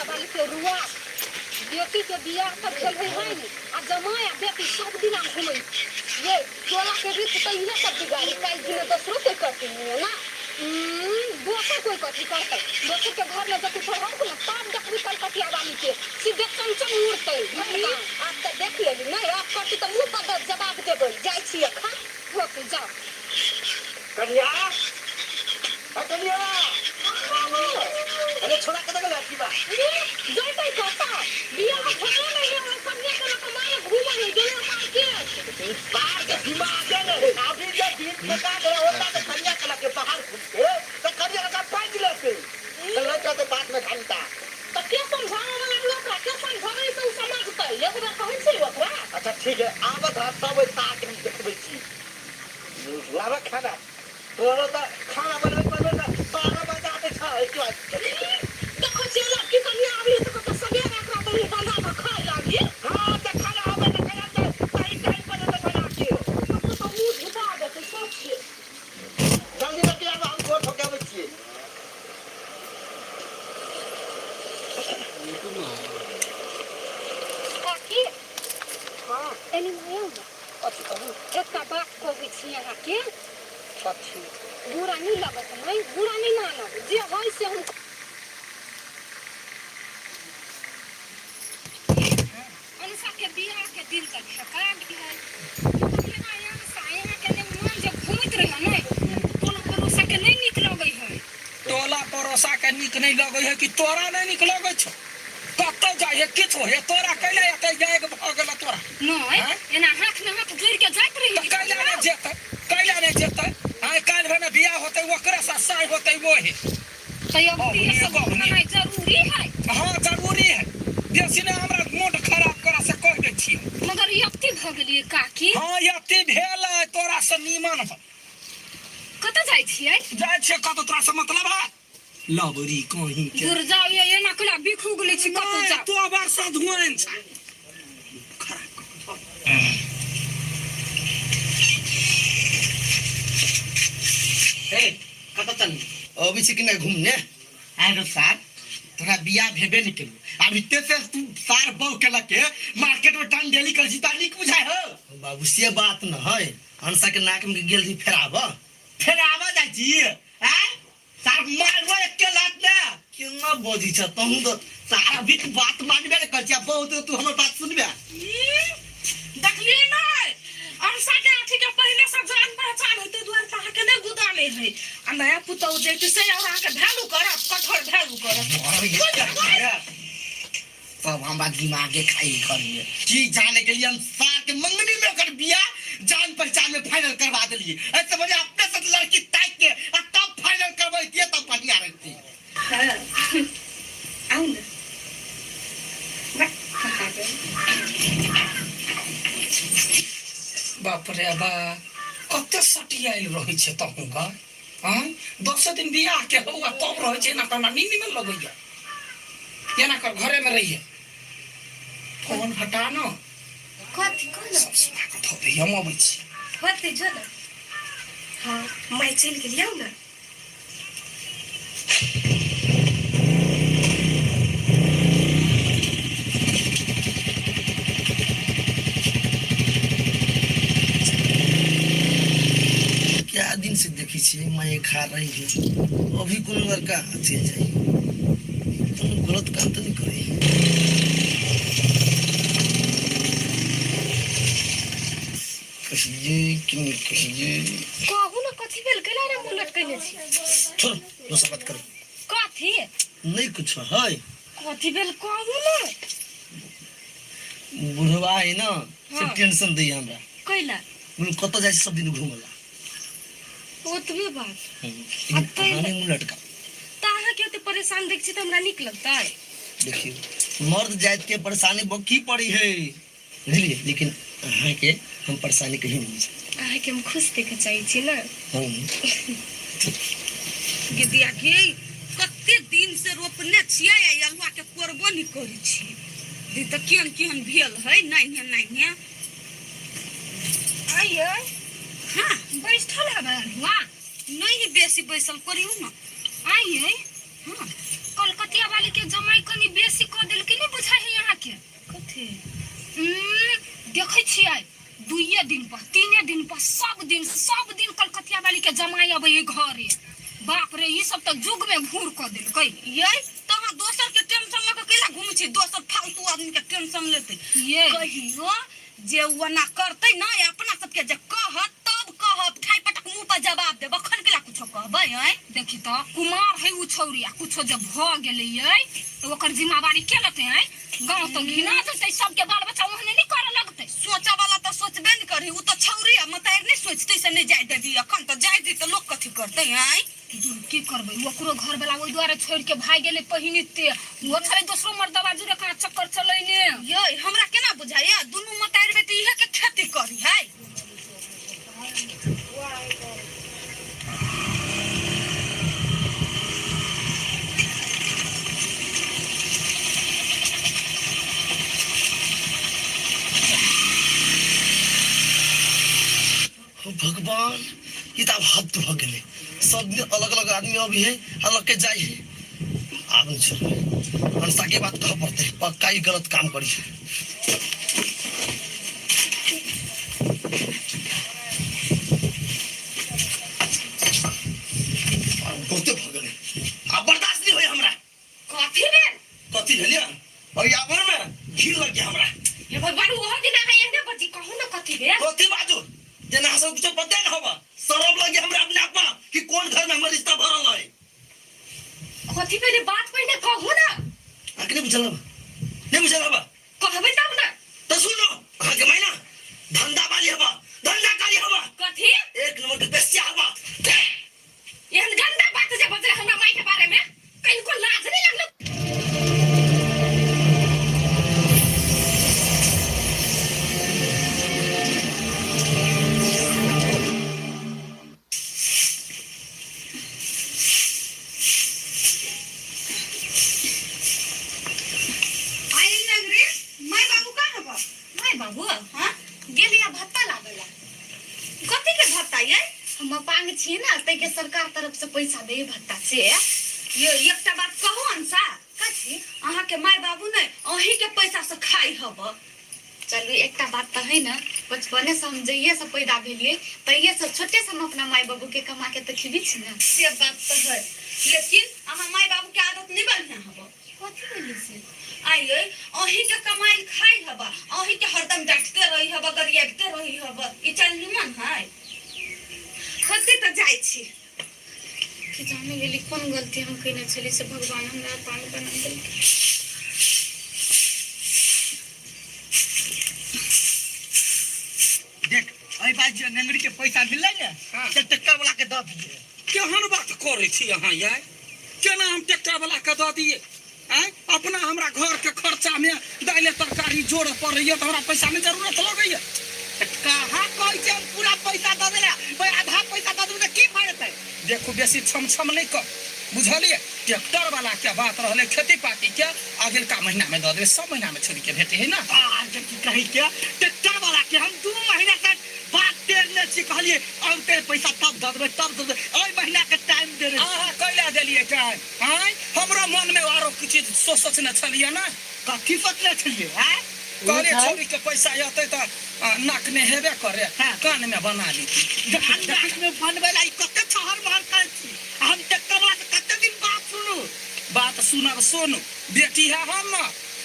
वाली के रुआ बेटी के बियाह तऽ भेल है है ने आ जमाय आ बेटी सब दिना घुमै ये टोला के रीत तऽ इहे सब बिगाड़ी काल्हि दिने दोसरो कोई करती नहीं ना। दोसर कोई कथी करतै दोसर के घर में जतै पढ़ाऊ ने तब देखबी कलकतिया वाली के सीधे चमचम उड़तै। आब तऽ देख लेली नहीं आब करती तऽ मुँह पर जवाब देबै जाइ छी एखन होते जाओ। कन्या कन्या अरे छोड़ा कतऽ गेलै की बा जैतै कतऽ बियाह भेले नहीं है ओइ कन्या के लऽ कऽ मारे घूमै है गेलै मार्केट। बाहर के दिमागे नहीं अभी जे दिन फेंका गेलै होता तऽ कन्या के लऽ के बाहर घूमते तऽ कन्या के पाइक लेते तऽ लड़का के बात में घंटा तऽ के समझाबै वाला लोक ओकरा के समझाबै से उ समझतै एक बेर कहै छै ओकरा। अच्छा ठीक है आबत है तब ओहि तार के हम देखबै छी लाबऽ खाना तोरो तऽ खाना बनबैत बनबैत तऽ 12 बजा दै छह एहिके बाद। देखै छियै लड़की कनिया आबै है तऽ कतऽ सबेरे एकरा तनी बना कऽ खाय लागी। हाँ तऽ खाना आबै तऽ खाना तऽ सही टाइम पर देतै बना के। सबके तऽ मुँह झुका देतै सब छै। जल्दी लऽ के आबऽ हम गोर ठोके अबै छियै। काकी हाँ एनी आउ ने। कथी कहू? एकटा बात कहै छी अहाँके। कथी? बुरा नहि लगत नहि बुरा नहि मानब जे होइ से हम अनुषा के बियाह के दिन तक ठेका गेल केना अनुषा यहाँ के नहि मन जे घूमैत रहे नहि टोला पड़ोसा के नहि नीक लगै है। टोला पड़ोसा के नीक नहि लगै है कि तोरा नहि नीक लगै छौ? कतौ जाइ है किछु हे तोरा कैला एतै जायके भऽ गेल तोरा? नहि एना हाथ में हाथ जोड़ि के जाइत रही। तऽ कैला नहि जेतै कैला नहि जेतै? आइ काल्हि भने बियाह होतै ओकरे से साय होतै ओहे। तऽ अब ई सब घुमनाइ जरूरी है? हाँ जरूरी है बेसी नहि हमरा मूड खराब करा से कहि दै छियै। मगर यत्ती भऽ गेलियै काकी। हाँ यत्ती भेल है तोरा से नीमन है। कतऽ जाइ छियै? जाइ छियै कतऽ तोरा से मतलब है? लबरी कहीं के दूर जाओ ये एना केना बिखू गेलै छी कतऽ जाओ। तो बार साधुआन छै खराब। ए कतऽ चलली? अबै छी कि नहि घूमने? आइ रो सार तोरा बियाह भेबे नहि केलौ आब एते से तू सार बहु के लके मार्केट में टांग डेली कर छी ता नीक बुझाय हो। बाबू से बात न है हंसा के नाक में गेल रही फेर आब फेर आब जाइ छी आय सार मारबो एके लात ने। केना बजै छ तहूँ तऽ सार अभी तू बात मानबे ने कर छी बहुत तू हमर बात सुनबे। देखलियै नहि अनसा के अथी के पहिले से जान पहचान होते दुआरे तऽ अहाँके नहि गुदाले है आ नया पुतहु जैते से और अहाँके वैल्यू करत कठोर वैल्यू करत। सब हमरा दिमागे खाई घर में की जाने के लिए हम सार के मंगनी में ओकर बियाह जान पहचान में फाइनल करवा दिलिए। ऐसे बढ़िया अपने से लड़की ताक के आ तब फाइनल करबैतिए तब बढ़िया रहती। हाँ आउ ने बाप रे बा कते सटियाइल रहै छै तहूँ गा आँय 10 दिन बियाह के हौ आ तब रहै छै एना तऽ हमरा नींद नहि लगैया। एना कर घरे में रहिए फोन हटा न। कथी कहलहुँ? सब सुना कऽ धऽ दैया हम अबै छी। होतै जो ने। हाँ माय चलि गेली आउ ने। क्या दिन से देखी छी मैं खा रही है अभी कोनो लड़का चलि जाइ कोनो गलत काम तऽ नहीं करे। कहिए कि नहीं कहिए? कहू ने कथी भेल कैला रे मुँह लटकेने छी? छोड़ दोसर बात करू। कथी? नहीं कुछ है। कथी भेल कहू ने? बुढ़वा है ना से हाँ। टेंशन दै हमरा। कैला? बोलू कतऽ जाइ छी सब दिन घूमला। ओतबे बात। लेकिन आ तै अहाँ नहि मुँह लटका। तऽ अहाँके ओते परेशान देख छी तऽ हमरा नीक लगतै? देखियौ मर्द जाति के परेशानी की पड़ी है बुझलियै लेकिन अहाँके हम परेशानी कहीं नहीं छै। अहाँके हम खुश देखऽ चाहै छी ने। हम गिदिया के कते दिन से रोपने छियै आ अल्हुआ के कोरबो नहि करै छियै। दी तऽ केहन केहन भेल है नान्हे नान्हे। आइए हाँ बैठल है अल्हुआ? नहीं बेसी बैसल करियौ न। आइए हाँ कलकतिया कलकतिया वाली के जमाई कनी बेसी कऽ देलकै नहि बुझाइ है अहाँके कथी देखै छियै दुइये दिन पर तीने दिन पर सब दिन कलकतिया वाली के जमाई अबै है घरे। बाप रे, ई सब तऽ युग में घूर कऽ देलकै। ये तऽ अहाँ दोसर के टेंशन लऽ कऽ कैला घूमै छी? दोसर फालतू आदमी के टेंशन लेतै। ये कहियो जे ओना करतै ना, अपना सबके जे कहत तब कहब, ठाइ पटक मुंह पर जवाब देब। अखन केला कुछो कहबै? आँय देखी तऽ कुमार है उ छौरी, आ कुछो जब भऽ गेलै ये तऽ ओकर जिम्मेवारी के लेतै? आँय, गाँव तऽ घिना जेतै, सबके बाल बच्चा ओहने नहि करऽ लगतै। सोचऽ वाला तऽ सोचबे ने करी, उ तऽ छौरी आ मतारि नहि सोचतै से नहि जाय देबी। अखन तऽ जाय दी तऽ लोक कथी करतै? आँय की करबै, ओकरो घर वाला ओहि दुआरे छोड़ि के भागि गेलै पहिनिते, ओ छलै दोसरो मर्दबा जुड़े कहाँ चक्कर चलैने। ये हमरा केना बुझाइया दुनू मतारि बेटी इहे के खेती करी है। ओ भगवान, ई तऽ आब हद भऽ गेलै। सब दिन अलग अलग आदमी अबै है, अलग के जाइ है। आब नहि छोड़बै, मनसा के बात कहऽ पड़तै, पक्का ई गलत काम करी। बहुते भऽ गेलै, आब बर्दाश्त नहि होय हमरा। कथी भेल? कथी भेल यऽ? ओहि आबर में घी लग गया हमरा। हे भगवान, ओहो दिन अहाँ एहने बजी, कहू ने कथी भेल? कथी बाजू, जेना अहाँ सब कुछो पते न होबा। शरम लगे हमरा अपने आप में कि कोन घर में हमर रिश्ता भरल है। कथी पहिले बात पहिने कहू ना। अहाँके नहि बुझल हबा? नहि बुझल हबा? कहबै तब ना। तऽ सुनो, अहाँके मायना धंधा वाली हबा, धंधा कारी हबा। कथी? एक नंबर के बेस्या हबा। एहन गंदा बात जे बजले हमरा माय के बारे में, कनिको लाज नहीं लगलो? आई नगरी, माय बाबू कहाँ बा? माय बाबू हाँ गेलिया भत्ता लाबेला। कथी के भत्ता ये? हम अपांग छी ना, ताहिके सरकार तरफ से पैसा दे भत्ता से। ये एकटा बात कहू अंसा? कथी? अहाँ के माय बाबू ने अहीं के पैसा से खाई हब। चलू एकटा बात तऽ है ने, बचपने से हम जहिये से पैदा भेलिए तहिये से छोटे से हम अपना माय बाबू के कमा के तऽ खिबी छी ने। से बात तऽ है, लेकिन अहाँ माय बाबू के आदत नहीं बढ़िया हब। कथी भेलै से? आइए अहीं के कमाई खाई हबा, अहीं के हरदम डांटते रही हबा, गरियाबते रही हबा, ई चल निमन है? खते तऽ जाइ छी। कि जाने गेली कोन गलती हम कयने छली से भगवान हमरा पान बना देलकै। देख, एहि बात जे नेंगरी के पैसा मिललै ने, हाँ। से ट्रैक्टर वाला के दऽ दिए। केहन बात करै छी अहाँ यार? केना हम ट्रैक्टर वाला के दऽ दिए? आँय, अपना हमरा घर के खर्चा में दाइले तरकारी जोड़ऽ पड़ैया तऽ हमरा पैसा में जरूरत लगैया। तऽ कहाँ कहै छै हम पूरा पैसा दऽ देला? भाई आधा पैसा दऽ देबै तऽ की भऽ जेतै? देखू, बेसी छम छम नहि कर, बुझलियै? ट्रैक्टर वाला के बात रहलै खेती पाती के, अगिलका महीना में दऽ देबै, सब महीना में छोड़ि के भेटै है ना। आ जे की कहै के, ट्रैक्टर वाला के हम 2 महीना से बात टेरने छी, कहलिए औते पैसा तब दऽ देबै, तब दऽ देबै, एहि महीना के टाइम दे रहे। अहाँ कैला देलियै टाइम? आँय, हमरो मन में आरो किछु चीज सोचने छलियै ना। कथी सोचने छलियै? आँय, कहलियै छौड़ी के पैसा एतै तऽ नाक में हेबे करे, हाँ। कान में बना लीती। जखन नाक में बनबै ला ई कते छहर महर करै छी, हम ट्रैक्टर वाला से कते दिन बात सुनू? बात सुनब सुनू, बेटी है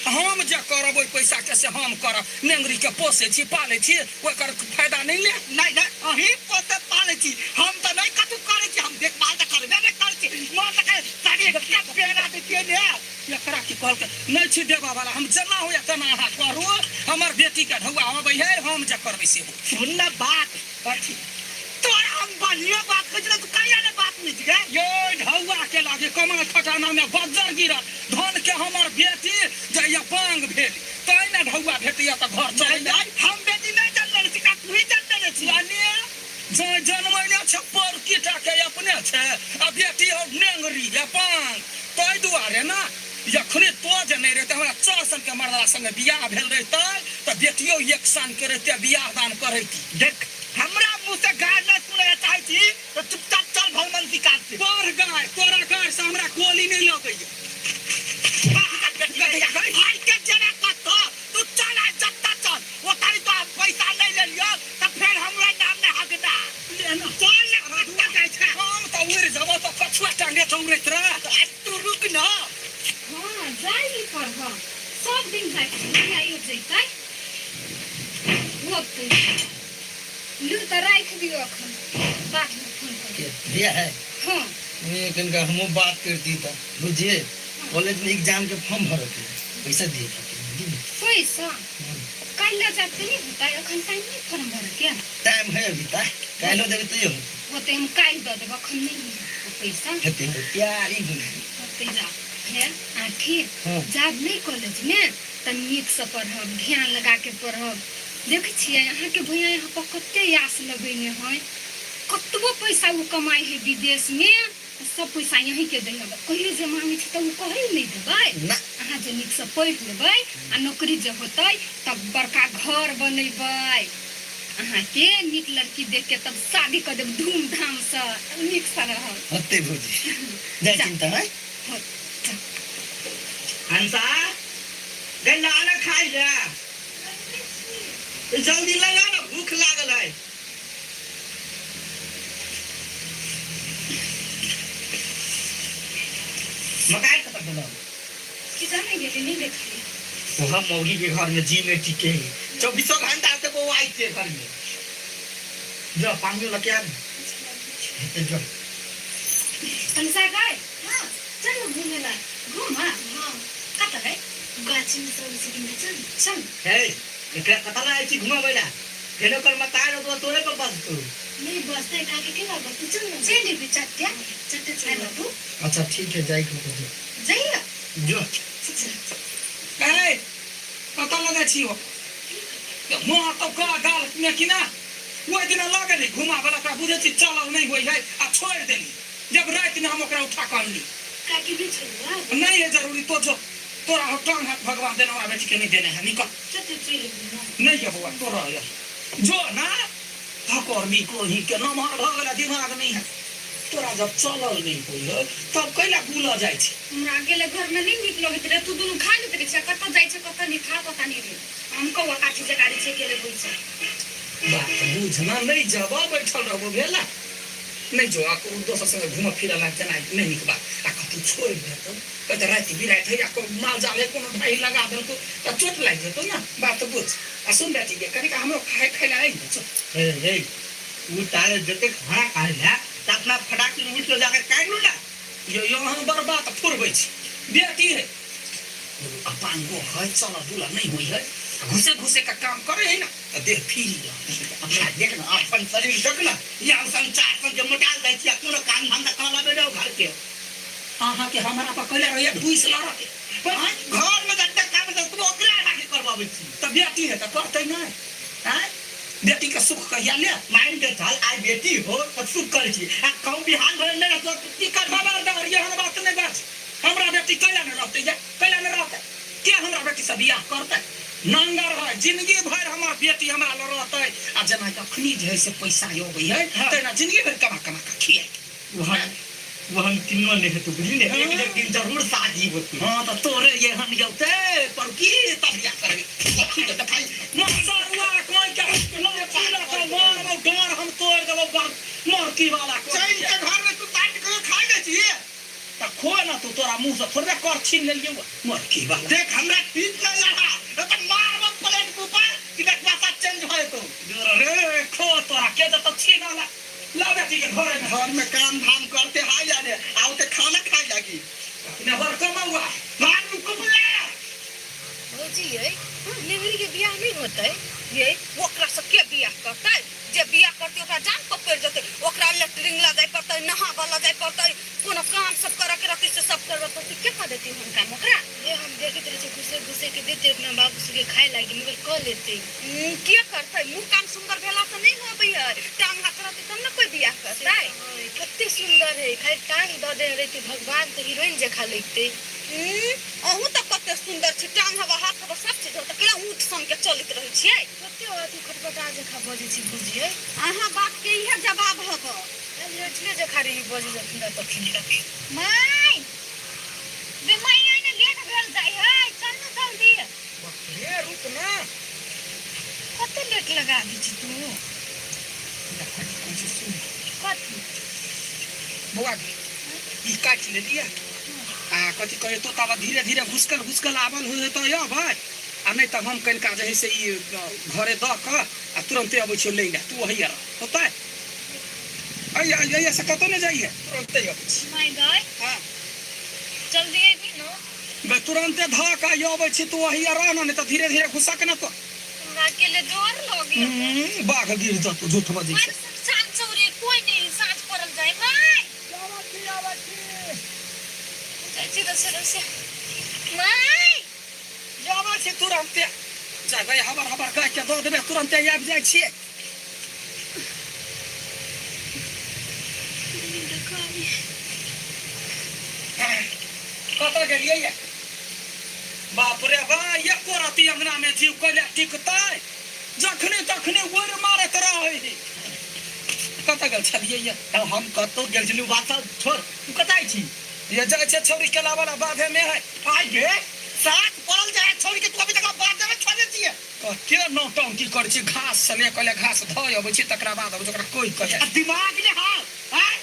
हम जे करब ओहि पैसा के से हम करब। नेंगरी के पोसै छी पालै छी, ओकर फायदा नहि ले? नहीं नहीं, अहीं पोसै पालै छी, हम तऽ नहि कतहु करै छी, हम देखभाल तऽ करबे नहि करै छी। मन तऽ कहै, साड़ी एकटा पेना दैतियै ने। एकरा की कहलकै, नहि छी देबऽ वाला हम, जेना होइए तेना अहाँ करू, हमर बेटी के ढौआ अबै है, हम जे करबै से हो। सुन ना बात। कथी? तोरा हम बढ़िया बात कहै छी, तू कहिया ने बात बुझि गे? यो ढौआ के लागे कमाल खटाना में बज्जर गिरल धन के हमर बेटी जहिया पांग भेल तै ने ढौआ भेटैया तऽ घर चलै। नहीं, हम बेटी नहीं जनने छी, का तू ही जनने छी? यानी जै जनमैने छै पड़की टा के अपने छै, आ बेटी हो नेंगरी या पांग, ताहि दुआरे ना जखने तो जे नहीं रहते हमरा 4 साल के मर्दला संगे बियाह भेल रहते तऽ बेटियो 1 साल के रहते बियाह दान करैती। देख, हमरा मुँह से गाय नहीं सुनै चाहै छी तऽ चुपचाप चल भलमनसी काज से। बड़ गाय, तोरा गाय से हमरा गोली नहीं लगैया। टांगे चौरैत रह। आ तू रुक ना। हाँ जाइ पर हम सब दिन जाइ छी, आइयो जैतै होतै। लू तऽ राखि दियौ, अखन बादमे फोन करब। के दिया है? हाँ। ये कनका हमहूँ बात करती था बुझिए, कॉलेज में एग्जाम के फॉर्म भर के पैसा दिए थे। पैसा काल्हि लऽ जायब तऽ नहि होतै? अखन टाइम नहि फॉर्म भरके? टाइम है अभी तक, काल्हो देबै तैयो। होतै, हम काल्हि दऽ देब, अखन नहि है पैसा। हेतै प्यारी बुझी। होतै, जा हे आखिर। हाँ। जाब नहि कॉलेजमे तऽ नीकसँ पढ़ब, ध्यान लगा के पढ़ब। देखै छियै अहाँके भैया यहाँ पर कते आस लगेने है। कतबो पैसा ओ कमाइ है विदेशमे, तऽ सब पैसा यहीँके दै है। कहियो जे मांगै छै तऽ ओ कहै नहि देबै? ना। अहाँ जे नीकसँ पढ़ि लेबै आ नौकरी जे होतै तब बड़का घर बनेबै, अहाँके नीक लड़की देख के तब शादी कऽ देब धूमधामसँ, नीकसँ रहब। होतै भौजी, जाय चिंता है। होत। हंसा गई, लाना खाइ ले, जल्दी लगा ना, भूख लागल है। मकाई कतऽ गेलौ? की जाने गेली, नहि देखली। वहाँ मौगी के घर में जी नहीं टिके है, चौबीसों घंटा से वो आई के घर में। जो पानी लके आ जो। कंसा गए? हाँ, चल घूमे ला। घूम? हाँ। कतऽ गए? गाछी में सब सिखने चल। चल। हे, एकरा कतऽ ला छी घुमाबै ला? फेर ओकर मतार होतो, तोरे पर बसतो। नहीं बसते, काके के बसते? चल ना। चल जेबी चट्टे। चट्टे आय चल। बाबू। अच्छा ठीक है, जाई को जो। जइया। जो। ए, कतऽ लऽ जाइ छी? हो मुँह तो का गाल में कि ना? ओहि दिना लऽ गेली घुमाबै ला, ओकरा बुझै छी चलल नहि होइ है आ छोड़ि देली। जब रातिमे हम ओकरा उठा कऽ अनली। काकी भी छोड़वा। नहीं है जरूरी तो जो, तोरा हो टांग हाथ भगवान देने, हमरा बेटी के नहीं देने है। निकल। चट्टे चल ना। नहीं है बउआ, तो रह जो ना हकर्मी को ही के नमहर भऽ गेला, दिमाग नहीं है तोरा। जब चलल नहीं होइ है तब कैला गुलऽ जाइ छै? हमरा अकेले घर में नहीं नीक लगैत रहे। तू दुनू खा लेत रहे छै, कतऽ जाइ छै कतऽ नहीं, खा पता नहीं रहे। हम कौआ काठी जका रहै छै, अकेले बैसल। बात बुझ ना, नहीं जब बैठल रहबो भेला नहीं जो आ दोसर संगे घूमऽ फिरऽ लाग जेना नहीं नीक बात। आ कतौ छोड़ि देतौ, कहते राति बिराति है या माल जाल है, कोनो ढाई लगा देलकौ तऽ चोट लागि जेतौ ना। बात बुझ आ सुन बेटी के, कनिका हमरो खाय खाय ला आइ ने चल। हे हे, उ तारे जते खाना खाए ला त अपना फटाक से उठ के जाकर काट लो ना। यो यो, अहाँ बड़ बात फुरबै छी। बेटी है, अपांगो है, चलऽ बुलऽ नहीं होइ है, घुसे घुसे का काम करे है ना तऽ देह फ्री रहै। अपना देख ना, अपन शरीर देख ना, यहाँ संचार सन के मोटाल जाइ छी आ कोनो काम धंधा करऽ लाबे ना घर के। अहाँके हमरा पर कैला रहैया ढुसि लड़के? घर में जते काम है तू ओकरा लागे करबाबै छी। तऽ बेटी है तऽ करतै नहि? आँय, बेटी के सुख कहिया ले? मान के चल, आइ बेटी हो तऽ सुख करै छी आ कहूँ बिहान भरे नहि रहतो तऽ की करबा? खबरदार, एहन बात नहि बाज। हमरा बेटी कैला नहि रहतै? या कैला नहि रहतै? के हमरा बेटी से बियाह करतै? नंगर है जिंदगी भरि हमर बेटी हमरा लग रहतै आ जेना अखनी जे है से पैसा अबै है तेना जिंदगी भरि कमा कमा कऽ खियाइ। वहन वहन किन्नो नहि हेतौ, बुझली ने? एक एक दिन जरूर शादी होतै। हाँ, तऽ तोरे एहन यौते पर की तब बियाह करबी? अखी के देखाई मसरुआ कोई के लड़की लऽ कऽ मारबौ, डाँड़ हम तोड़ि देबौ मरकी वाला कोई। चैन के घर में तू काट के खा ले छी। तऽ खो ना तू, तोरा मुँह से थोड़बे कर छीन लेलियौ मरकी वाला। देख, हमरा पीट नहीं लड़ा तो मारबो प्लेट के ऊपर कि देखबा सा चेंज हो जेतौ। रे खो, तोरा के जतऽ छीनल ला बेटी के घरे में। घर में काम धाम करते हाई जाने आओ ते खाना खाई जागी। अपने बर कमौआ। भाग को बुला। भौजी ये, नेवरी के बियाह नहीं होतै? ये ओकरा से के बियाह करतै? जे बियाह करतै ओकरा जान पकड़ जेतै। ओकरा लेटरिन लऽ जाय पड़तै, नहाबऽ लऽ जाय पड़तै, कोनो काम सब करऽ के रहतै से सब करबऽ पड़तै। के कऽ देतै हम काम ओकरा? ये हम देखैत रहै छियै, घुसे घुसे के देते अपना बाबू सबके खाय लागी, मगर कऽ लेते। के करतै? मुँह कान सुन्दर भेला से नहीं होबै है, टांग हाथ रहतै तब ने कोई बियाह करतै। हँ, कते सुन्दर है, खाली टांग दऽ देने रहितै भगवान तऽ हीरोइन जकाँ लगितै। अहूँ तऽ कते सुन्दर छी, टांग हवा हाथ हवा सब चीज हो, तऽ केना ऊँट सन के चलैत रहै छियै? कते अथी खटपटा जकाँ बजै छी भौजी। अहाँ बात के इहे जवाब हब। लड़किए जकाँ रही बजै जखन तखन। माय बे my, आइ ने लेट भेल जाइ है, चल ने जल्दी। रे रुक ना। कते लेट लगा दै छी तू? सुन। कथी? बौआ गे। ई काटि लेलियै आ कथी कहै तोताबा धीरे धीरे घुसकल घुसकल आबल होइ तऽ अबै आ नहि तऽ हम कनिका जे है से ई घरे दऽ कऽ आ तुरन्ते अबै छियौ लै लए तू ओहिया रह होतै अइया अइया से कतौ नहि जाइए तुरन्ते अबै छी my God हँ जल्दी अबी न बे तुरन्ते धऽ कऽ अबै छी तू ओहिया रह न नहि तऽ धीरे धीरे घुसक ने तो हमरा अकेले डर लगे बाघ गिर जतो झूठ बजै छै साँझ चौरे कोई नहीं साँझ पड़ल जाए माय जाइ छी रसे रसे माय आबै छी तुरन्ते जाबै हबर हबर गाय के दऽ देबै तुरन्ते आबि जाइ छियै कतऽ गेलियै ये बाप रे बा एको रति अंगना में जीव कैले टिकतै जखने तखने ओर मारैत रहै है कतऽ गेल छलियै ये तब हम कतौ गेल छलियै बात सब छोड़ तू कतऽ छी ये जाइ छै छौरी केला वाला बाधे में है आइ गे साथ पड़ल जाए छोड़ के तू अभी तक बात में छोड़ने छियै कते नौटंकी करै छी घास से ले कहले घास धऽ अबै छी तकरा बाद अबै छी ओकरा कोइ कहे आ दिमाग ने हाल आय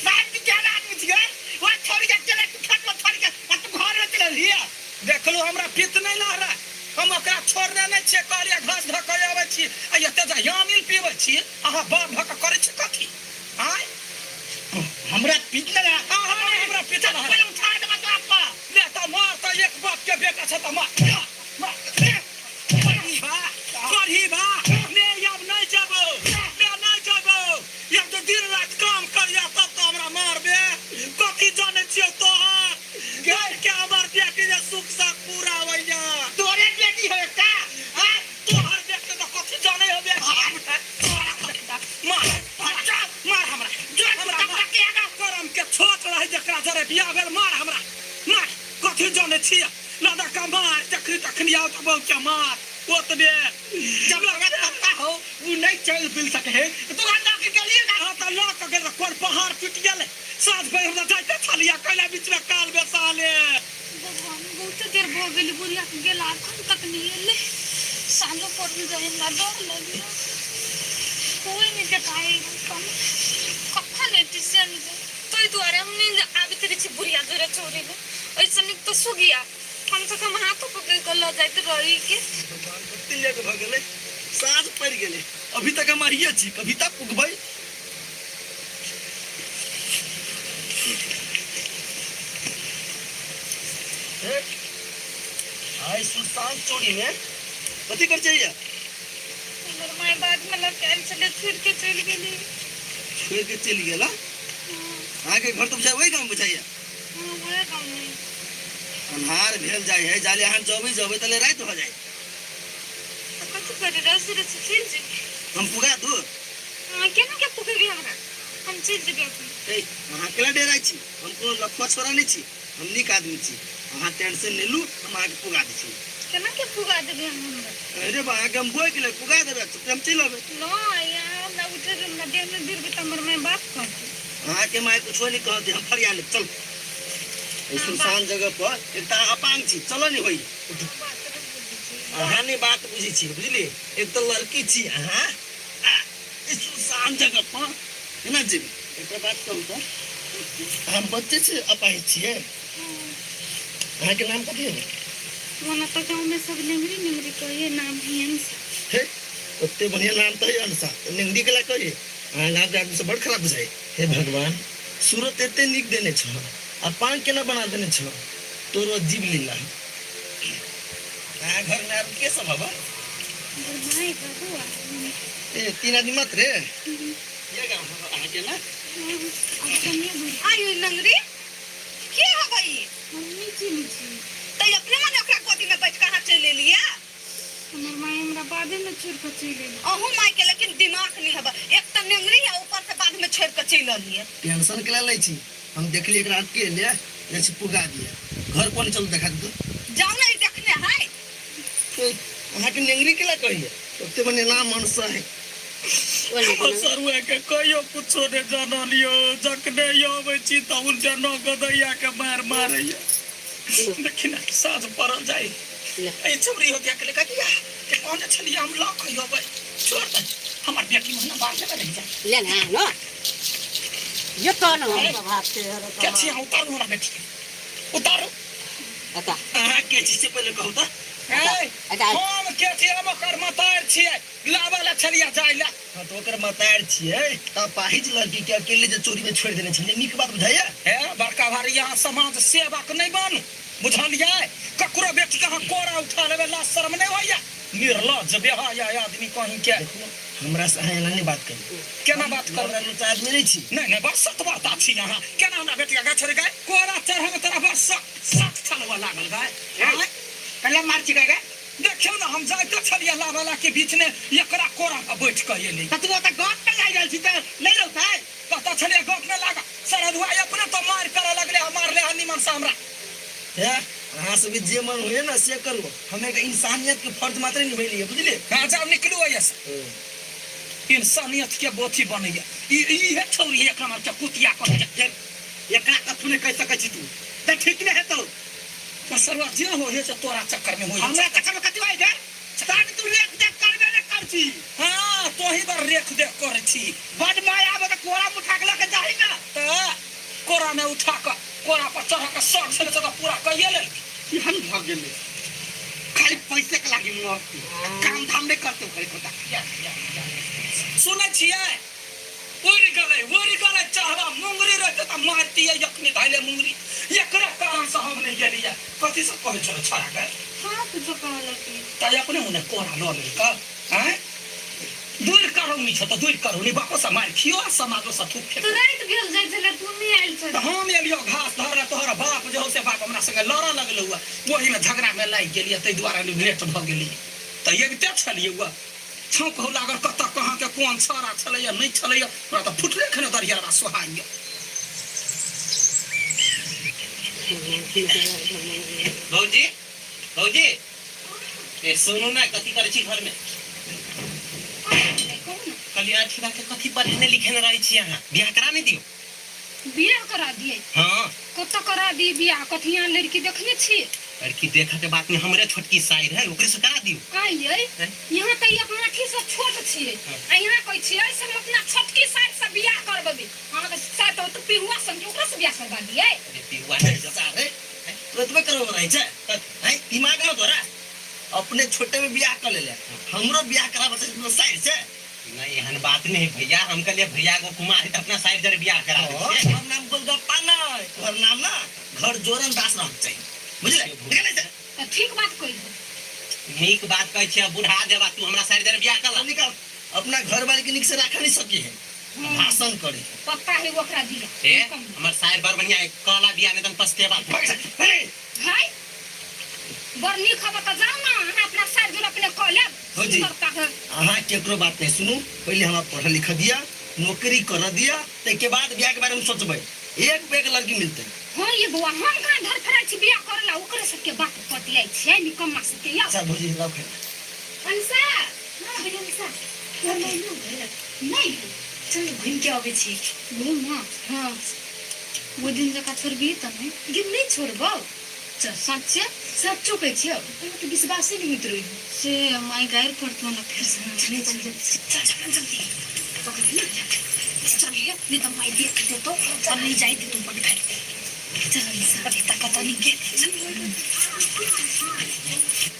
साथ के केहन आदमी छियै वह छोड़ के चले तू खेत में छोड़ के आ तू घर में चले लिया देखलू हमरा पित्त नहि लहरा हम ओकरा छोड़ने नहि छियै कहलियै घास धऽ कऽ अबै छी आ एते जे यामिल पीबै छी अहाँ बाप भऽ कऽ करै छी कथी आय हमरा पीत लगा अहाँ हमरा पित्त लहरा पहले उठा देबा तो आपा ले तऽ मार तऽ एक बाप के बेटा छै तऽ मार मार करही बा करही बा ने आब नहि जेबो ने नहि जेबो एक तो दिन रात काम करिया तब तो हमरा मारबे कथी जानै छियौ तोहर घर के हमर बेटी जे सुख साख पूरा होइया तोरे बेटी है का आय तोहर बेटी तऽ कथी जानै होबे मार मार हमरा हमरा मार करम के छोट रहे जकरा जरे बियाह भेल मार हमरा मार कथी जानै छियै लदा का मार जखनी तखनी आओ तऽ बहु के मार ओतबे जब तोरा पता हो वो नहीं चल फिर सके है तो तोरा लऽ के गेलिए ना हाँ तऽ लऽ कऽ गेल रहै, कोन पहाड़ टूटि गेलै साँझ भरि हमरा जाइते छलियै कैला बीचमे काल बेसाले भगवान बहुते देर भऽ गेल बुढ़िया के गेला एखन तक नहि एलै साँझो पड़ल जाय हमरा डर लगैया कोई नहि देखाइ कम कखन एतै से नहि जानि। ताहि दुआरे हम नहि आबैत रहै छी बुढ़िया जोरे चोरी लए ओहिसँ नीक तऽ सुगिया कमसँ कम हाथो पकड़ि कऽ लऽ जाइत रही के भगवान कते लेट भऽ गेलै साँझ पड़ि गेलै अभी तक हम अरिये छी कभी तक उगबै हे, आइ सुनसान चोरी में कथी कर चाहिए हमर माय बाद में लऽ के आयल छलै छोड़ि के चलि गेली छोड़ के चलि गेला अहाँके घर तऽ बुझाइ ओहि गाँव बुझाइया हाँ वएह गाँव में अन्हार भेल जाइ है जाले अहाँ जबै जबै तले राति भऽ जाइ तऽ कथी करी रसी रसी चलि जेबै हम पुगा दू अहाँ केना के पुगेबै हमरा हम चलि जेबै अपन ए अहाँ केला डेराइ छी हम कोनो लफुआ छोरा नहि छी हम नीक आदमी छी अहाँ टेंशन नहि लू हम अहाँके पुगा दै छी केना के पुगा देबै अहाँ हमरा अरे बा अहाँके हम बोइ गेलै पुगा देबै चुप हम चलि अबै नहि अहाँ हमरा उठेबै हमरा देहमे गिरबै तऽ हमर माय बाप कहतै अहाँके माय कुछो नहि कहतै हम फरिया लेब चल एहि सुनसान जगह पर एक तऽ अहाँ अपांग छी चलऽ नहि होइए अहाँ नहि बात बुझै छी बुझलियै एक तऽ लड़की छी अहाँ आ एहि सुनसान जगह पर केना जेबै एकटा बात कहू तऽ अहाँ बच्चे से अपाहिज छियै अहाँके नाम कथी है ओना तऽ गाँवमे सब नेंगरी नेंगरी कहिए नाम है अंशा हे ओते बढ़िया नाम तऽ है अंशा तऽ नेंगरी केला कहिए अहाँ गाँवके आदमी सब बड़ खराब बुझाइ हे भगवान सूरत एते नीक देने छह आ पान केना बना देने छह तोरो अजीब लीला अहाँ घर में आर के सब हवा हमर माय बाबू आ मम्मी। ए तीन आदमी मात्र रे ये गाँव हवा अहाँके ना हाँ, अब कनिए दूर आयो नंगरी के हबई हम नहि चिन्है छी त अपने मने ओकरा गोदी में बैठ के अहाँ चलि एलियै हमर माय हमरा बादे में छोड़ के चलि एलै अहूँ माय के लेकिन दिमाग नहीं हबे एक तऽ नेंगरी है ऊपर से बाद में छोड़ के चलि एलियै टेंशन के लै छी हम देखली एकरा अकेले जाइ छी पुगा दिए घर कोन चलू देखा दू जाउ ने ई देखने है ए, अहाँके नेंगरी केला कहिए ओते मने नाम मनसा है सरुआ के कहियो कुछो नहि जानलियो जखने अबै छी तऽ उनके नौ गदैया के मार मारैया देखी ने साँझ पड़ल जाइ ए छौरी हो के लेका दिया के कौन छलिया हम लऽ कहियो अबै छोड़ दे हमर बेटी महीना बाहर में रहि जाए ले ना नो ये तो न के छी अहाँ? उतारू हमरा बेटी के, उतारू। अच्छा। अहाँ के छी से पहिले कहू तऽ। ए, हम के छी? हम ओकर मतार छियै, लाबऽ लए छलियै जाय लए। हाँ तऽ ओकर मतार छियै तऽ अपाहिज लड़की के अकेले जे चोरी में छोड़ि देने छलियै, नीक बात बुझाइया? हे बड़का भारी, यहाँ समाज सेवक नहि बनू, बुझलियै? ककरो बेटी के अहाँ कोरा उठा लेबै, लाज शर्म नहि होइया? निर्लज बेहाया आदमी कहीं के। देखू, हमरा से अहाँ एना नहि बात करू। केना बात करबै? हमरा लुच्चा आदमी नहि छी। नहि नहि, बड़ सत वार्ता छी अहाँ। केना हमरा बेटी के गाय छोड़ि गाय कोरा चढ़े में तोरा बड़ शक शक छलवा लागल गाय? आँय? कल्ला मार छी गाय? देखियौ ने, हम जाइते छलियै लावाला के बीच में, एकरा कोरा पर बैठ कऽ एली। तऽ तू ओतऽ गप पे लागि रहल छी तऽ नहि रहतै? कतऽ छलियै गप में लागल? सरधुआ अपने तो मार करऽ लगले, आ मारले हन निमन से हमरा। हे, अहाँ सबके जे मन होइए ने से करू, हम एक इंसानियत के फर्ज मात्र निभेलियै, बुझलियै? हाँ, जाउ, निकलू एहिसँ। इंसानियत के बोथी बनैया ई इहे छौरी है, एकरा मार के कुतिया कह के। एकरा कथू नहि कहि सकै छी तू, तऽ ठीक नहि हेतौ। सरवा जे हो हे से तोरा चक्कर में होई। हमरा चक्कर में कथी होई गे? तब तू रेख देख करबे ने कर छी। हाँ, तोही बर रेख देख करे छी। बड माया आबे तऽ कोरा में उठा के लऽ के जाही ना। तऽ कोरा में उठा के कोरा पर चढ़ा के शौक छलै तऽ पूरा कहिए लेलकै। केहन भऽ गेलै, खाली पैसे के लागी मरतै, काम धाम नहि करतै खाली खोता। सुनै छियै, उड़ि गेलै, उड़ि गेलै चढ़वा मुंगरी रहतै तऽ मारतियै जखनी धैले मुंगरी। एकरे कारण से हम नहि गेलियै। कथी सब कहै छलै छोड़ा के? हाँ, कुछो कहलक नहि। तऽ अपने ओने कोरा लऽ लेलकै। आँय, दूर करौनी छ तऽ दूर करौनी, बापो से मारि खियो आ समाजो से थूक तऽ फेको। राति भेल जाइ छलै, तू नहि आयल छल। तऽ हम एलियो घास धरले, तोहर बाप जे हो से बाप हमरा संगे लड़ऽ लगलौ, ओहीमे झगड़ामे लागि गेलियै, ताहि दुआरे लेट भऽ गेलियै। तऽ अबिते छलियै, उएह छौंक हो लागल, कतऽ कहाँके कोन छौड़ा छलैया नहि छलैया, हमरा तऽ फुटले खने दरियारा सोहाइया। भौजी, भौजी, ए सुनू ने, कथी करै छी घरमे? कहलियै अथी के कथी पढ़ेने लिखेने रहै छी अहाँ? बियाह करा नहि दियौ? बियाह करा दिए? हाँ। कतऽ करा दी बियाह? कथी यहाँ लड़की देखने छी? लड़की देखऽ के बात में हमरे छोटकी साइर है, ओकरे से करा दियौ। आइयै, यहाँ तऽ ई अपना अथी से छोट छियै आ यहाँ कहै छियै से हम अपना छोटकी साइर से बियाह करबेबै। अहाँके साइर तऽ ओतऽ पिहुआ संगे, ओकरा से बियाह करबा दियै? अरे पिहुआ नहीं। सारे तू एतबे करबो रहै छै हैं? दिमाग में तोरा अपने छोटे में बियाह कर लेले, हमरो बियाह कराबे छै साइर से? नहीं, एहन बात नहीं भैया, हम कहलिए भैया को कुमार है तऽ अपना साइड जरे बियाह करा दै छियै। तोहर नाम गोलगप्पा नहीं, तोहर नाम ना घर जोरन दास रहक चाही, बुझले? निकल ऐसे। तऽ ठीक बात कहि। नीक बात कहै छियै, बुढ़ा देबा तू हमरा साइड जरे बियाह कर ला। निकल, अपना घर वाले के निक से राखा नहीं सकी है, भाषण करे। पप्पा है ओकरा दिया। ए, हमर साइड बड़ बढ़िया है, कहला बियाह नहीं तन पछतेबा। हाय, बड़ नीक हब तऽ जाउ ने अहाँ अपना साइड जोड़ अपने कऽ लेब। हो जी। सुन्दरता के। अहाँ केकरो बात नहीं सुनू, पहले हमरा पढ़ लिख दिया, नौकरी कर दिया, ताहिके बाद बियाह के बारे में सोचबै। एक पे एक लड़की मिलते। हाँ ये बौआ, हम कहाँ धरफड़ाइ छी बियाह करऽ ला? ओकरे सबके बात पतियाइ छियै, निकम्मा सबके यौ। अच्छा भौजी, लाउ खाइ। अनसा, हाँ भैया, अनसा, तोहर माय नहि भेल? नहि भेल। चल, घुमि के अबै छी। घूम? हाँ हाँ, ओहि दिन जकाँ छोड़बिही तऽ नहि? गे नहि छोड़बौ। चल। सच्चे? सच्चो कहै छियौ, तोरा तऽ विश्वासे नहि होइत रहै। से माय गारि पड़तौ ने फेरसँ। नहि छोड़बै। चल चल, जल्दी पकड़ ने, चल हे, नहीं तो माय देख देतो, अब नहीं जाई देतो, बड़ गारि। चल अनिसा। अभी तक कतऽ नहीं गेल, चल।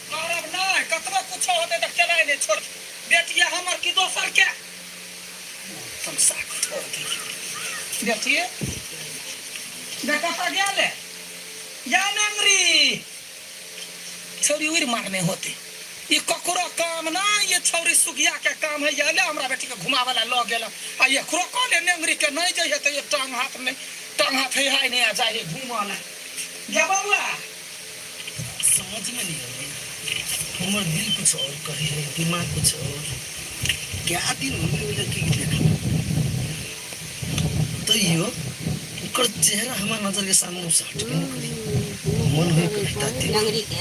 करब नहि, कतबो कुछो होतै तऽ केनाइ नहि छोड़। बेटिया हमर की दोसर के तमसा के छोड़ दियौ। बेटिए देख, कतऽ गेल या नेंगरी छौरी? उड़ि मारने होते, ई ककरो काम ना, ये छौरी सुगिया के काम है। ये हमरा बेटी के घुमावे ला लऽ गेल आ एकरो कहले नेंगरी के नहीं जइहे तऽ ये टांग हाथ नहीं, टांग हाथ है हाय नहीं आ जाए घूमऽ ला। गे बबुआ, समझ में नहीं आवे, हमर दिल कुछ और कहे है, दिमाग कुछ और। क्या दिन हो गए लड़की के देखा, तैयो ओकर चेहरा हमार नजर के सामने से हटबे नहीं करी। मन होई कभी ताते। नंगरी के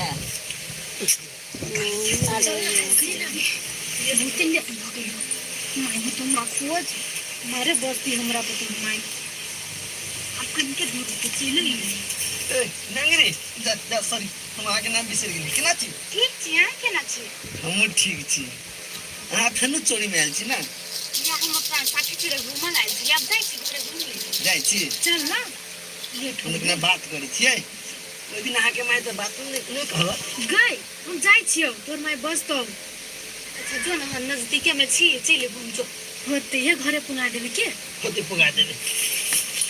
ये बहुते लेट भऽ गेल। माय हो तो हमरा खोज मारे बस्ती हमरा पर माय। आब कनिके दूर तऽ चलि ने। ए नंगरी, जा जा, सॉरी, हम अहाँके नाम बिसरि गेली। केना छी? ठीक छी, अहाँ केना छी? हमहूँ ठीक छी। अहाँ फेनो चोरी में आयल छी ने? या, हम अपना साथी चोरे घूमल आयल छी, आब जाइ छी घरे, घूमि लेबै। जाइ छी। चल ना, लेट हो। लेकिन बात करै छियै, ओहि दिन अहाँके माय तऽ बातो नहि नहि कहलक। गई, हम जाइ छियौ, तोर माय बजतौ। अच्छा जो ने, हम नजदीके में छी, चलि अयबो हम। जो होते हे घरे पुगा देबै के? होते, पुगा देबै।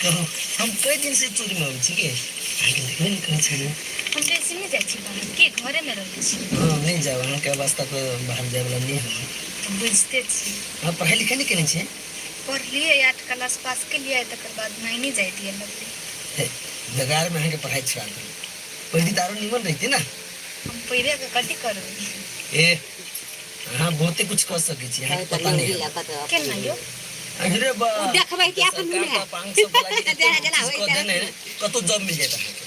कहू, हम कई दिन से चोरी में अबै छी के, अहाँके देखबे नहि करै छलियै। हम बेसी नहि जाइ छी बाहर के, घरे में रहै छी। हँ, नहि जायब, अहाँके अवस्था पर बाहर जायवला नहि है। तऽ बुझिते छी। अहाँ पढ़ाइ लिखाइ नहि केने छियै? पढ़लियै, 8 क्लास पास केलियै, तकर बाद माय नहि जाइ दिअ लगलै। हे, बेकारमे अहाँके पढ़ाइ छोड़ा देलहुँ, पढ़ती तऽ आरो निमन रहितै ने। हम पढ़े के कथी करबै? ए, अहाँ बहुते कुछ कऽ सकै छी, अहाँके पता नहि है। केना यौ? अरे बा, ओ देखबै कि अपन सरकार मुँह तऽ अपांग सब वाला के एते जेना जेना चीज होइ कऽ तेना देने है, कतौ जॉब मिल जायत अहाँके।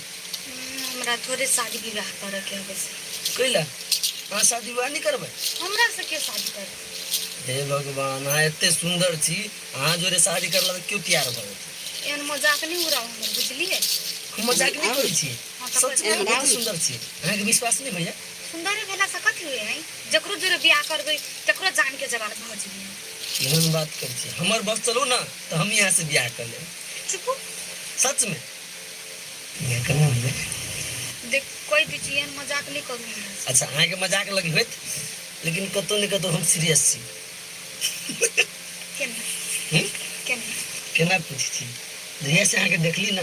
हमरा थोड़े शादी विवाह करऽ के हवे से। कैला, अहाँ शादी विवाह नहि करबै? हमरा से के शादी करतै? हे भगवान, अहाँ एते सुन्दर छी, अहाँ जोरे शादी करला तऽ केओ तैयार भऽ जेतै। एहन मजाक नहि उड़ाउ हमर, बुझलियै? हम मजाक नहि करै छी। हँ तऽ सच में अहाँ बहुत सुन्दर छी, अहाँके विश्वास नहि भैया? सुन्दरे भेलासँ कथी होइ है? जकरो जोरे बियाह करबै तकरो जान के जवाल भऽ जेबै हम। एहन बात करै छी, हमर बस चलू ने तऽ हम यहाँ से बियाह कर लेब। चुपू। सच में बियाह करना भैया? देख, कोई भी चीज एहन मजाक नहि करू हमरा से। अच्छा, अहाँके मजाक लगी होइत, लेकिन कतौ ने कतौ हम सीरियस छी। केना? हम्म? केना? केना पूछै छी? जहिया से अहाँके देखली ने,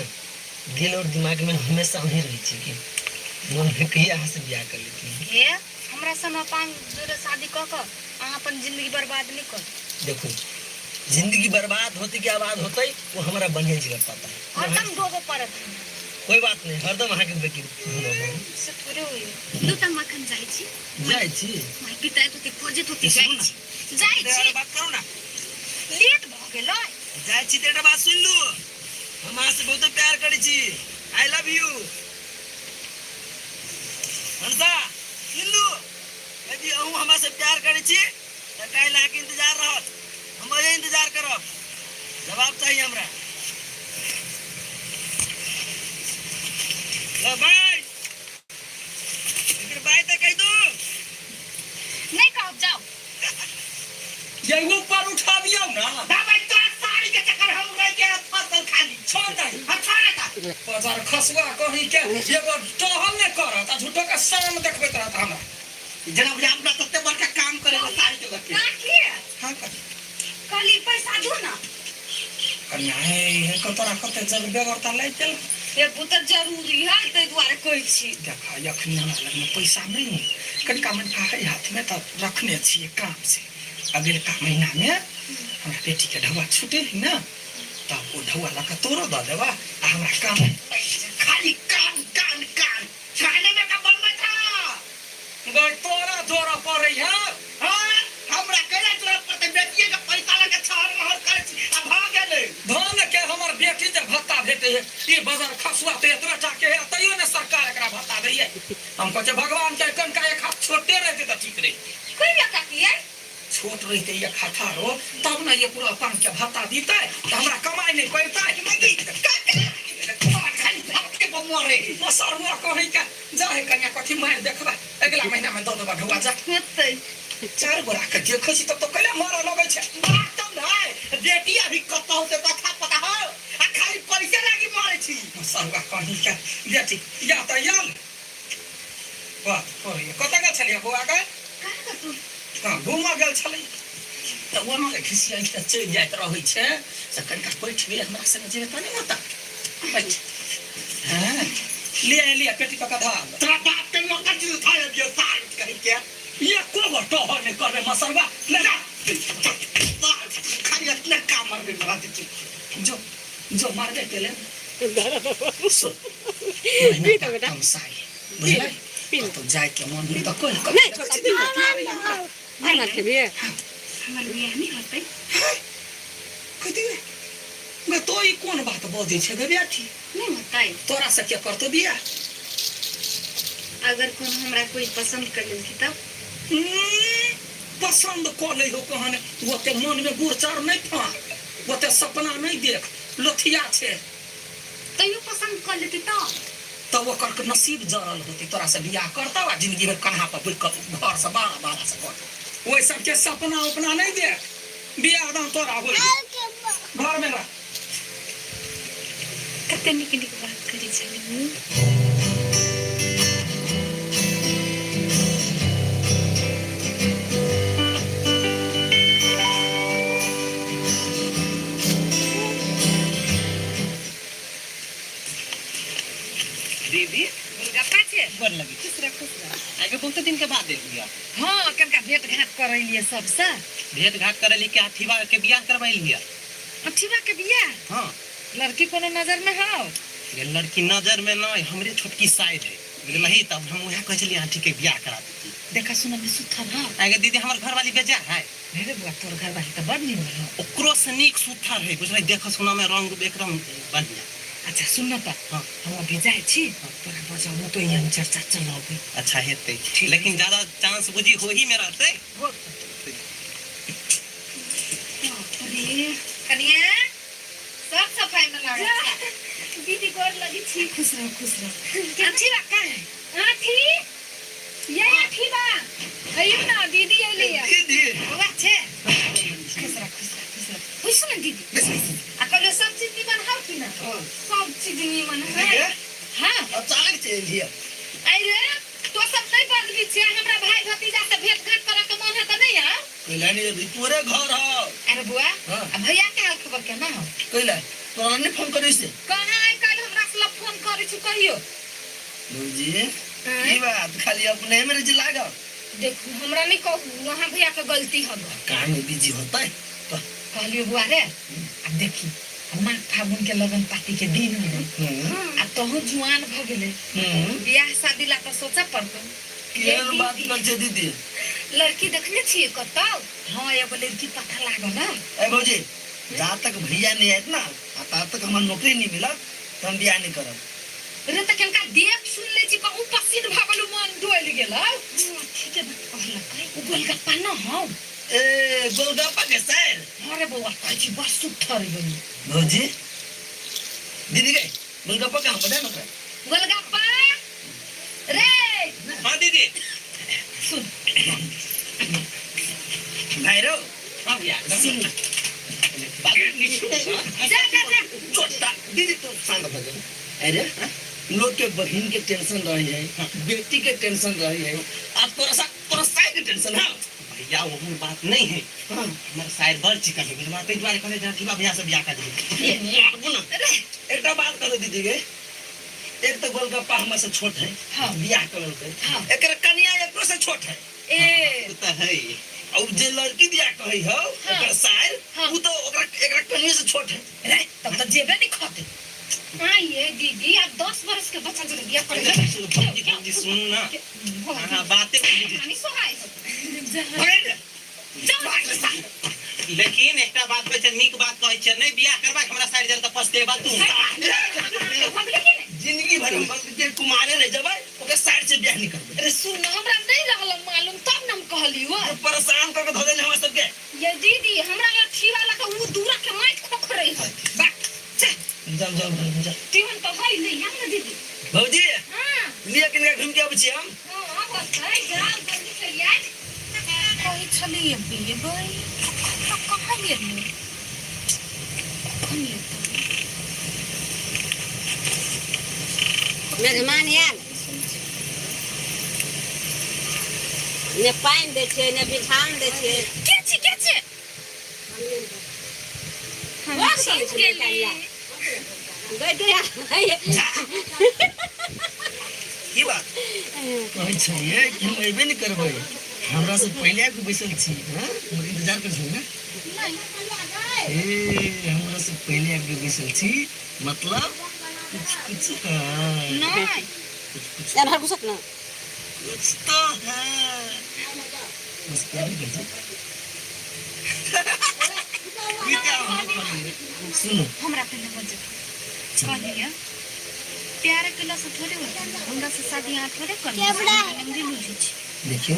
दिल और दिमाग में हमेशा अहीं रहै छी कि मन में कहिया अहाँ से बियाह कर लेती। हे, हमरा सन अपांग जोरे शादी कऽ कऽ अहाँ अपन जिंदगी बर्बाद नहि करू। देखू, जिंदगी बर्बाद होते कि आबाद होते, वो हमारा बढ़िया जगह पता है। हरदम डोबो पड़त हमरा। कोई बात नहीं, हरदम अहाँके बेटी घुमब हम। से थोड़े होइए। दू टा मखन जाइ छी। जाइ छी। माय पिता होते, खोजैत होते। जाइ छी, जाइ छी। बात करू ना। लेट भऽ गेलै। जाइ छी तऽ एकटा बात सुनि लू, हम अहाँ से बहुते प्यार करै छी, I love you. Mansa, सुनि लू, यदि अहूँ हमरा से प्यार करै छी तऽ काल्हि अहाँके इंतजार रहत, हम अहीं इंतजार करब, जवाब चाहिए हमरा। ल बाय, लेकिन बाय तऽ कहि दू। नहि कहब, जाउ। ये ऊपर उठाबियौ ना। दाबाई, तोरा साड़ी के चक्कर हम रह के फसल खाली। छोड़ दही। हाँ, छोड़ ता। बाजार खसुआ कहीं के एगो टहल नहि करत आ झूठो के शान देखबैत रहत हमरा। जेना बुझा हमरा तते बड़का काम करे ला साड़ी के लके। काकी। हाँ, कथी? कहली पैसा दू ना। कनिया हे, हे तोरा कते जग बेगरता लागि गेल। हे पुत्र, जरूरी है ताहि दुआरे कहै छी। देख, अखनी हमरा लगमे पैसा नहि है, कनिका मनिका है हाथमे तऽ रखने छियै काम से। अगिलका महीनामे हमरा बेटीके ढौआ छूटे है ने, तब ओ ढौआ लऽ कऽ तोरो दऽ देबह आ हमरा काम। खाली कान कान कान खाने में का बनबै था। गई, तोरा जोरऽ पड़ै है। हाँ, हमरा कैला जोड़ा पड़तै? बेटिए के पैसा लके छहर महर करै छी आ भऽ गेलै। धन के हमर बेटी जे भत्ता भेटै है, ई बजार खसुआ तऽ एतबे टा के है, तैयो ने सरकार एकरा भत्ता दैये। हम कहै छियै भगवान के कनिका एक हाथ छोटे रहतै तऽ ठीक रहितै। कहिया काकी यै? छोट रहितै एक हाथ आरो, तब ने ये पूरा पान के भत्ता दितै तऽ हमरा कमाइ नहि पड़तै। खाली भात के मरे। मसरुआ कहै के जा हे कनिया, कथी मारि देखबै, अगिला महीना में दऽ देबा ढौआ, जा। हेतै। चारि गोरा के देखै छी तब तऽ कैला मरऽ लगै छै? बात तब ने बेटी अभी कतहु से कथा पता हो आ खाली पैसे लागी मरे छी। मसरुआ कहीं के बेटी या तऽ आयल बात करैया। कतऽ गेल छलियै बौआ के? कहाँ कतौ। हँ, घूमऽ गेल छलै तऽ ओना जे घिसियाइ तऽ चलि जाइत रहै छै, से कनिका बैठ गेलै हमरा संगे, जेबै तऽ नहि होता, बैठ। हँ, लिअ लिअ, पेटी पका धऽ। तोरा बाप के नौकर जी उठा दियो साल कहीं के। एको गो टहल नहि करबै मसरुआ, ले जा। खाली इतना काम मरबे मरा दे। जो जो, मारबे केले सो महीना कम साई बुझलै, कतौ जाइके मन हुई तऽ कहि कऽ। हमर बियाह नहि होतै? कथी गे, तो ई कोन बात बजै छै गे बेटी? नहि होतै। तोरा से के करतौ बियाह? अगर कोनो हमरा कोई पसंद कर लेलखिन तब? पसंद कऽ लै हो कहन, ओते मनमे गुड़ चाउर नहि फाँक, ओते सपना नहि देख, लोथिया छै। तैयो पसंद कर लेती तब? तऽ ओकर के नसीब जरल होतै, तोरा से बियाह करतौ आ जिंदगी भरि कन्हा पर बुझि कऽ घर से बाहर बाहर से करतौ। ओहि सबके सपना उपना नहि देख, बियाह दान तोरा होइ, घर में रह। कते नीक नीक बात करै छलै ओ। दीदी गोलगप्पा छै गोर लगे खुश रह खुश रह आगे बहुत दिन के बाद एलियै हाँ कनका भेंट घाट करै लिए सबसे भेंट घाट करे ली के अथीबा के बियाह करबैलियै अठीबा के बियाह हाँ लड़की कोनो नजर में हौ ये लड़की नजर में नहीं हमरे छोटकी साइड है बुझलही तब हम वएह कहै छलियै आंटी के बियाह करा देती देखा सुन में सुथर हौ आगे दीदी हमर घर वाली बेजा है अरे बुआ तोर घर वाली तऽ बड़ निमन हौ ओकरो से नीक सुथर है बुझलही देख सुना में रंग रूप एकदम बढ़िया अच्छा सुन न तऽ हाँ। हम अभी जाइ छी तोरा बजाबू तो यहाँ चर्चा चलाबी अच्छा हेतै लेकिन ज्यादा चांस बुझी होही में रहतै अरे कनिया सब सफाई में लागल जा दीदी गोर लगी छी खुश रहो खुश रहो आठी बा का है आठी ये आठी बा कहियो ना दीदी अइली है दीदी बौआ छे खुश रह खुश रह खुश रह खुश ना दीदी आ कहलियो सब चीज निमन हौ कि ना सब चीज निमन है दीदी हाँ अचानक चलि एलियै अरे रे तो सब नहीं बदली छे हमरा भाई भतीजा से भेंट घाट करे के मन है त नहीं आओ कैला नहीं अभी तोरे घर हौ अरे बुआ हाँ। आ भैया के हाल खबर केना हौ कैला तोरा नहीं फोन करै से कहाँ आइ काल्हि हमरा से फोन करै छी कहियो भौजी की बात खाली अपने में रजी लागल देखू हमरा नहीं कहू वहाँ भैया के गलती हब काम में बिजी होता है तो कहलियो बुआ रे आ देखी आ माघ फागुन के लगन पाती के दिन होले आ तोहू जुआन भ गेले बियाह शादी ला तऽ सोचऽ पड़तौ केहन बात कर छै दीदी लड़की देखने छियै कतौ हाँ एगो लड़की पता लागल ना ए भौजी जा तक भैया नहीं आयत ना आ ता तक हमरा नौकरी नहीं मिलत तो हम बियाह नहीं करब रे तऽ केनका देख सुन ले छी कहूँ पसीन भऽ गेलौ मन डोलि गेलौ ठीके बात कहलकै ओ गोलगप्पा न हौ ए गोलगप्पा के सैर अरे बौआ कहै छी बस सुथर बनी भौजी दीदी गे गोलगप्पा कहाँ बता ना ओकरा गोलगप्पा रे हाँ दीदी सुन भाई रो हाँ भैया सुन ना जा जा जा छोटा दीदी तू शांत हो जा अरे लोग के बहन के टेंशन रही है बेटी के टेंशन रही है अब तोरा सा तोरा साई के टेंशन है भैया वो बात नहीं है हाँ हमर साइड बड़ चिकन है बुझमा ताहि दुआरे कहले जे अथीबा भैया से बियाह कर दियै मारबो ना एकटा बात कहलो दीदी गे एक तो गोलगप्पा हमरा से छोट है हाँ। बियाह कर लेलकै हाँ। एकर कनिया एकरो से छोट है ए ओ तऽ है और जे लड़की बियाह कहै हौ ओकर साइर हाँ। उ तो ओकरा एकरा कनिया से छोट है रे तब तऽ जेबे नहीं खते आइए दीदी आप 10 बरस के बच्चा जगह बियाह करे भौजी भौजी सुनू ना अहाँ बाते बुझी नहीं सोहाय भागि रे। भाग रे सार। लेकिन एकटा बात कहै छै नीक बात कहै छै नहि बियाह करबाक हमरा साइड जर तऽ पछतेबा तू जिंदगी भर हम जे कुमारे रह जबै ओकर साइड से बियाह नहीं करबै अरे सुन ना हमरा नहीं रहल मालूम तब न हम कहलियो परेशान कर के धऽ देने हमरा सबके ये दीदी हमरा अथी वाला के उ दूरा के माइक खोखरे है बा जा जाओ जाओ घर जाओ तीवन तो है नहीं हम ना दीदी भौजी हां लिअ किनका घूम के अबै छी हम हां बस है जाओ जल्दी चलिए आइ कहै छलियै बेबै तऽ कहाँ गेलै कखन एतै मेजमान आयल ने पानि दै छै ने बिछान दै छै के छी के छी हम छीन गेली की बात कहै छलियै कि हम अयबे नहि करबै हमरा से पहिले आबि कऽ बैसल छी हँ हमर इंतजार करै छलियै ने ए हमरा से पहिले आबि कऽ बैसल छी मतलब कुछ कुछ है नहीं कुछ कुछ एम्हर घुसक ने कुछ तो है मुस्कुरा भी कर सुनो हमरा पहिले बजे कहलियै प्यार केला से थोड़े होता हमरा से शादी अहाँ थोड़े करबै हम बुझै छी देखियौ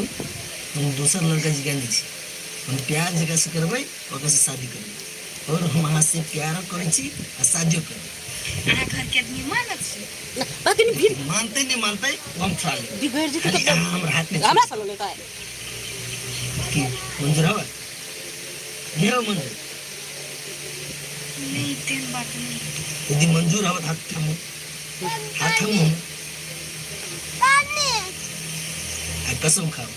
हम दोसर लड़का जी नहीं छी हम प्यार जकरा से करबै ओकरा से शादी करबै और हम अहाँ से प्यारो करै छी आ शादियो करबै अहाँ घर के आदमी मानत छै बकनी भीड़ मानते नहीं मानते वो हम छोड़ा लेबै बिगड़ जेतै खाली तऽ अहाँ हमरा हाथ में हमरा सब लेतै की मंजूर हवा नहीं हो मंजूर नहीं तेहन बात नहीं। यदि मंजूर हवत हाथ थामू, हाथ थामू। आ कसम खाओ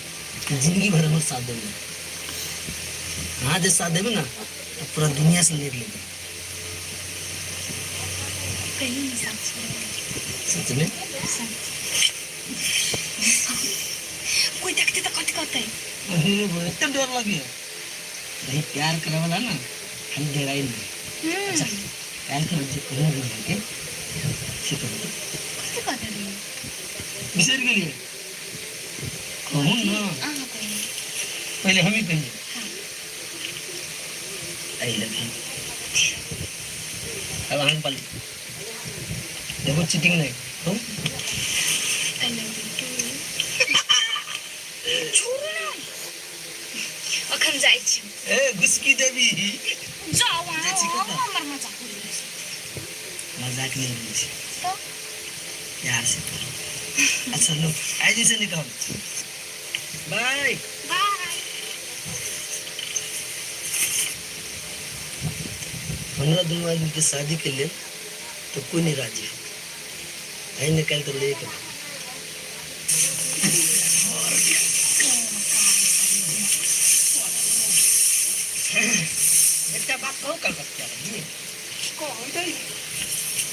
कि जिंदगी भर हमर साथ देबै। अहाँ जे साथ देबै ना तो पूरा दुनिया से लड़ लेबै। कहियो नहीं साथ छोड़बै। सच में? सच। कोई देखते तऽ कथी कहतै? अरे एते डर लगे नहीं प्यार करे वाला ना हम डराई नहीं। अच्छा काल्हि खन जे कहने रही अहाँके से कहू। कथी कहने रही? बिसरि गेलियै? कहू ना। अहाँ कहू। पहिले हम ही कहिए। हाँ। I love you. अब अहाँके पाली। देखो चीटिंग नहीं, कहू। I love you two. छोड़ू ना, अखन जाइ छी। ए घुसकी देवी। जाउ जाइ छी अहाँ। कतऽ? हमर मजाक उड़बै छी? मजाक नहीं उड़बै छी। तऽ? प्यार से करू। अच्छा लो, आइ जे छै निकल। बाय। बाय। हमरा दुनू आदमी के शादी के लेल तो कोई नहीं राजी हो। आइ निकालि तऽ ले के एकटा बात कहू कलकतिया वाली? कहै दै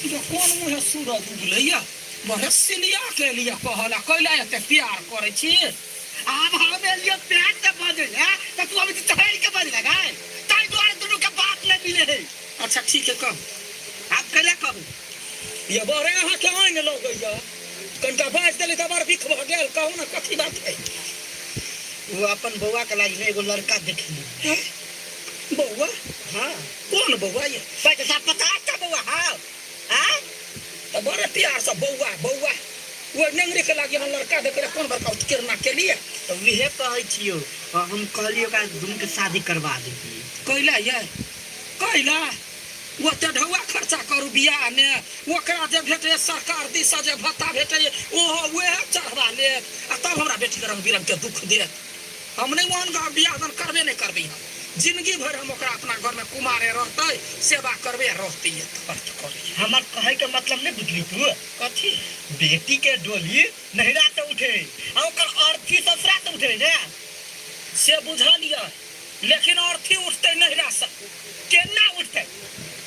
जे कोन मुँहे सूरज उगलैया, बड़े सिलिया के लिए कहला कैला एते प्यार करै छी? आब हम एलियो प्यार से बजै ले तऽ तू अभी चढ़ि के बजै लगै, ताहि दुआरे दुनू के बात नहि मिले है। अच्छा ठीक है, कह। आब कैला कहू? ये बड़े अहाँके आनि लगैया, कनिटा बाजि देली तऽ बड़ बिख भऽ गेल। कहू ने कथी बात है? ओ अपन बौआ के लागि एगो लड़का देखली। बौआ? हाँ। कोन बौआ ये? 50 टा बौआ। हाँ आँय? तऽ बड़े प्यार से बौआ बौआ, ओ नेंगरी के लागि हम लड़का देख रहे, कोन बड़का उत्कीर्णा के लिए? तऽ उहे कहै छियौ, हम कहलियै ओकरा दुनू के शादी करवा देतियै। कैला ये? कैला ओते ढौआ खर्चा करू बियाह मे? ओकरा जे भेटैए सरकार दिस जे भत्ता भेटैए, ओहो वएह चढ़वा लेत आ तब हमरा बेटीके रंग बिरंग के दुख देत। हम नहि ओहन गाँव बियाह दान करबे नहि करबै। हम जिंदगी भरि हम ओकरा अपना घरमे कुमारे रहतै, सेवा करबै आ रहतै। खर्च करै हमर कहै के मतलब नहि बुझली तू? कथी? बेटी के डोली नैहरा से उठे आ ओकर अर्थी ससुरा से उठे ने। से बुझलियै, लेकिन अर्थी उठतै नैहरा से केना उठतै?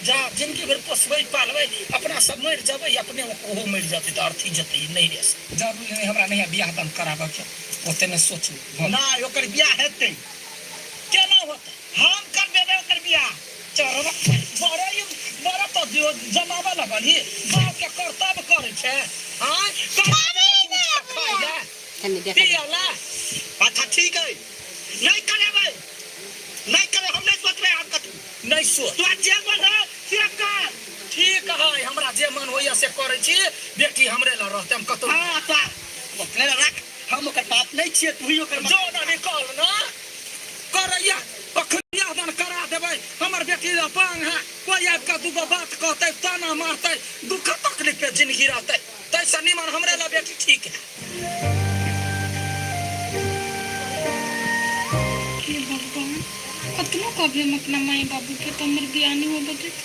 जा जिंदगी भरि पोसबै पालबै, अपना सब मरि जेबै, अपने ओहो मरि जेतै तऽ अर्थी जेतै नैहरे से। जरूरी नहि, हमरा नहि बियाह दान कराबऽके, ओते नहि सोचू। नहि, ओकर बियाह हेतै। केना होतै? हम करबेबै ओकर बियाह। चढ़ब बड़े बड़े तऽ जमाबऽ लगलही, बापके कर्तव्य करै छै। आँय, खाइ पियला। अच्छा ठीक है, नहीं करेबै, नहीं करे, हम नहीं सोचबै आब कतू। नहीं सोच। तोरा जे मन है से कर। ठीक है, हमरा जे मन होइया से करै छी। बेटी हमरे लग रहतै, हम कतौ। हाँ, तो अपने लग रख, हम ओकर बाप नहीं छियै, तू ही ओकर जो ना निकल ना करैया, अखन बियाह दान करा देबै। हमर बेटी अपांग है, कोई आबि कऽ दूगो बात कहतै, ताना मारतै, दुख तकलीफ पे जिंदगी रहतै, तैसँ निमन हमरे लग बेटी ठीक है। हे भगवान, कतनो कभी हम अपना माई बाबू के तो हमर बियाह नहीं होबे देत।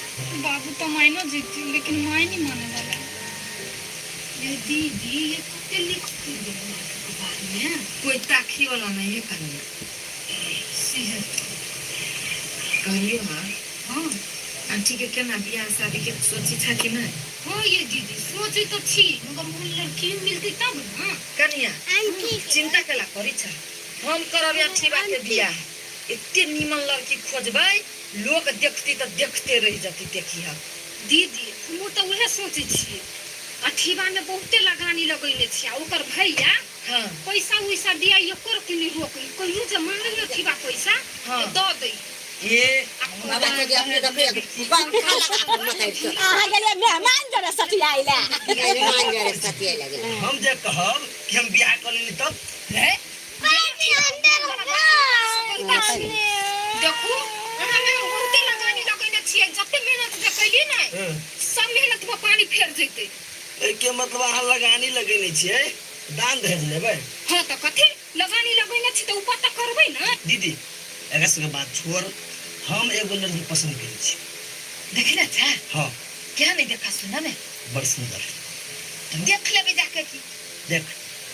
बाबू तो मायनो जेती, लेकिन माय नहीं माने वाला। ये दीदी, ये कते लिख के गेल अखबार में? कोई ताखी वाला नहीं है कन्या से कहलियो। हाँ। हाँ। आंटी के केना बियाह शादी के सोची था कि नहीं? हाँ ये दीदी, सोचे तो छी, मगर वो लड़की मिलती तब ना। कन्या, चिंता केला करी छा? हम करब अठीबा के बियाह। एते नीमन लड़की खोजबै, लोक देखती तऽ देखते रहि जती, देखी हम। दीदी, हमहूँ तऽ उएह सोचै छियै। अठीबा में बहुते लगानी लगैने छियै आ ओकर भैया पैसा उैसा दिया एको रत्ती नहि रोकै। कहियो जे मांगै अठीबा पैसा तऽ दऽ दै। ए अहाँ गेलियै मेहमान जरे सटियाइला। मेहमान जरे सटियाइ लगे। हम जे कहब कि हम बियाह कऽ लेली तब? देखू, अहाँ ने बहुते लगानी लगैने छियै। जते मेहनत जे कैली ने, सब मेहनत में पानी फेर जेतै। एहिके मतलब अहाँ लगानी लगेने छियै, दान दहेज लेबै? हाँ तऽ कथी लगानी लगैने छी, तऽ ऊपर तऽ करबै ने। दीदी, एकरा सबके बात छोड़, हम एगो लड़की पसंद करै छी। देखने छा? हाँ। केहन है देखा सुना में? बड़ सुंदर। तऽ देख लेबै जाके की। देख,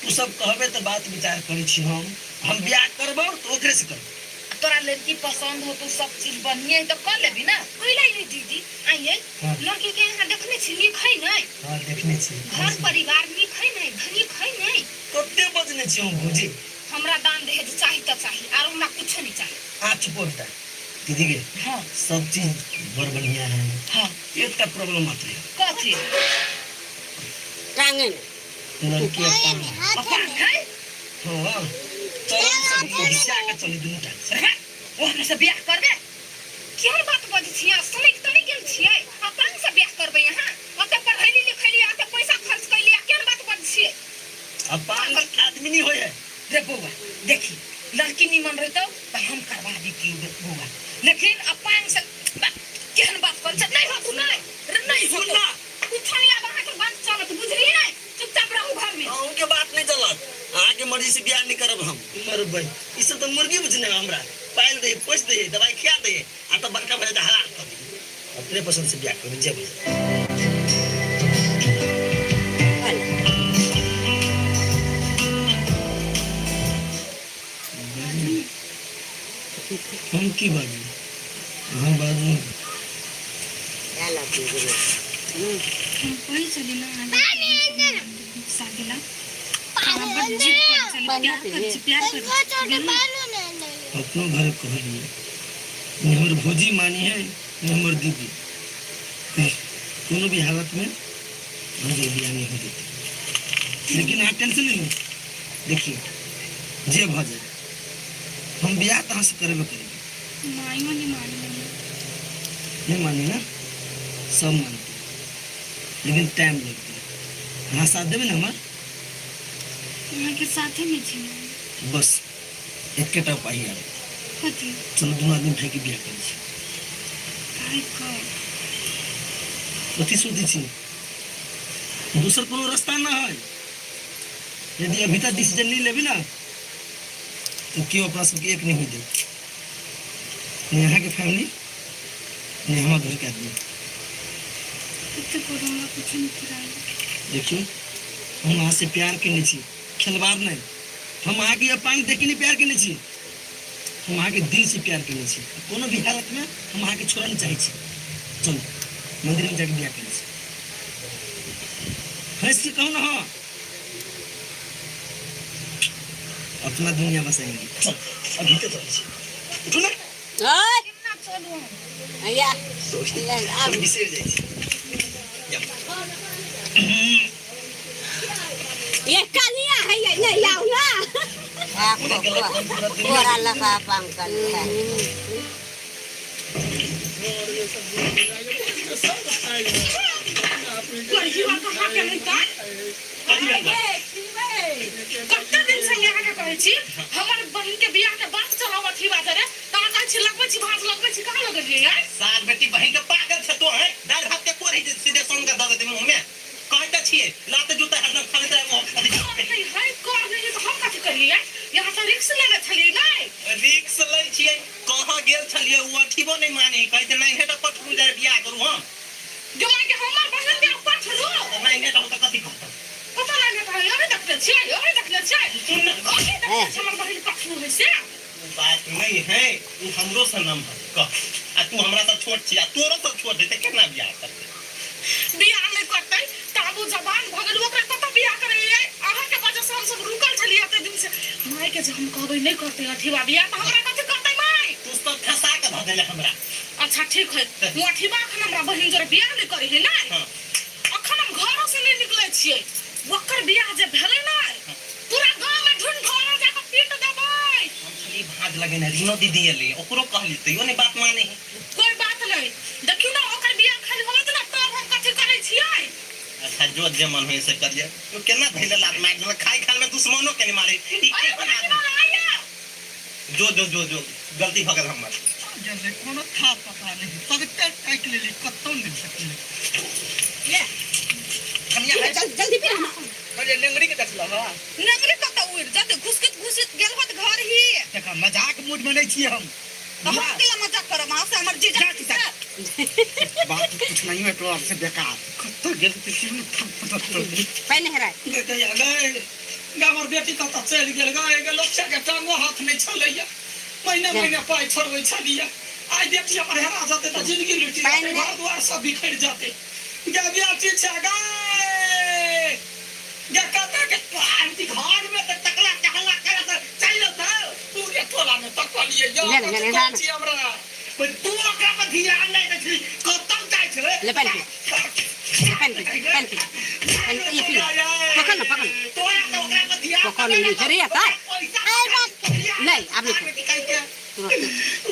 तू सब कहबे तऽ बात विचार करै छी। हम बियाह करबौ तऽ ओकरे से करबौ। आ तोरा लड़की पसंद हो तो सब चीज बढ़िया है तो कर लेबी ना? कैला ये दीदी आइए। हाँ। लड़की के यहाँ देखने छी, नीक है नहीं? हाँ, देखने छी। घर परिवार नीक है नहीं? धनिक है नहीं? कते बजने छी हम भौजी। हमरा दान दहेज चाही तऽ चाही, आरो हमरा कुछो नहीं चाही। आ चुप हो बेटा। दीदी के हाँ। सब चीज बड़ बढ़िया है। हाँ। एकटा प्रॉब्लम मात्र है। कथी? टांगे में। लड़की अपन अपन है? हाँ, चलन सब घिसा के चली दुनू टांग से। रे, ओ हमरा से बियाह करबे? केहन बात बजै छियै? सनकि तऽ नहि गेल छियै? अपन से बियाह करबै अहाँ? ओते पढ़ैली लिखैली, ओते पैसा खर्च कैली, आ केहन बात बजै छियै? अपन आदमी नहीं होय है। रे बौआ, देखी लड़की निमन रहतौ तऽ हम करवा देतियौ बौआ, लेकिन अपन से केहन बात करै छै? नहि होतौ, नहि रे, नहि सुन होतौ। ना। कुछो नहि, आब अहाँके बात चलत, बुझलियै नहि? चुपचाप रहू घर में। अहूँ के बात नहीं चलत, अहाँ के मर्जी से बियाह नहीं करब हम। मरबै ई सब तऽ मुर्गी बुझने हमरा पालि दे, पोसि दे, दवाई खिया दे, आ तब बड़का भऽ जाए हलाल कर दे। अपने पसंद से बियाह करबै जे बुझे। हम की बाजू? अहाँ बाजू। हम कहै छली ना गुस्सा गेला, अहाँ बड जिद करै छली, प्यार करै छी, प्यार करै छी, गेलहुँ। अपनो घर कहलिए, ने हमर भौजी मानी है ने हमर दीदी। कोनो भी हालत में मुझे बियाह नहीं हो देते। लेकिन अहाँ टेंशन नहीं लो। देखिए, जे भऽ जाए, हम बियाह तऽ अहाँ से करेबे करेबै। माइयो नहीं मानी। नहीं मानी ना, सब मानते, लेकिन टाइम लगते। अहाँ साथ देबै ने हमर? अहाँके साथे में छी। बस एकेटा उपाय आब। कथी? चलू, दुनू आदमी भाइके बियाह करै छी। भाइ कऽ? कथी सोचै छी? दोसर कोनो रास्ता ना है। यदि अभी तक डिसीजन नहीं लेबी ना तो केओ अपना सबके एक नहीं होई दे, ने यहाँ के फैमिली ने हमार घर के आदमी। कते करू, हमरा कुछो नहीं फुरायल। देखियो, हम अहाँ से प्यार केने छी, खेलबार नहीं। हम अहाँके अपांग देखी नहीं प्यार केने छी, हम अहाँके दिल से प्यार केने छी। कोनो भी हालत में हम अहाँके छोड़ऽ नहीं चाहै छी। चलू, मंदिर में जाके बियाह करै छी। हंस के कहू ना। हाँ, अपना दुनिया बसाएंगे। चल, अभी तो चल छी, उठू ना। ओए केना चलू? या। हम बिसरि जाइ छी। जाउ। ये कनिया है ये नहीं आओ ना। कोरा लगा पंकल है। गरीबा कहाँ के नहीं तऽ कते दिन से यहाँ के कहै छी, हमर बहिन के बियाह के बात चलावत ही बात रे, तऽ कहै छी लगबै छी भाज, लगबै छी। कहाँ लगलियै यार? सार बेटी बहिन के पागल छै तो है। दालि भात के कोरी सीधे सोन के दऽ देतै मुँह में। कहै तऽ छियै, लात जूता हरदम खाने रहै मुँह। नहीं है कर नहीं तऽ हम कथी करियै यार? यहाँ तऽ रिक्स लेने छलियै नहि? रिक्स लै छियै। कहाँ गेल छलियै? ओ अथिबो नहि माने है, कहै छै नहि हेतै पठरू जाय बियाह करू हम। जमाई के हमर बहिन के पठरू? नहि हेतौ तऽ कथी कहतौ? पता नहि हेतै। अभी देखने छियै, अभी देखने छियै। सुन ने। अभी देखने छियै हमर बहिन पठरू है से। ओ बात नहि है, ओ हमरो से नमहर कह, आ तू हमरा से छोट छी, आ तोरो से छोट है, तऽ केना बियाह करतै? बियाह नहि करतै तऽ आब ओ जवान भऽ गेल, ओकरा कतऽ बियाह करैयै? अहाँके वजह से हमसब रुकल छलियै एते दिन से। माय के जे हम कहबै नहि करतै अठीबा बियाह तऽ हमरा कथी करतै माय? तू सब फंसा के धऽ देले हमरा। अच्छा ठीक है, ओ अठीबा अखन हमरा बहिन जोरे बियाह नहि करै है नहि? हाँ। अखन हम घरो से नहि निकलै छियै। ओकर बियाह जे भेलै नहि, पूरा गाँव में ढूंढ जाकऽ पीट देबै। हम छली भाँज लगेने, रीनो दीदी एलै, ओकरो कहली तैयो नहि बात माने है। कोई बात नहीं, देखियौ ने, ओकर बियाह खाली होत ने तब हम कथी करै छियै। अच्छा, जो जे मन होय से करिए। तू केना धैले लात मारि देलक? खाइ खाल में दुश्मनो के नहीं मारे ई। अरे केहन भाई आदमी? आया। जो जो जो जो गलती भऽ गेल हमर। गेलै, कोनो था पता नहीं, सबके काटि लेली, कतौ नहि सकलै। कनिया है। जल्दी जल्दी फिर हम। कहलियै लेंगड़ी के देखलह हँ? नेंगरी कतऽ उड़ि जेतै? घुसकैत घुसैत गेल होत घर ही। देखा, मजाक मूड में नहीं छियै हम। तऽ हम केला मजाक करब अहाँ से, हमर जीजा? जा, जा। बात कुछ नहीं है तो आपसे बेकार कत्ता गेल किसी ने पानि हेराय गै गै गे हमर बेटी कतऽ चलि गेल गै गे लोकसँ के टांगो हाथ नहि छलैया महीने महीने पाइ छोड़बै छलियै आइ बेटी हमर हेरा जेतै तऽ जिंदगी लुटि जेतै घर दुआर सब बिखरि जेतै गे बेटी छै गै गे कतऽ के आंटी घर में तऽ तकला टहला करे तऽ चलि औतौ पूरे टोला में तकलियै यौ ले ले ले ले छी हमरा तू ओकरा पर ध्यान नहि दै छी कतऽ जाइ छै ले पानि पी ले पानि पी पानि पी पानि पी पी पकड़ ना पकड़ पकड़ नहीं अरे आता नहीं आब नहीं तुरंत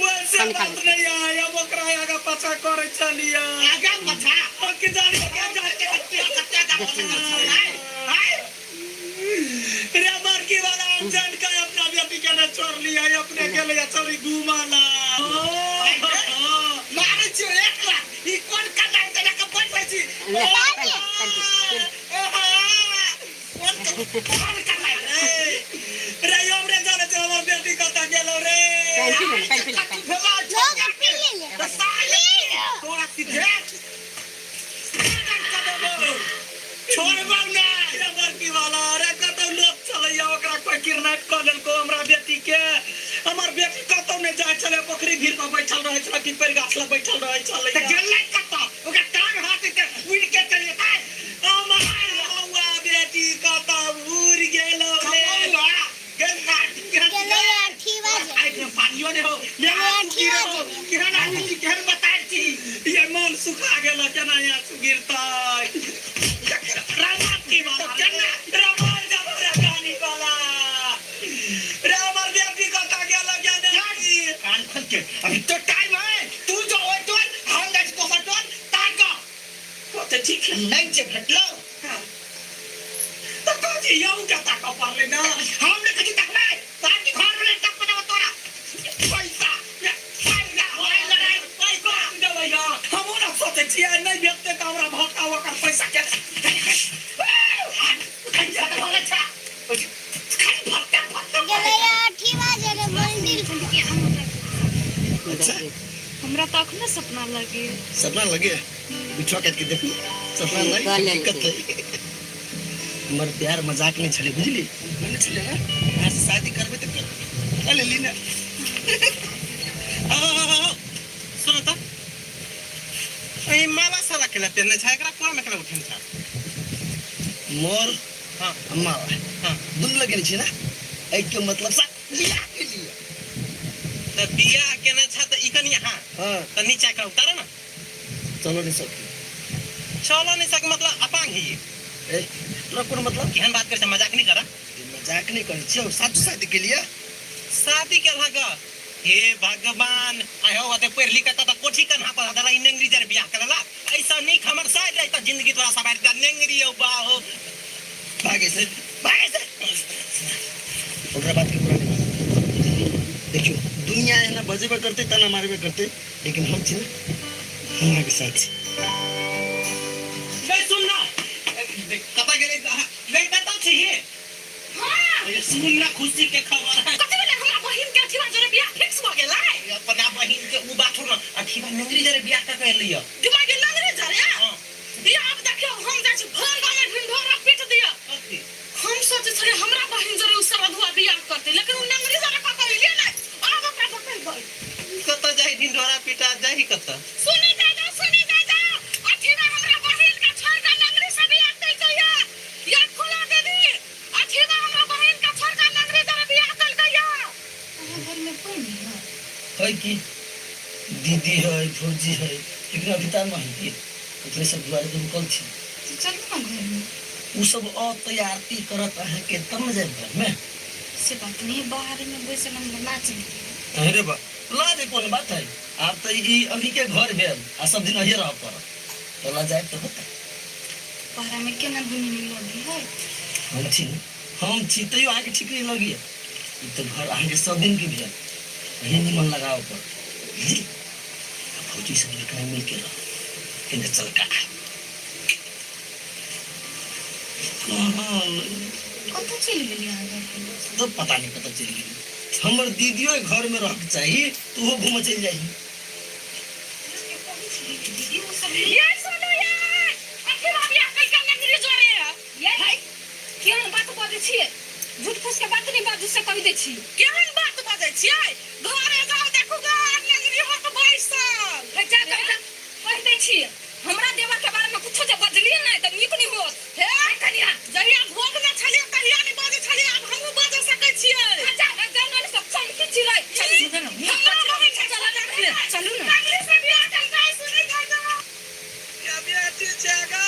वैसे पानि खा बात नहीं आया अब ओकरा आगा पाछा करे चलिया आगा पाछा ओके जाने के जाने के कत्ते कत्ते रे बड़की वाला हम जान के अपना बेटी के ना छोड़ लिया अपने के लिए चली घुमाला मारे छियो एक लाख ई कोन कन्ना तेना के बैठै छी ले पानि पी पानि पी रे हमरे जाने छै हमर बेटी कतऽ गेलो रे पानि पी ले पानि पी ले पानि तोरा सीधे छोड़बौ नै रे बड़की वाला रे कतौ लोक चलैया ओकरा कोई किडनैप कऽ लेलको हमरा बेटी के हमर बेटी कतौ नहि जाइ छलै पोखरि भीड़ पर बैठल रहै छलै पीपल गाछ लग बैठल रहै छलै तऽ गेलै कतऽ ओकरा टांग हाथ के उड़ि के चलि जेतै हमर बौआ बेटी कतऽ उड़ि गेलो रे गेलै अठी बाजे पानियो नहि हो गेलै अठी बाजे केहन आदमी छी केहन बताय छी ये मन सुखा गेल केना आंसू गिरतै रामा की वाला केना रामा जब रे पानी वाला रे हमर बेटी कतऽ गेल केने कान खोल के अभी तो टाइम है तू जो ओइ टोल हम जाइ छी दोसर टोल ताक तो ठीक है नहीं जे भेटलो तऽ कहै छी यौ के ताकऽ पड़लै ने हम नहि कहै छी तकबै ताकि घर में तक पता तोरा पैसा पैसा पैसा देबै हमहूँ ने सोचै छियै नहि भेटतै तऽ हमरा भत्ता ओकर पैसा के गेलै अठी बाजे रे मंदिर अच्छा हमरा तऽ अखने सपना लगे सपना लगे बिछुआ काट के देखू सपना नहीं कऽ लेलकै। हकीकत है हमर प्यार मजाक नहीं छले बुझली नहीं छले ना अहाँ से शादी करबै तऽ कर कर लेली ना आओ आओ आओ सुनो तो ए माला साला केला पेरने छै एकरा कोरा में केला उठेने छै मोर हाँ माला हाँ दुनू लगेने छी ना एहिके मतलब सा बियाह के लिए तऽ बियाह केने छै तऽ ई कनि हाँ हाँ तऽ नीचा एकरा उतारो ना चलो नहीं सकी चलो नहीं सक मतलब अपांग ही ए तोरा कोनो मतलब केहन बात करे छै मजाक नहीं करा मजाक नहीं करै छियौ साचो शादी के लिए शादी के लग हे भगवान आयो ओते पढ़ लिख के त कोठी कन्हा पर दला ई नेंगरी जर बियाह करला ऐसा नीक हमर साइड रही त जिंदगी तोरा सवार के नेंगरी औ बाहो भागे से भागे से ओकरा बात के पूरा नहीं देखियो दुनिया एना बजेबे करते ताना मारबे करते लेकिन हम छी ना हम अहाँके साथ छी नहीं सुन ना कतऽ गेलै नहीं कतऽ छी हे हाँ सुन ना खुशी के खबर है कथी भेलै हमरा बहिन के अथीवा जोरे बियाह फिक्स भऽ गेलै अपना बहिन के उ बात छोड़ ना अथीवा नेंगरी जरे बियाह कऽ के एलै दिमाग के नंगरे जरे हाँ ये आब देखियौ हम जाइ छी भर गाँव में ढिंढोरा पीट दिअ कथी हम सोचै छलियै हमरा बहिन जरे उ सरधुआ बियाह करतै लेकिन उ नंगरी जरे कऽ के एलियै नहि आब ओकरा बतेबै कतऽ जाही ढिंढोरा पिटा जाही कतऽ सुनी दादा सुनी दादा अथीवा हमरा बहिन के छोड़ के नंगरी से बियाह कइलकै या या खोला दीदी अथीवा हमरा बहिन के छोड़ के नंगरी जरे बियाह कइलकै या अहाँ घरमे पानि है है कि दीदी है भौजी है लेकिन अभी तक नहीं है ओकरे सब दुआरे पर रुकल छी तऽ चलू ने घरमे उ सब अतै आरती करत अहाँके तब ने जायब घरमे से बात नहीं बाहर में बैसल हमरा लाज लगैया अरे बा लाज के कोन बात है आब तऽ ई अभी के घर भेल आ सब दिन अहिए रह पड़त तो ला जाए तो होता बाहर में केना दुनिया लगी है हम छी ने हम छी तैयो अहाँके ठीक नहीं लगी ई तऽ घर अहाँके सब दिन के भेल अहीं निमन लगाओ पड़त बुझली आ भौजी सब लेकर मिल के रह केने चलका कतऽ चलि गेली अहाँ घरके लोक सब? तो पता नहीं कतऽ चलि गेली हमर दीदियो घर में रहके चाही तो ओहो घूमऽ चलि जाइ अहाँके कहै छी छियै झूठ फूस के बात नहि बाजू से कहि दै छी केहन बात बजै छियै घरे जाउ देखू गा नेंगरी होत बैसल हे जा कहि जा कहि दै छी हमरा देवर के बारे में कुछो जे बजलियै नहि तऽ नीक नहि होत हे कनिया जहिया भोग ने छलियै तहिया नहि बाजै छलियै आब हमहूँ बाजऽ सकै छियै जा जा जा सब चमकी चिड़ै चलू ने हमरा रहै छै चलू ने नेंगरी से बियाह केलकै सुनै जाइ जाउ क्या बेटी छै गै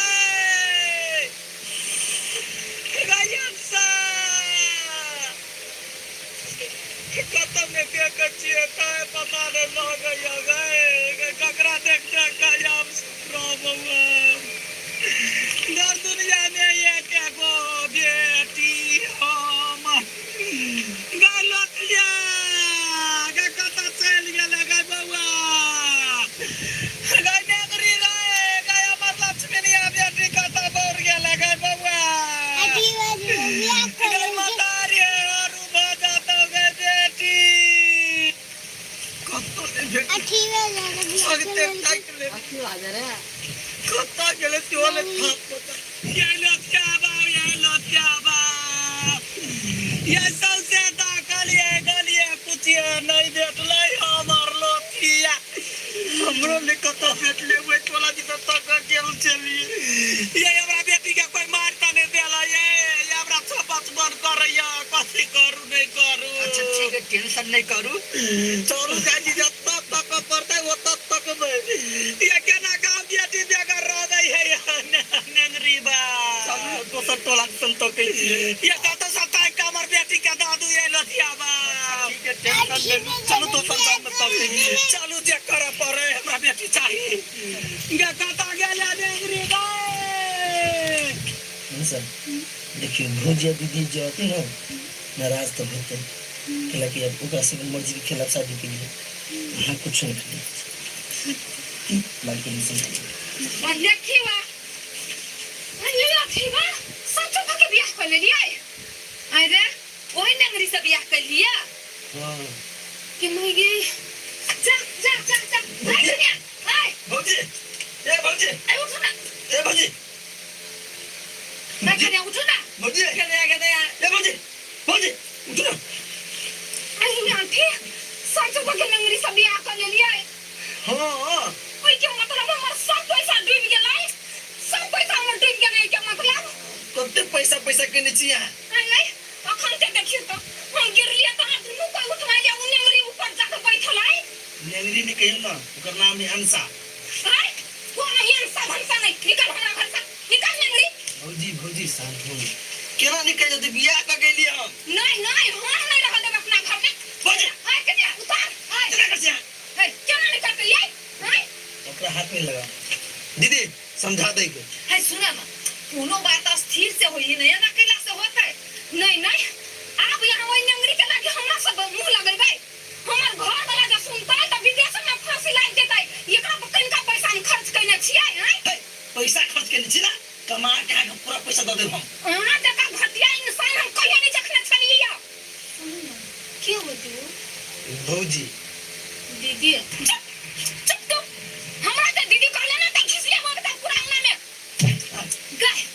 गैयनसा कतऽ ने देखै छियै तैं पता नहि लगैया गै ककरा देख देख कऽ हम सुतरब बौआ दर दुनिया मे एक एगो बेटी हम गै लोतिया गै कतऽ चलि गेलै गै बौआ गै नेगरी गै गै हमर लक्ष्मीनिया बेटी कतऽ दौड़ गेलै गै बौआ अथी बाजे बियाह गै कर मतारी आरू भऽ जातौ गै बेटी कतऽ नहि भेट अथी बाजे बियाह सगते कर ताकि ले अथी बाजे रे कतऽ गेलै सेहो नहि थाह पता ये लोतिया बा ये लोतिया बा ये सौंसे ताकलिए गलिए कुछिए नहि भेटलै हमर लोतिया हमरो नहि कतऽ भेटलै ओहि टोला दिस तक गेल छलियै ये हमरा बेटी के कोई मारि तऽ नहि देला ये ये हमरा छपच बन करैया कथी करू नहि करू अच्छा ठीक है टेंशन नहीं करू चलू चाची जतऽ तक पड़तै ओतऽ तकबै ये केना गाँव बेटी बेगर रहबै है नेंगरी बा चलू दोसर टोला दिसन तकै छियै ये कतऽ सताइ कमर बेटी के दादू ये लथिया बा ठीक है टेंशन नहीं चलू दोसर गाँव में तकै छियै चलू जे करऽ पड़ै हमरा बेटी चाही गे कतऽ गेलै नेंगरी बा सर देखियौ भौजी आ दीदी जे रहतै ने नाराज तऽ होतै कैला कि अब ओकरा सबके मर्जी के खिलाफ शादी केलियै अहाँ कुछो नहि करियौ की बालकनी से आ देखी बा अरे अथी बा सचो के बियाह कर लेलियै अरे ओहि नंगरी से बियाह कर लिया हाँ कि मैं गई जा जा जा जा आय कन्या आय भौजी ए भौजी आय उठो ना ए भौजी आय कन्या उठो ना भौजी ए भौजी भौजी उठू ना अरे आंटी सचो के नंगरी से बियाह कर लेलियै हाँ ओहि के मतलब हमर सब पैसा डूबि गेलै सब पैसा हमर डूबि गेलै के मतलब कते पैसा पैसा केने छी अहाँ आय अखन ते देखियौ तऽ हम गिरलियै तऽ अहाँ दुनू कोइ उठवा लिअ ओ नेंगरी ऊपर जाके बैठल आय नेंगरी नहि कहियौ ने ओकर नाम है अंसा आय कोनो एहन सब नहि निकल हमरा घर से निकल नेंगरी भौजी भौजी शांत हो केना निकल जेतै बियाह कऽ गेलियै हम नहीं नहीं हम नहीं रह देब अपना घर में भौजी आय कन्या उतार आय केना करै छी अहाँ? हे केना निकलतै यै आय ओकरा हाथ नहीं लगा दीदी समझा दे के है सुना ना कोनो बात स्थिर से होई नहीं ना कैला से होते नहीं नहीं आब यहाँ ओहि नेंगरी के लागे हमरा सब मुंह लगेबै हमर घर वाला जे सुनतै तऽ विदेश में फांसी लागि जेतै एकरा पर कनिका पैसा हम खर्च कयने छियै आँय हे, पैसा खर्च केने छी ना कमा के अहाँके पूरा पैसा दऽ देब हम अहाँ जकाँ घटिया इंसान हम कहियो नहि देखने छलियै यऽ सुनू ने के होते हो भौजी दीदी चुप चुप तू हमरा जे दीदी कहले ने तऽ घिसिया भऽ गेतै पूरा अंगना में गए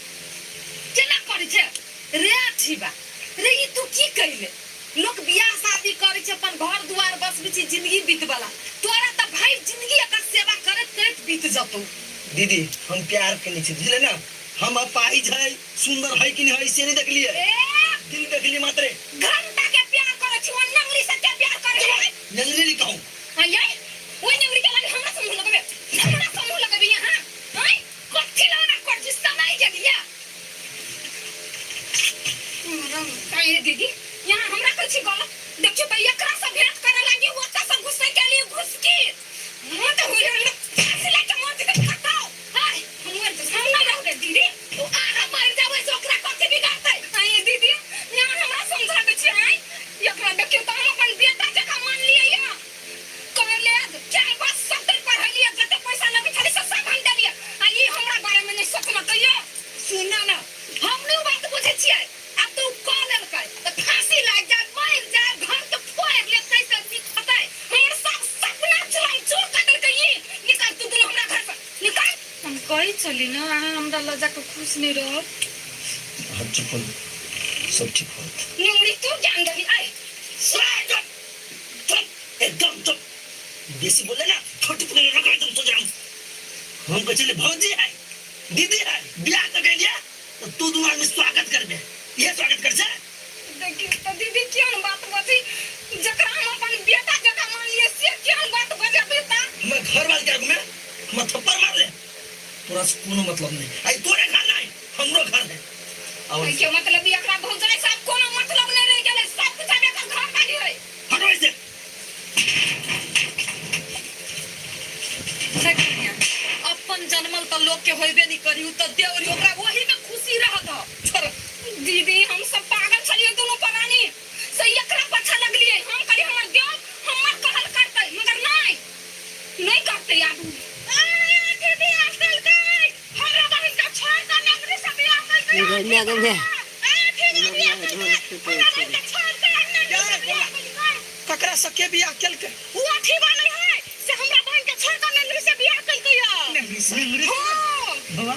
केना करै छै रे अथी बा रे ई तू की कैले लोक बियाह शादी करै छै अपन घर दुआर बसबै छै जिंदगी बीतबला तोरा तऽ भाई जिंदगी एकर सेवा करैत करैत बीत जतौ दीदी हम प्यार केने छी बुझले ना हम अपाहिज है सुंदर है कि नहीं है से नहीं देखलिए ए दिल देखलिए मात्रे घंटा के प्यार करै छी ओ नंगरी से के प्यार करै छै नंगरी नहीं कहूँ आय ओइ नंगरी के लागे हमरा से मुंह लगबे हमरा से मुंह लगबे यहाँ आय कथी लगा कर छी समय गेलिया आय दीदी यहाँ हमरा कहै छी गलत देखियो तऽ एकरा से भेंट करे लागी ओतऽ से घुसै के लिए घुसकी मुँह तऽ हुए हमरा फांसी लग के मर जेतै बताओ आय हम मर जेबै हम नहि रहबै दीदी ओ आगा मर जाबै से ओकरा कथी बिगाड़तै आय दीदी यहाँ हमरा समझाबै छी आय एकरा देखियो तऽ हम अपन बेटा जकाँ मानलियै यऽ कॉलेज कैंपस सब तक पढ़लियै जते पैसा लगै छलै से सब हम देलियै आ ई हमरा बारेमे नहि सोचलकै यऽ सुनना ना हम नहीं बात बुझै छियै आब तऽ उ कऽ लेलकै तऽ फांसी लागि जाय मरि जाय घर के फोड़ि लेतै से निकलतै हमर सब सपना चूरम चूर कऽ देलकै ई निकल तू दुनू हमरा घर से निकल हम कहै छली ने अहाँ हमरा लऽ जाकऽ खुश नहि रहब अहाँ चुप हो। सब ठीक होत। नेंगरी तू ज्ञान दही आय। चुप चुप एकदम चुप। बेसी बोले ना छोटी पकड़ रखो एकदम तो जाऊं। हम कहै छलियै भौजी है दीदी है बियाह कऽ के एलियै तऽ तू दुनू आदमी स्वागत करबे, इहे स्वागत कर छै। देखियौ तऽ दीदी केहन बात बजै, जकरा हम अपन बेटा जकाँ मानलियै से केहन बात बजबै ता। हमर घर वाल के आगू में हमरा थप्पड़ मारले, तोरा से कोनो मतलब नहीं। आई तोरे घर नहीं हमरो घर है। और के मतलब ई एकरा भौजाई साहब कोनो मतलब नहीं रहि गेलै, सब कुछ आब एकर घर वाली है। हटो ऐसे। अपन जनमल तऽ लोक के होइबे नहीं करी, उ तऽ देवरी ओकरा ओही में खुशी रहत ह। छोड़ दीदी, हम सब पागल छलियै दुनू प्राणी से एकरा पाछा लगलियै। हम कहलियै हमर देव हमर कहल करतै, मगर नहीं नहीं करतै आब। दीदी हमरा बहिन के छोड़ के नगरी से बियाह कइलकै। हमरा बहिन के छोड़ के नगरी से बियाह कइलकै। ककरा से के बियाह केलकै? उ अथीवा नहीं है से हमरा बहिन के छोड़ के नगरी से बियाह कइलकै। नेंगरी से? नेंगरी से? हां। बाबा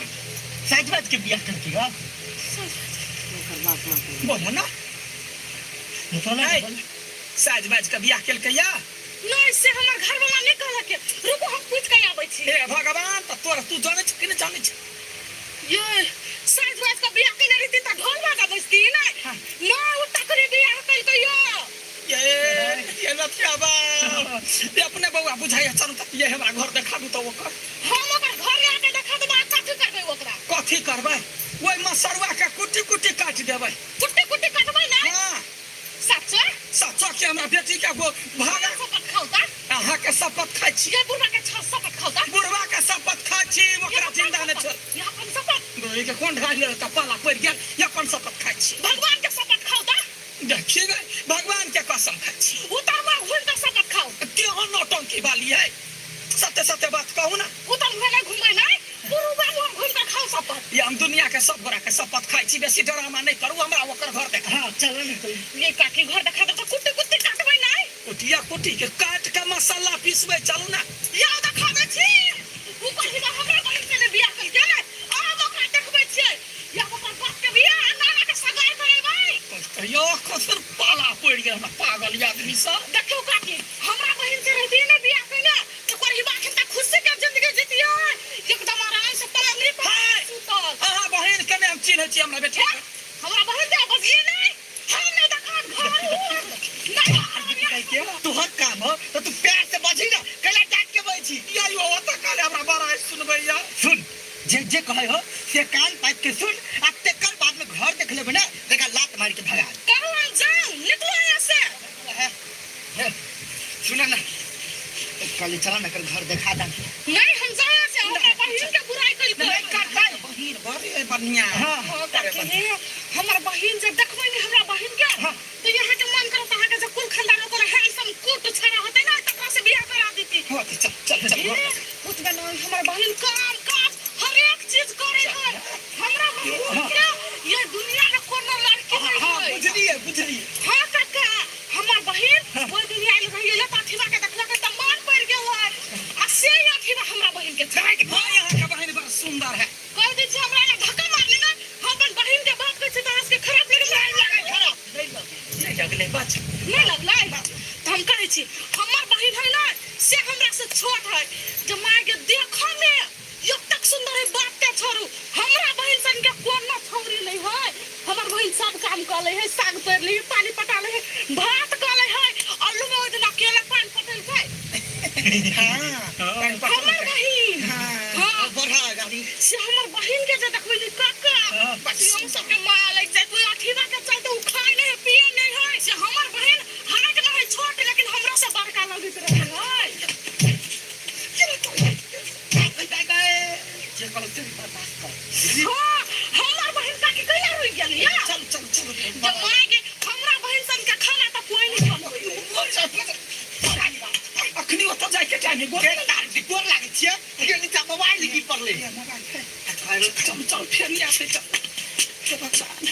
साइज बात के बियाह केलकै गा? बोलो ना। साज बाज के बियाह केलकै या? नहीं से हमर घर वाला नहीं कहलक। रुको हम पूछ के आबै छी। हे भगवान, त तोरा तू जानै छ कि नहीं जानै छ? ये साज बाज के बियाह केने रहती त ढोल बाजा बजती नै। ना उ तकरे बियाह कइलकै यो। ये ये लथिया बा ये अपने बउआ बुझाइया। चलू त ये हमरा घर देखाबू त ओकर। हम ओकर घर आके देखा देबै। कथी करबै ओकरा? कथी करबै? ओहि मसरुआ के कुटी कुटी काटि देबै। कुट्टी कुट्टी काटबै ना? हाँ। सच्चे? सच्चा के हमरा बेटी के गो भागा। शपथ खाउ ता। अहाँ के शपथ खाइ छी। ये बुढ़वा के शपथ खाउ ता। बुढ़वा के शपथ खाइ छी, ओकरा जिंदा नहि छोड़। ये अपन शपथ। ई के कोन ढाल त पाला पड़ि गेल। ये अपन शपथ खाइ छी। भगवान के शपथ खाउ ता। देखिए गए भगवान के कसम खाइ छी। उतरवा घुमि के शपथ खाउ। केहन नौटंकी वाली है। सत्य सत्य बात कहू ना। उतर मुँह नहीं घुमै नहीं, पुरुबा मुँह घुमि के खाउ शपथ। ये हम दुनिया के सब गोरा के शपथ खाइ छी। बेसी ड्रामा नहीं करू, हमरा ओकर घर देखा। हाँ चल ना चल। ये काकी घर देखा दे त कुट्टी कुट्टी काटबै नहीं। कुटिया कुटी के काट के मसाला पीसबै। चलू ना। या देखा दै छी। ऊपर ही हमरा बहिन से बियाह कइलकै। आब ओकरा देखबै छियै। या ओकर बाप के बियाह आ नाना के सगाई करेबै। कहियो कसर पाला पड़ि गेल हमरा पागल आदमी सब। देखियौ काकी, हमरा बहिन से रहती ने बियाह कइने त कोरहिबा अखन तक खुशी के जिंदगी जीतियै, एकदम आराम से पलंगरी पर सुतल। अहाँ बहिन के नहि हम चिन्है छी। हमरा बेटी हमरा बहिन के बस ई नहीं, हम नहीं देखत घर नहीं। तोहर काम हो तो तू प्यार से बजी ना, कैला डांट के बजी छी? या यो ओतऽ काले हमरा बड़ा सुनबै या। सुन, जे जे कहै हो से कान पाइप के सुन, आ तेकर बाद में घर देख लेबै ना तेकर लात मार के भगा। कहू हम जाऊं, निकलो यहाँ से। हे, सुना ना, कल चला ना कर घर देखा दा। नहीं हम जाऊं यहाँ से, हमरा बहिन के बुराई कइलकै। नहीं काटबै बहिन बड़े बढ़िया। हाँ। हाँ, काकी, हमर बहिन जे देखबै ने हमरा बहिन के तो यहाँ के मन करत अहाँ के जे कुल खानदान ओकर है ऐसन कूट छड़ा होतै ना तकरा से बियाह करा देती। हाँ, चल चल चल। ओतबे नहीं हमर बहिन काम काज हर एक चीज करे है। हमरा बहिन के ये दुनिया में कोनो लड़की नहीं हाँ है। बुझलिए बुझलिए। हाँ काका, हमर बहिन ओहि दिन आयल रहियै त अथीबा के देखलक त मन पड़ि गेल है आ से अथीबा हमरा बहिन के छै। हाँ यहाँ के बहिन बड़ सुंदर है। कह दै छी हमरा एना धक्का मारली ना। हम अपन बहिन के बात कहै छी त अहाँ सबके खराब लगलै। खराब नहीं लगलै बच। नहीं लगलै त हम कहै छी हमर बहिन है ना से हमरा से छोट है, जे माय के देखऽ में एतेक सुंदर है बात के छोड़ू। हमरा बहिन सन के कोनो छौरी नहीं है। हमर बहिन सब काम कऽ लै है, साग तोड़ि लै है, पानी पटा लै है, भात कऽ लै है, आलू में ओहि दिन अकेले पानि पटेलकै। हाँ हमर बहिन। हाँ बढ़ा गाड़ी। से हमर बहिन के जे देखबै ने काका, हम सबके माया लागि जायत। ओहि अथीबा के चलते उ खाय नहीं है, पिए नहीं है। से हमर बहिन हाइट में है छोट, लेकिन हमरा से बड़का लगैत रहै है। जे कहलक से बर्दाश्त कर। हाँ, हमर बहिन काकी कैला रुकि गेली या? चल चल चल। जे माय के हमरा बहिन सन के खाना त कोई नहीं बनबै। अखनी ओतऽ जाइके टाइम है। गोर गोर लागै छियै, के नीचा मोबाइल की पड़लै। चल चल फेर नहीं आबै। चल चल भगवान।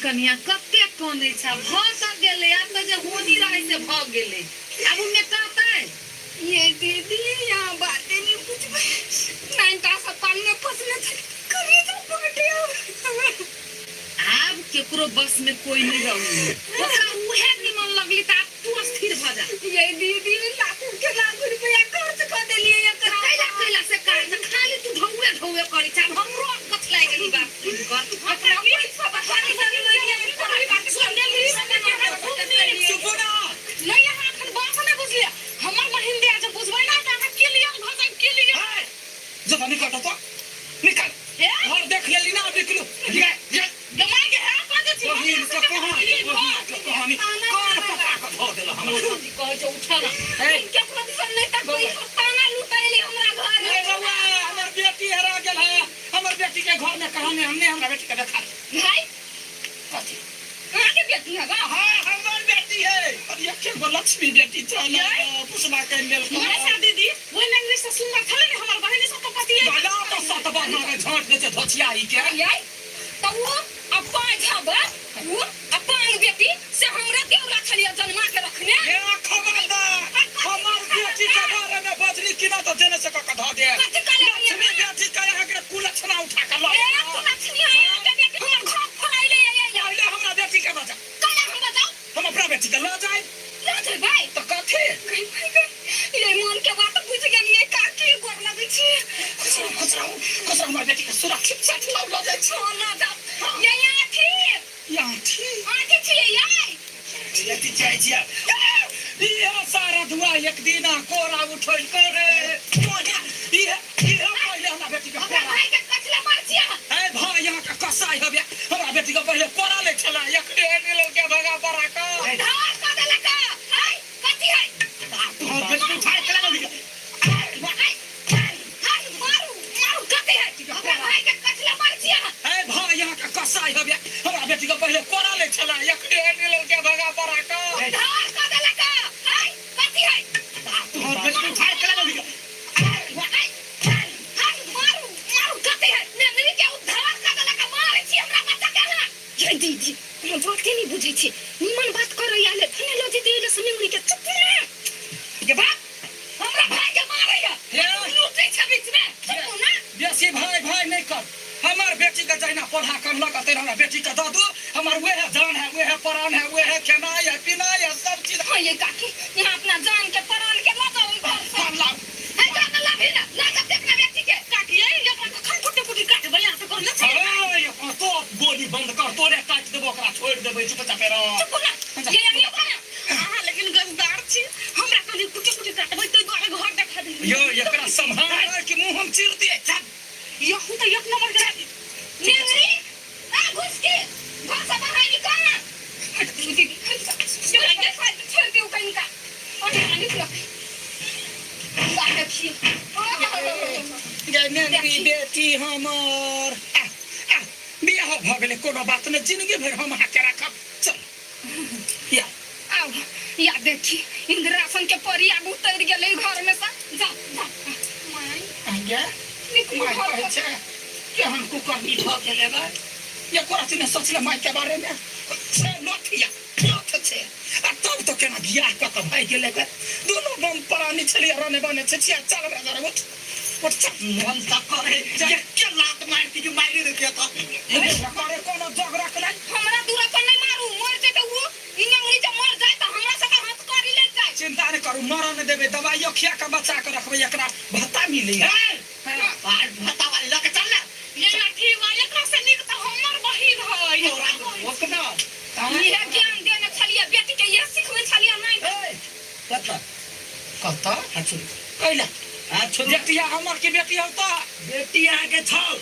कनिया कते कनै छै, भऽ तऽ गेलै। आब तऽ जे होनी रहै से भऽ गेलै, आब ओ मेटातै? ये दीदी, यहाँ बातें नहीं पूछबै। नाइनटा से पानी में फंसने छली, करेजा फाटे। आब केकरो बस में कोई नहीं रही। ओकरा उहे निमन लगली त आब तू अस्थिर भ जा। ये दीदी लाखों के लाख रुपया खर्च कर देलिए एकरा। कैला कैला से काज न खाली तू ढौए ढौए करी छ। अब हमरो अकछ लागि गेली बात सुन कर। अपना पैसा बचाने से चुप ना। नहीं, अहाँ एखन बात नहि बुझलियै। हमर बहिन दिया जे बुझबै ना तऽ अहाँ के लिए भऽ जायब के लिए। जब निकल तो निकल। हे? घर देख लेली ना, अब निकलू। ये ये गमाय के है बाजै छी। बहिन के कहानी, बहिन के कहानी कान पका के धो देला हमरा। की कहै छै, उठा ना। हे। केकरो दिसन नहीं तक कोई ताना लुटैली हमरा घर। ए बउआ, हमर बेटी हेरा गेल है। हमर बेटी के घर में कहानी हमने हमरा बेटी के देखा। भाई कथी? अहाँ के बेटी है गा? हाँ, हमर बेटी है। और एक गो लक्ष्मी बेटी चल पुसना के लेल। महेशा दीदी, ओहि लैंग्वेज से सुनना छलै ने हमर बहिनी सब तऽ पतिये। बाला तो सत बार मारे झाँट दे छै धोचिया ई के। ये तऽ वो अपन झबा वो अपन बेटी से हमरा देव रखलिए जन्मा के रखने। ए खबरदार, हमर बेटी के बारे में बजली कि ना तो जेने से कक धऽ दे। कथी कहलियै? लक्ष्मी बेटी के यहाँ के कुलक्षणा उठा के लऽ। ए तू लक्ष्मी है यहाँ के बेटी हमर घर फड़ाइले ये ये। पहिले हमरा बेटी के बचा। कला हम बचाउ? हम अपना बेटी के लऽ जाए। लऽ जेबै? तऽ कथी? गई भाई गई, ये मन के बात बुझ गेलिए काकी, गोर लगै छी। खुश रहू, खुश रहू, खुश रहू। हमर बेटी के सुरक्षित साथ लऽ लऽ जाइ छी। हाँ, लऽ जाउ। ये आँखि। यहाँ ठीक। आँखि छियै ये। बेटी चाहै छियै। इहे सारा धुआ एक दिन कोरा उठै करे। इहे इहे पहिले हमरा बेटी के हमरा कोरा। भाई के कथला मार छियै? ए भाई, यहाँ के कसाई हबे। हमरा बेटी के पहिले कोरा ले छला एक डेढ़ के भगा बड़ा का। धार कऽ देलक हाय, कथी है? तोहर बेटी के उठाय के लगा। हाय हाय, मारू मारू, कथी है? हमरा भाई के कथला मार छियै? ए भाई, यहाँ के कसाई हबे। हमरा बेटी के पहिले कोरा ले छला एक डेढ़ के भगा बड़ा का। धार कऽ देलक हाय, कथी है? तोहर बेटी के उठाय के लगा। हाय हाय, मारू मारू, कथी है? नेंगरी के उद्धार कऽ देलक, मारै छी हमरा बच्चा के अहाँ। ये दीदी, हम बाते नहीं बुझै छी। निमन बात करै आले थने लऽ जेतै एले से नेंगरी के। चुप ना ये बात, हमरा भाई के मारैया लूटै छै बीच में। चुप ना। बेसी भाई भाई नहीं कर। हमार बेटी के जहिना पढ़ा कर लगा तेरा हमरा बेटी के दऽ दू। हमार वह जान है, वह प्राण है, वह खेनाइ है, पीनाइ है, सब चीज। हाँ ये काकी, यहाँ अपना जान के प्राण के लऽ जाओ घर से। हम लाओ। है जान लाभी ना, लऽ जाओ देखना बेटी के। काकी, ये एकरा कखन कुटी कुटी काटबै यहाँ से कहने छै। अरे तो गोली बंद कर, तोरे काटि देबो ओकरा, छोड़ि देबै, चुपचाप रह। चुप ना ये अनियो खाना। अहाँ लेकिन गजदार छी, हमरा कहली कुटी कुटी काटबै तै दुआरे घर देखा देली। यो एकरा सम्हार के मुंह हम चीर दिए। चल। यहू तऽ एक नंबर के नेंगरी आ घुस के घर से बाहर निकल ना। हट दीदी, हट जा। ये छोड़ दियो कहीं का और निकलो। ला देखिए। गे नेंगरी बेटी हमर, आ आ बियाह भऽ गेलै, कोनो बात नहि, जिंदगी भरि हम अहाँके राखब। चल या। आओ या देखी, इंद्रासन के परी आब उतर गेलै घर में से। जा जा माय। गे निकलू माय घर कहै से। छै केहन कुकर्मी भऽ गेलै रे। एको रति नहि सोचले माय के बारे में। छै लठिया लठ छै आ तब तो केना बियाह कऽ के भागि गेलै गे। दुनू बम प्राणी छलियै, रने बने छै छिया। चल हमरा घरे, उठ उठ चल। मन तऽ करे के लात मारती के मारि देतियै तऽ। करे कोनो जग रखलै। हमरा दूरा पर नहीं मारू, मर जेतै उ। ई नेंगरी जे मर जाय तऽ हमरा सबके हाथ करी ले जाय। चिंता नहि करू, मरऽ नहि देबै, दवाइयो खिया कऽ बचा कऽ रखबै। एकरा भत्ता मिलै है। भत्ता वाली लऽ के चल ना। ये अथी बा, एकरा से नीक तऽ हमर बहिन है। तोरा ओतना इहे ज्ञान देने छलियै बेटी के, इहे सिखबै छलियै नहीं। ए कतऽ? कतऽ? हाथ छोड़ू। कैला? हाथ छोड़ू। बेटिया हमर की बेटी हौ तऽ? बेटी अहाँके छल,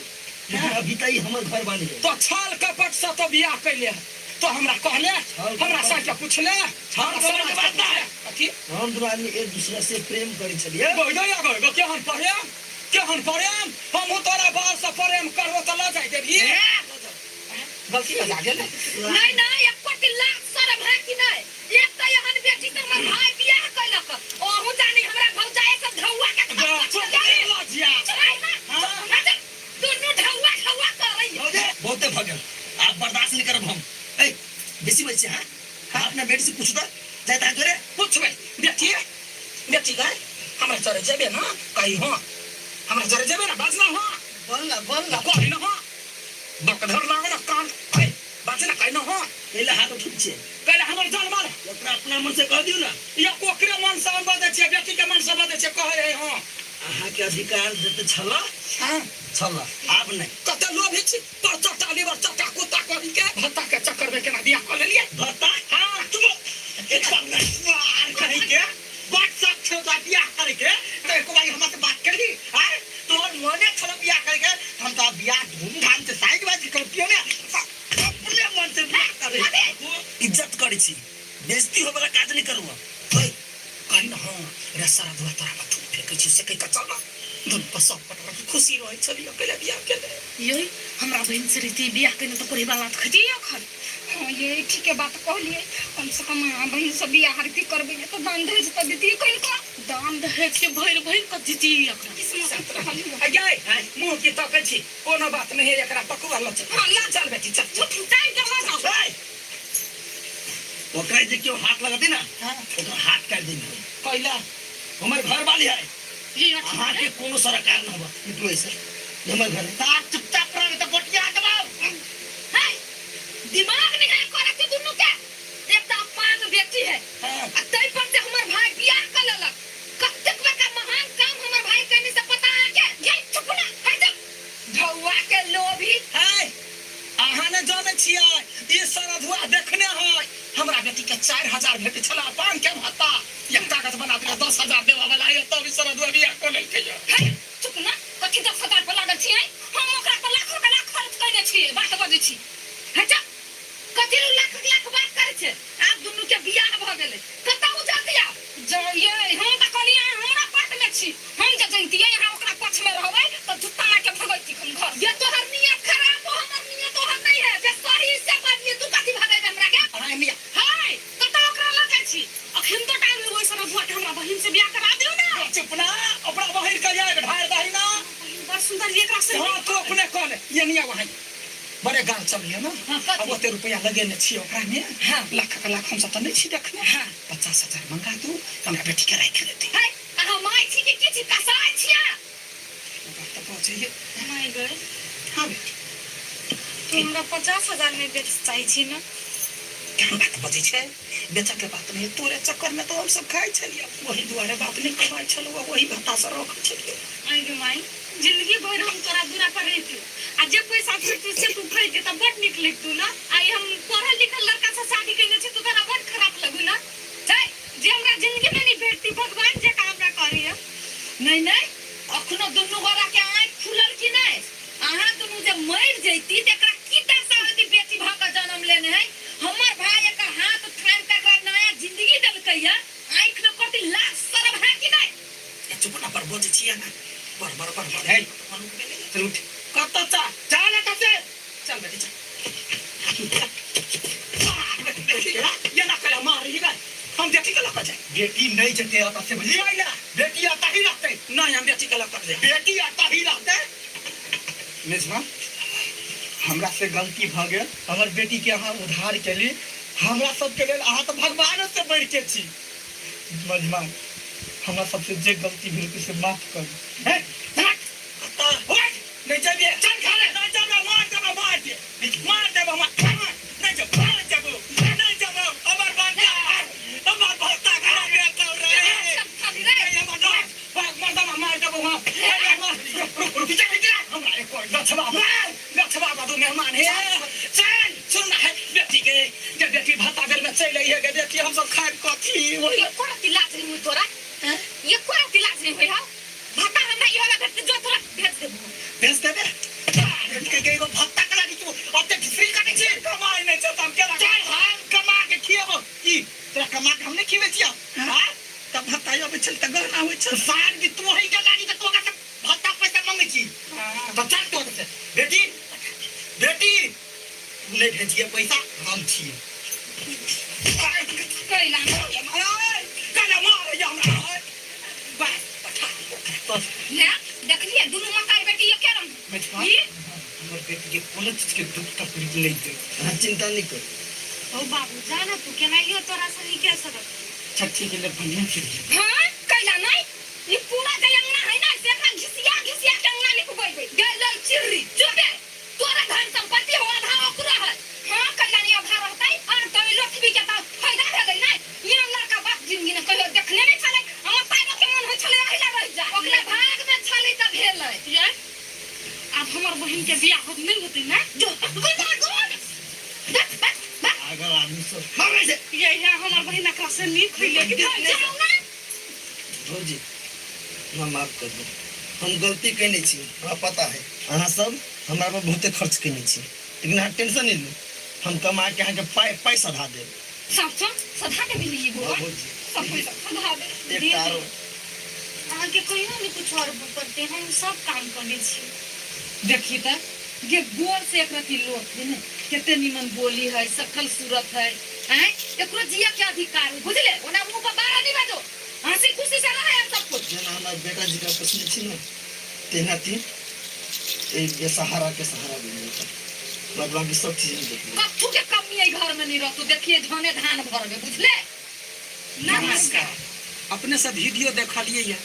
लेकिन अभी तऽ ई हमर घर वाली है। तो छल कपट से तो बियाह कैले है तो हमरा कहले, छल हमरा कपट। साथ पूछले? छल कपट के बात ना है। अथी हम दुनू आदमी एक दूसरा से प्रेम करै छलियै। गो गो गो गो, केहन प्रेम, केहन प्रेम? हमहूँ तोरा बाल से प्रेम करबो तऽ लऽ जाइ देबही? गलती बजा गेलै। नहीं नहीं, एक पट्टी लाख शरम है कि नहीं? एक तऽ एहन बेटी से हमर भाई बियाह कैलक, ओहू जानी हमरा भौजाई सब ढौआ के गा, चुप लजिया। दुनू ढौआ ढौआ करैया। बहुते भऽ गेल, आब बर्दाश्त नहीं करब हम। ए बेसी बजे छै। हाँ हाँ, अपना बेटी से पूछू तऽ जाय तऽ जोरे। पूछबै बेटी, बेटी गाय हमरा चरे जेबे ना? कही हाँ, हमरा चरे जेबे ना? बाजना हाँ। बोल ना, बोल ना। कही ना हाँ, बकधर लागल कान। हे, बाजना कही ना। कैला हाथ उठबै छियै? कैला हमर जान मार। ओकरा अपना मन से कह दियौ ने। या ओकरे मन से हम बजै छियै, बेटी के मन से बजै छियै, कहै है हँ। अहाँके अधिकार जते छल हँ छल, आब नहि। कते लोभी छी, पर चट्टा लीवर चट्टा कुत्ता करी के भत्ता के चक्कर में केना बियाह कऽ लेलियै? भत्ता? हाँ। तुम एक बार मार कही के बात सब छौ तो बियाह करे के तो एको बारी हमरा से बात करही? आय तोहर मने छल बियाह करे के, हम तो बियाह धूमधाम से साइज बाज करतियो ने, अपने मन से बियाह करे। इज्जत करै छी, बेइज्जती होय वाला काज नहि करू। ओए कही ना, हाँ रे सारा दुआ तोरा पर थूक फेंकै छी से कहि कऽ चल ना, दुनू पर सब पटवा के खुशी रहै छलियै अकेले बियाह केने। ये हमरा बहिन से रहती बियाह केने तऽ कोढ़ी वाला खैती अखन। हाँ ये ठीके बात कहलिए, कम से कम अहाँ बहिन से बियाह हरती करबै ने तऽ दान दहेज तऽ देतियै कनिको। दान दहेज के भरि भरि कऽ देतियै अखन। किस्मत रहलियै। अगे मुँह की तकै छी, कोनो बात नहीं है, एकरा पकुआ लऽ चल। हाँ ला चल बेटी चल, चल चल चल चल। ओकरा जे केओ हाथ लगतै ना, ओकर हाथ काटि देबै। कैला? हमर घर वाली है। ये अथी अहाँके कोनो सरकार न होबा, निकलो ऐसे, हमर घर है। ता चुपचाप रह त गोटिया दबाओ। है दिमाग नहीं है करती दुनू के, एक तऽ पांग बेटी है हाँ। आ तै पर से हमर भाई बियाह कऽ लेलक। कतेक बड़का महान काम हमर भाई केने से पता है के? ये चुप ना है जा ढौआ के लोभी। है अहाँ ने जानै छियै, ई सरधुआ देखने है हमरा बेटी के 4000 भेटै छला पान के भत्ता, या कागज बना देला 10,000 देबऽ वाला है, तब ई सरधुआ बियाह कऽ लेलकै। है चुप ना, कथी 10,000 पर लागल छियै? हम ओकरा पर लाखों के लाख खर्च कयने छियै, बात बजै छी। है जा कथी लू लाख लाख बात करै छै? आब दुनू के बियाह भऽ गेलै, कतहु जाती आब जाइए। हम तऽ कहलियै अहाँ हमरा पाट में छी, हम जे जनितियै अहाँ ओकरा पक्ष में रहबै तऽ जुत्ता मारि के भगैती हम घर। ये तोहर नियत खराब हो, हमर नियत ओहन नहीं है जे सही से बजिए। तू कथी भगैबे हमरा के? अहाँ मिया हाय कतऽ ओकरा लऽ जाइ छी? अखन तो टाइम है, ओइ सरधुआ के हमरा बहिन से बियाह करा दियौ ना। चुप ना, अपना बहिन के जाए ढार दही ना। बहिन बड़ सुंदर ये एकरा से। हाँ तू अपने कह ले, ये नहीं वहाँ बड़े गाल चलिए ना। हाँ, कथी? अब ओते रुपया लगेने छियै ओकरा में। हाँ। लाख के लाख हम सब तऽ नहि छी देखने। हाँ। 50,000 मंगा दू, हमरा बेटी के राखि लेती। है अहाँ माय छी कि की छी, कसाई छियै? बात तऽ बजैये। माय गए। हाँ बेटी। तू हमरा 50,000 में बेच चाहै छी ना? केहन बात बजै छै, बेचऽ के बात नहि, तोरे चक्कर में तऽ हम सब खाइ छलियै, वही दुआरे बाप नहि कमाइ छलौ, वही भत्ता से रखै छलियै। आइ गे माय, जिंदगी भरि हम तोरा दूरा पर रहितु आ जे पैसा भेटतु से तू खैते तऽ बड नीक लगतु ना? आइ हम पढ़ल लिखल लड़का से शादी केने छी, तू तोरा बड खराब लगू ना? छै जे हमरा जिंदगी में नहीं भेटती, भगवान जे हमरा करिए। नहीं नहीं, अखनो दुनू गोरा के आँखि खुलल कि नहीं? अहाँ दुनू जे मरि जैती तऽ एकरा की दशा होती? बेटी भऽ कऽ जन्म लेने है, हमर भाई एकर हाथ थामि कऽ एकरा नया जिंदगी देलकै है, आँखि में करती लाज शरम है कि नहीं? चुप ना, पर बजै छियै ना, बर बर बर बर। हे चल उठ, कतऽ चा चल एतऽ से। चल बेटी चल, ये ना करे मार ही गए, हम बेटी के लऽ कऽ जाए। बेटी नहीं जते एतऽ से, बुझलियै ना? बेटी एतऽ ही रहतै। नहीं, हम बेटी के लऽ कऽ जाए। बेटी एतऽ ही रहतै। मेजमा, हमरा से गलती भऽ गेल, हमर बेटी के अहाँ उद्धार केली, हमरा सबके लेल अहाँ तऽ भगवान से बढ़ि के छी। मजमा, हमरा सबसे जे गलती भेल से माफ करू। हे नहीं जाबे, चल घरे, नहीं जाबे, मार देबो, मार दे, मार देबो, मार नहीं जाबो, नहीं जाबो, नहीं जाबो, हमर बंदा, हमर भत्ता खराब रे तो रे। भाग, मर्दमा मार देबो वहाँ। रुक रुक जा जा, हमरा एक और गछबा गछबा बाबू मेहमान है। चल सुन ना, है बेटी के जे बेटी भत्ता बेर में चल आई है गे बेटी, हम सब खाए कथी? वही एको रत्ती लाज नहीं हुई तोरा, एको रत्ती लाज नहीं हुई? हौ भत्ता हमरा इहो ला भेटतै, जो तोरा भेज देबो। भेज देबे के के एगो भत्ता के लागी तू ओते फ्री काटे छी, कमाई नहीं छै त हम केना? चल, हम कमा के खिएबो की? तोरा कमा के हम नहीं खिएबै छियौ? हां, तब भत्ता अबै छल तऽ गहना होइ छल। सार भी तू ही के लागी तऽ तोरा से भत्ता पैसा मांगै छी। तऽ चल तोर से। बेटी, बेटी तू नहीं भेजिए पैसा, हम छियै। कैला कैला मार हमरा बस पठा दियौ। ले देखलिए दुनू मकाई बेटी एके रंग। ई हमर बेटी के कोनो चीज के दुख तकलीफ नहीं दे, अहाँ चिंता नहीं करू। ओ बाबू जा ना तू, केनाहियो तोरा से नीके सड़क छठी के लिए बढ़िया से। हाँ कैला नहीं, ई पूरा जे अंगना है ना से एकरा घिसिया घिसिया के अंगना लिखबेबै। गेल चिर्री चुपे, तोरा धन संपत्ति हो आधा ओकरो है। हाँ कैला नहीं आधा रहतै, सब मारै छै। ये ये हमर बहिन एकरा से नीक होइए कि जाउ ना। भौजी, हमरा माफ कर दू, हम गलती केने छी, हमरा पता है अहाँ सब हमरा पर बहुते खर्च केने छी, लेकिन अहाँ टेंशन नहीं लू, हम कमा के अहाँके पाइ पाइ सधा देब। सब सधा के देलियै बौआ? भौजी। सब पैसा सधा दे। एकटा आरो। अहाँके कहियो नहि कुछ और पड़तै, हम सब काम करै छी। देखी तऽ गे, गोर से एक रति लोक है ने, कते निमन बोली है, सकल सूरत है, आँय एकरो जिया के अधिकार है, बुझले? ओना मुंह पर बारा नहीं बाजो, हंसी खुशी से रहे हम सब कुछ। जेना हमरा बेटा जी का पोसने छी ने, तेना ती एक बेसहारा के सहारा बनि जेता, बाद बाकी सब चीज हम देख लेब। कत्थू के कमी एहि घर में नहीं रहतू, देखिए धाने धान भरबे, बुझले? नमस्कार। अपने सब वीडियो देखलिए ये,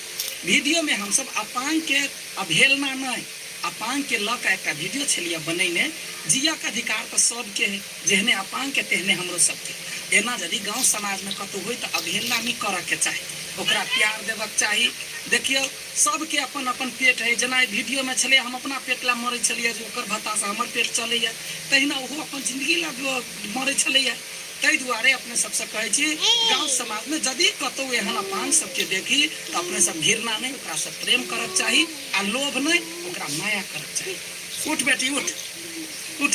वीडियो में हम सब अपांग के अवहेलना नहीं, अपांग के लऽ कऽ एकटा वीडियो छलिए बनैने। जियक अधिकार तऽ सबके है, जेहने अपांग के तेहने हमरो सबके। एना यदि गाँव समाज में कतौ होय तऽ अवहेलना नहीं करऽ के चाही, ओकरा प्यार देबक चाही। देखियौ सबके अपन अपन पेट है, जेना एहि वीडियो में छलै हम अपना पेट ला मरै छलियै जे ओकर भत्तासँ हमर पेट चलैए, तहिना ओहो अपन जिंदगी ला मरै छलैए। ताहि दुआरे अपने सबसँ कहै छी, गाँव समाजमे यदि कतौ एहन अपांग सबके देखी तऽ अपने सब घृणा नहि, ओकरासँ प्रेम करक चाही आ लोभ नहि, ओकरा माया करक चाही। उठ बेटी, उठ उठ।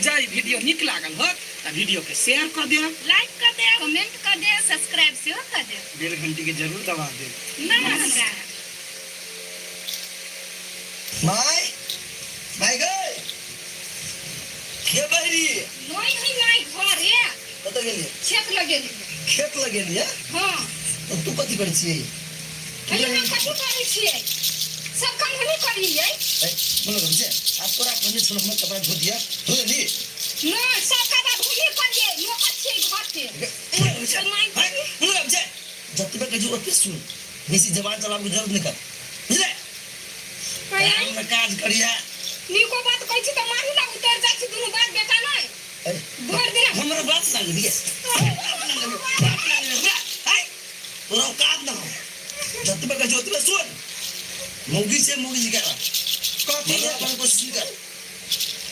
जँ ई वीडियो नीक लागल होत तऽ वीडियोके शेयर कऽ देब, लाइक कऽ देब, कमेंट कऽ देब, सब्सक्राइब सेहो कऽ देब, बेल घंटी के जरूर दबा देब। नमस्कार। My, my गई के बहरी? नहीं है माय घरे। कतऽ गेलियै? खेत लगेलियै। खेत लगेलियै? हाँ। तऽ तू कथी करै छियै? अरे हम कथी करै छियै, सब काम हमही करियै। ए, बोलो गमछे, आज तोरा कहने छलहुँ हमर कपड़ा धो दिया, धो देली? नहीं, सब कपड़ा हमही करियै, नौकर छियै घर के। बोलो गमछे, बोलो गमछे, जतबे कहै छी ओतबे सुन, बेसी जबान चलाबैके जरूरत नहि कर, बुझले? काम में काज करिया। नीको बात कहै छी तऽ मारी ला उतर जाइ छी दुनू बाप बेटा। नहि भरि दिन हमर बात लगलिए, तोरा औकात न हो, जतबे कहै छी ओतबे सुन। मौगी से मौगी जी करा कथी? अपन कोशिश कर।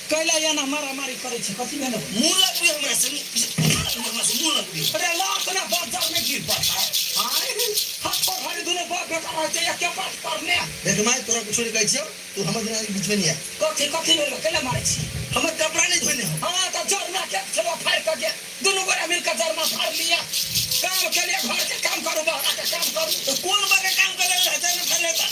कैला एना मारामारी करै छी? कथी भेल? मुँह लगबी हमरा से, हमरा से मुँह लगबी? अरे लात ना बाजार में गिर पड़ता आय, हथो घड़ी दुनू बाप बेटा रहै छै एके बात पढ़ने। देख माय, तोरा कुछो नहीं कहै छियौ, तू हमर दिना के बीच में नहीं आ। कथी कथी भेल? कैला मारै छी? हमर कपड़ा नहीं धोने हो। हाँ तऽ जरना के छलो फाड़ि कऽ गे, दुनू गोरा मिल कऽ जरना फाड़ि लिअ। काम के लिए घर के काम करू, बहरा के काम करू। तो कोन बगे काम करे रहता ने फाड़ि लेता?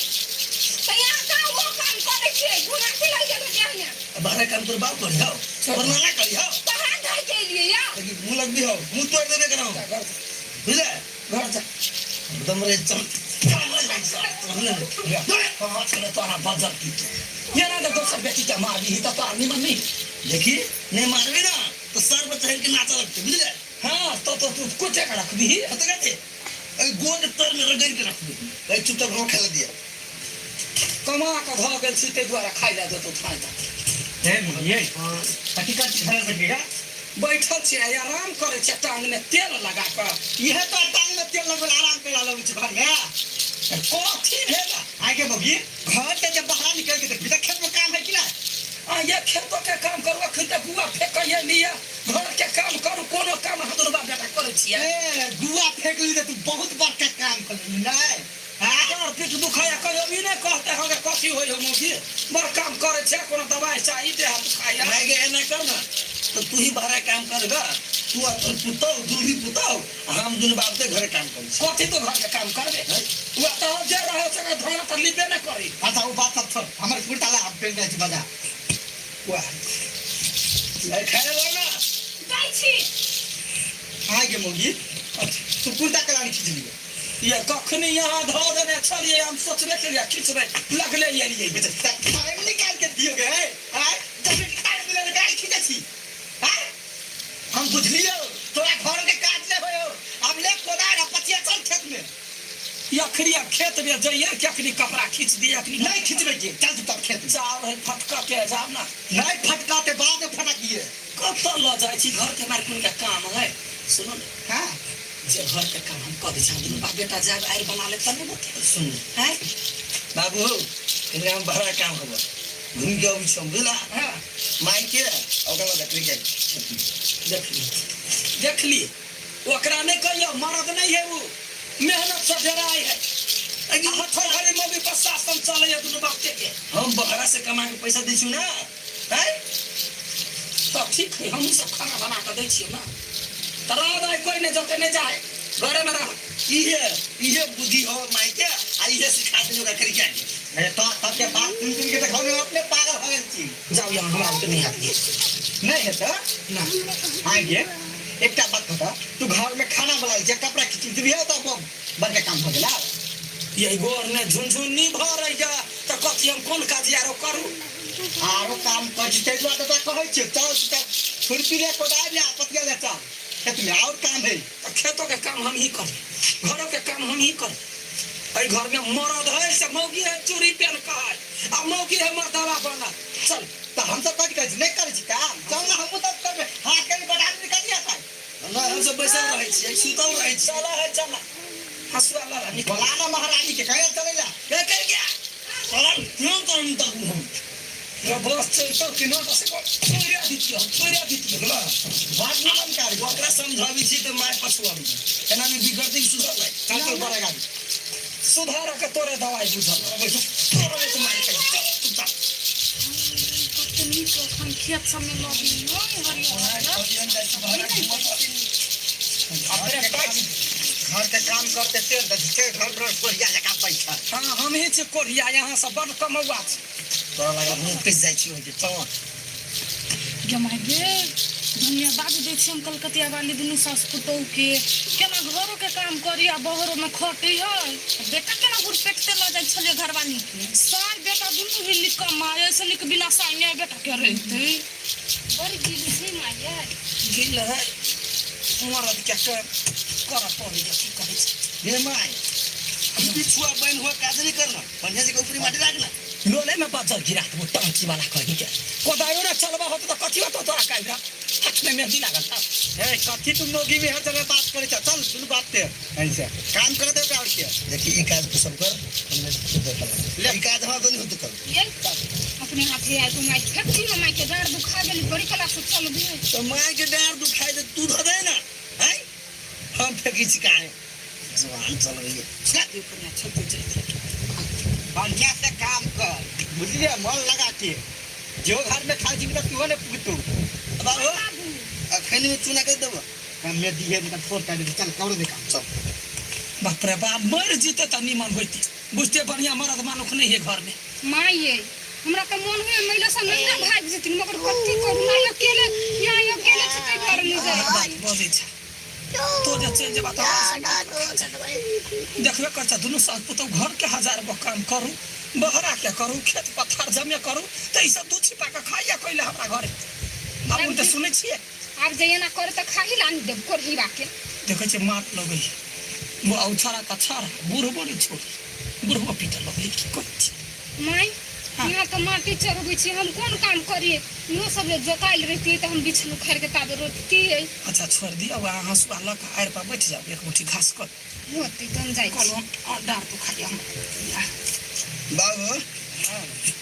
तऽ यहाँ काम वो काम करै छियै, घुना के लग गेलै देह में। बाहर काम तोर बाप करी हो, तोर नाना करी हो। तऽ हाथ धोइ के एलियै या। मुँह लगबी हो, मुँह तोड़ देबे कराऊं, बुझले? घर जा। एकदम रे, चल चल रे। हाँ छलै तोरा बजर की एना जे दोसर बेटी के मारबी तऽ तोरा निमन नहीं। देखी नहीं मारबी ना तो सर पर चढ़ के नाचा लगते, बुझले? हाँ तो तू कुटे के रखबी। तो कहते अरे गोड़ के तर में रगड़ के रखबी। अरे चुपचाप हम खेला दिया। कमा कऽ भऽ गेल छी, ताहि दुआरे खाइ लए देतौ थाइ दऽ। हे मुनिये, कथी कथी खेला सकेगा? बैठल छियै, आराम करै छियै टांग में तेल लगा कऽ। इहे तो टांग में तेल लगल आराम करे लगै छै घर में। कथी भेल? आगे बगी घर से जब बाहर निकल के देखबी तऽ खेत में काम है कि ना? आ ये खेतो के काम करू, अखन तऽ गुआ फेकैये लिअ, घर के काम करू, कोनो काम अहाँ दुनू बाप बेटा करै छियै? ए गुआ फेंक ली तऽ तू बहुत बड़का काम कर लेली नहीं? हाँ। तोहर पीठ दुखाया, कहियो ई नहि कहते हगे कथी होइ हो मौगी, बड़ काम करै छै, कोनो दवाइ चाही, देह दुखाया। मैं गे एना कर ना तो तू ही बाहर काम करगा, तू और तोर पुतौ, दूल्ही पुतौ, हम दुनू बाप ते घरे काम करै छी। कथी तो घर के काम करबे? वह तऽ जे रहे से धोना तऽ लिबे नहि करी। अच्छा वो बात सब छोड़, हमर कुर्ता ला, हम पेन जाइ छी बाजार। वाह। ए खाए लो ना। जाइ छी। आगे मौगी, तू कुर्ता के लानी खींच लियो। ये कखनी यहाँ धो देने छलियै, हम सोचबे केलियै खिचबै, लगले एलियै। टाइम निकाल के दियो गे, आय जब टाइम मिले तो काहे खींचे छी? आय हम बुझलियो तोरा घर के काज नहीं होयो, अब ले कोदार आ पचिया चल खेत में। अखनी आब खेत में जइयै कि अखनी कपड़ा खींच दिए अखनी? नहीं खींचबे के, चल तू तब खेत में। जाओ है फटका के जाओ ना। नहीं फटकाते, बाद में फटकिए। कतऽ लऽ जाइ छी? घर के मार कोन के काम है? सुनू ने। हाँ। जे घर के काम हम कऽ दै छी, हम दुनू बाप बेटा जायब आरि बना लेब तऽ नहि होतै? सुन। हैं? बाबू हो, कनि हम बड़ा काम होबो, घूमि के अबै छी हम, बुझला? हाँ। माय के आ ओकरा बाद देखली के देखली देखली ओकरा नहि कहियो मरद नहीं है वो मेहनत से डेराय है हथो घरे मम्मी पर शासन चले है दुनू बाप के। हम बहरा से कमा के पैसा दै छु ना हैं तब ठीक है, हमहूँ सब खाना बना के दै छियै ना। तऽ रह दे, कोई नहीं जते नहीं जाए, घरे में रह। इहे इहे बुद्धि हो माय के आ इहे सिखा देने ओकरा करी के। अरे तो तब के बात सुन सुन के तो घर में अपने पागल हो गेल छी। जाओ यहाँ हमरा के नहीं हाथ दिए। नहीं है तो ना आगे एकटा बात बता, तू घर में खाना बनाई छे, कपड़ा खींची दिबी तो अब बड़का काम हो गेला। यही गोर ने झुनझुनी भर या तो कथी हम कोन काज यारो करू? आरो काम कर छी तै दुआरे तो कहै छी चल चल खुरपी ले कोदारि ले पतिया ले चल, खेत में और काम है। तो खेतों के काम हम ही करी, घरों के काम हम ही करी। एहि घर में मरद है से मौगी है चूड़ी पहन के है आ मौगी है मर्दावा बनल। चल तो हम सब कथी करै छी, नहीं करै छी काम, चल ना हमहूँ सब करबै, हाथ कनि बढ़ा देबै कथी हेतै? ना हम सब बैसल रहै छी, सुतल रहै छी। चल है चल हसुआ लड़ा निकल। बोला ना महारानी के कहिया चलै ला। ए कर गया चल क्यों करम तक हम ये बस चलतो कि ना बस को छोड़िया दितियो छोड़िया दितियो देखला बात ना मन कर ओकरा समझाबी छी त my पछुआबी छी, एना में बिगड़ती सुधर चल चल बड़ा गाड़ी सुधार के तोरे दवाई बुझल तोरे तो मार के चल तू चल। कते नीक अखन खेत सबमे लगै है हरियर अपने काज घर के काम करते तेल दे के घर पर कोरिया जका पैसा। हां हम ही छी कोरिया, यहाँ से बड़ कमौआ छी। तोरा लगा मुंह पिस जाइ छी ओके चल। गे my गे धन्यवाद दै छी हम कलकतिया वाली दुनू सास पुतोहु के, केना घरो के काम करी आ बहरो में खटै है। बेटा केना गुरपेटते लऽ जाइ छलियै घरवाली के, सार बेटा दुनू हिली कमाय, ऐसे नीक बिना साइने बेटा के रहितै। बड़ गिल छै माय गिल है मरद के कर पड़ै की कहै छै। हे my बिछुआ बन हुआ काज नहीं करना, बढ़िया से ऊपरी माटी राखना। लोले में बाजर गिरा देबो टंकी वाला कहीं के कोदायो ना चलबा होत त कथी होत तोरा काल्हि हाथ में मेहंदी लागल था। ए कथी तुम मोगी में हर जगह बात करे चल चल सुन बात ते ऐसे काम कर दे और के देखी ई काज तू सब कर, हमने खुद देखल ले ई काज हां तो नहीं होत कर। ये अपने हाथे आइ तो my खेती में my के डार दुखा गेली बड़ी कला से चल भी तो my के डार दुखाई दे तू धो दे ना हैं हम फेंकी छी काहे जवान चल रही है। बढ़िया से काम कर बुझलिए, मन लगा के जो घर में खा जीवी तू ने पुतू बाबू अखन में चूना कर देबो हमें दिए ने फोन कर दे चल कर दे काम चल। बाप रे बाप मर जीते त निमन होती बुझते बढ़िया मरद मानुख नहीं है घर में। माय ये हमरा त मन होय महिला सब नहीं ना भाग जेतिन मगर कथी करू ना अकेले यहाँ अकेले छै तै घर नहीं जाय बात बजै छै तो जे चलि जेबा त देखबे कर छ दुनू सास पुतहु घर के हजार गो काम करू, बहरा के करू, खेत पथार जमे करू, त ई सब दू छिपा के खाइया कइले हमरा घरे। बाबू त सुनै छियै आब जे एना करे त खाही लान देब कोरहीबा के। देखै छै मार लगै औ छड़ा त छड़ा बुढ़बो नै छोड़ी बुढ़बो पीट लगलै की कहै छै। My यहाँ तो माटी चढ़बै छी हम कोन काम करिए, इहो सब जे जोतायल रहतियै त हम बिछन उखाड़ि के ताबे रोपतियै। अच्छा छोड़ दियौ अहाँ हँसुआ लऽ कऽ आड़ि पर बैठ जाउ, एक मुट्ठी घास कर होतै तहन जाइ छी। कहलहुँ और डाँर दुखाइए हमरा। बाबू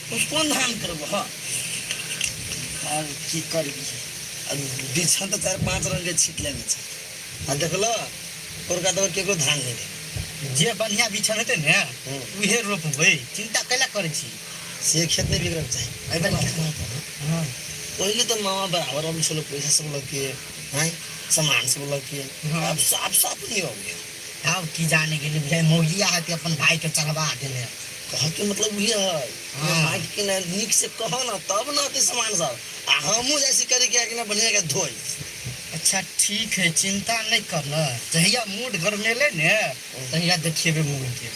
तू कोन धान करबो? हाँ और की करबी बिछन त 4-5 रंग के छीट लेने छै आ देखलो ओरका दबर केकरो धान नहीं दे। जे बढ़िया बिछन हेतै ने उहे रोपबै, चिंता कैला करै छी। से खेत नहीं बिगड़क चाही। एहि बात पहले तो मामा बराबर अबै छलो पैसा सब लऽ के हैं सामान सब लऽ के, आब साफ साफ नहीं हो गया। आब की जाने गेली बुझाइ मौगिया हेतै अपन भाई के चढ़वा देने। कह के मतलब उहे है माइक के ना नीक से कह ना तब ना होतै सामान सब आ हमहूँ जाइ छी करे के ना बढ़िया के धोइ। अच्छा ठीक है चिंता नहीं करना, जहिया मूड गरमेले ने तहिया देखेबे मूड के।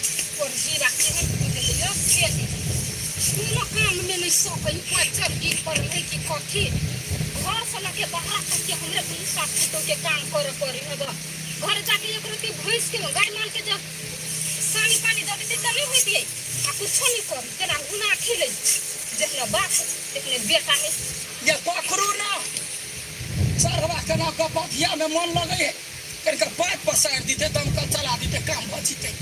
कोनो काम में नहीं सकै पाँच गिर पड़ल है कि कथी घर से लके बाहर तक के हमरे दुनू सास पुतोह के काम करे पड़े है। घर जाके एक रत्ती भैंस के गाय माल के जब सानी पानी दऽ देतै तऽ नहि होइतियै आ कुछो नहीं करी तेना गुना खिलै जखने बाप तखने बेटा है। ये पकड़ू ना चढ़वा के ना कपथिया में मन लगे है कनिका पाइप पसारि दिते दमकल चला दिते काम भऽ जेतै।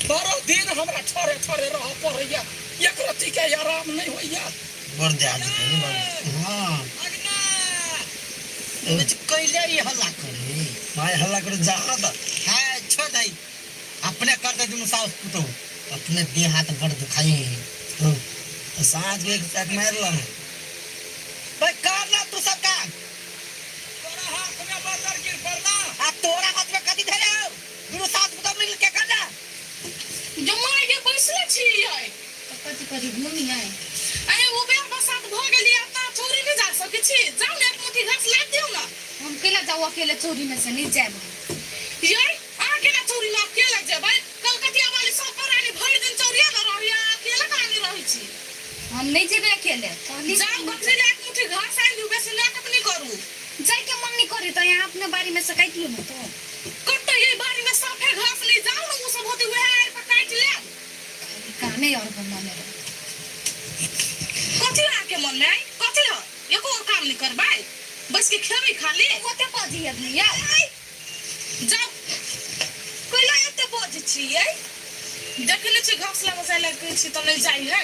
बारह दिन हमरा ठरे ठरे रह पड़ैया, एक रत्ती के आराम नहीं होइया। बड़ देह दुखाइ ने बाबू। हाँ कैले ई हल्ला करे माय हल्ला करे जा ना त है छोड़ दई अपने कर दे दुनू सास पुतहु अपने देह हाथ बड़ दुखाई है हाँ, तो साँझ के एक पैक मार ला भाई कर ना तू सब काम तोरा हाथ में बजर गिर पड़ना आ तोरा हाथ में कथी धरे हो दुनू सास पुतहु मिल के कर ना जमाई के बैसले छी यै कथी करी घूमी आए अरे वो बेर बसात भऽ गेली आब तऽ चोरी नहि जा सकै छी जाउ ने एक मुट्ठी घास लाबि दियौ ने हम केला जाऊ अकेले चोरी में से नहीं जाए यै अहाँ केना चोरी में अकेला जेबै कलकतिया वाली सब प्राणी भरि दिन चोरिया में रहैया अहाँ अकेला कहानी रहै छी हम नहीं जेबे अकेले कहली जाउ बकरी ले एक मुट्ठी घास आनि दियौ बेसी नाटक नहि करू जाए के मन नहीं करे तो यहाँ अपने बारी में से काट लू ना तो कतऽ ये बारी में साफे घास नहि जाउ ने ओ सब होते वएह आरि पर काटि लेब कामे और मन में रहे कथी अहाँके मन में आइ कथी ह एको गो काम नहि करबै बैस के खेबै खाली ओते बजी आदमी यार जाउ कैला एते बजै छियै देखै नहि छियै घास लाबऽ जाय लए कहै छी तऽ नहि जाइ है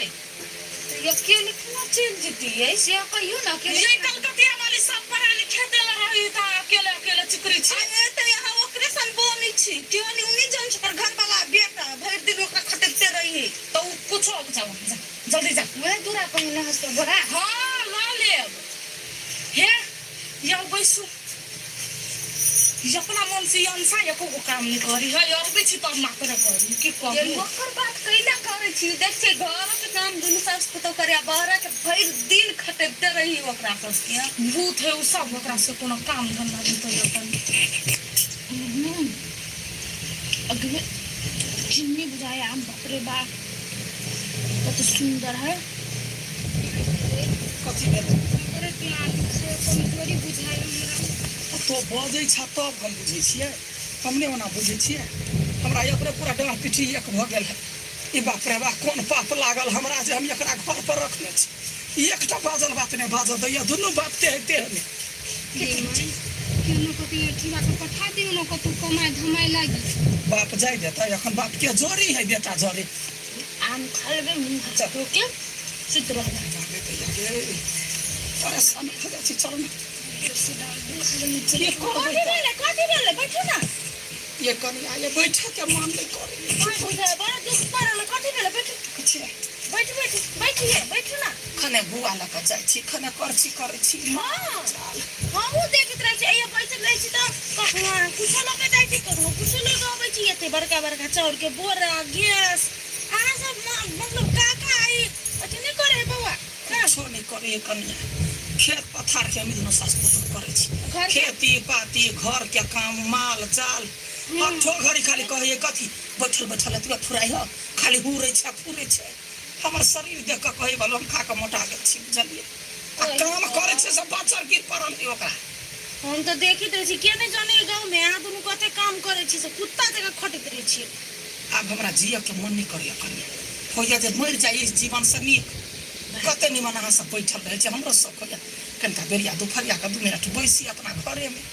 तो अकेले केना चलि जेतियै से कहियौ ने अकेले ये कलकतिया वाली सब परानी खेते ला रही त अकेले अकेले चिकरी छी अरे तऽ यहाँ ओकरे सन बोनी छी केओ नहीं उन्हीं जन पर घर वाला बेटा भरि दिन ओकरा खटकते रही तो उ कुछो जाओ जा जल्दी जा वएह दूरा पहिने हस्तो बोरा हाँ ला लेब हे यौ बैसू ई अपना मन से अंसा एको गो काम नहीं करी है अबे छी तब मात्र करी की ये कहू ओकर बात कैला करै छी देख छै घरक काम दुनू सास पुतोह करे आ बाहरक भरि दिन खटैते रही ओकरा सबके भूत है उ सब ओकरा से कोनो काम धंधा नहीं करी अपन अगले चिन्नी बुझाए आम बाप रे बाप कत सुंदर है कथी भेलै अरे से कमजोरी बुझाए हमरा तो बजै छ तब हम बुझै छियै हम नहि ओना बुझै छियै हमरा अपने पूरा डाँड़ पीठी एक भऽ गेल है ई बाप रे बा कोन पाप लागल हमरा जे हम एकरा घर पर रखने छी एकटा बाजल बात नहि बाजऽ दैया दुनू बाप तेह तेह नहि केनो ककरो ठीबा के पठा दियौ ने कतौ कमाइ धमाइ लागी बाप जाय देतै एखन बाप के जरी है बेटा जरी आम खा लेबै मुँह हाथ धो के सुति रहबै परेशान भऽ जाइ छी चल ने की करबै कथी भेलै कथी भेलै बैठू ने ये कनिया ये बैठे के मन नहीं करे बुझाए बड़ा दुख पड़ल कथी भेलै बैठू किछु बैठू बैठू बैठिए बैठू ने खने गुआ लऽ कऽ जाइ छी खने करछी करै छी हाँ हमहूँ देखैत रहै छी अइयो बैसल रहै छी तऽ कखनो अहाँ कुछो लऽ कऽ जाइ छी कखनो कुछो लऽ कऽ अबै छी एते बड़का बड़का चाउरके बोरा गैस अहाँ सब मतलब काका ई अथी नहि करै है बौआ कुछो नहि करे कनिया खेत पथार के हम दुनू सास पुतोह करै छी खेती पाती घर के काम माल जाल आठो घड़ी खाली कहैए कथी बैठल बैठल एतबे फुराइ ह खाली हुरै छै फुरै छै हमर शरीर देख कऽ कहै बला हम खा कऽ मोटा गेल छी बुझलियै आ काम करै छै सब बच्चर गिर पड़ल है ओकरा हम तऽ देखैत रहै छी के नहि जाने गाँवमे अहाँ दुनू कते काम करै छी से कुत्ता जकाँ खटैत रहै छियै आब हमरा जियऽ के मन नहि करैए कनिया होइए जे मरि जाइ इस जीवन से नीक कते निमन अहाँ सब बैठल रहै छै हमरो शौक होइए कनिका बेरिया दुपहरिया के 2 मिनट बैसी अपना घरेमे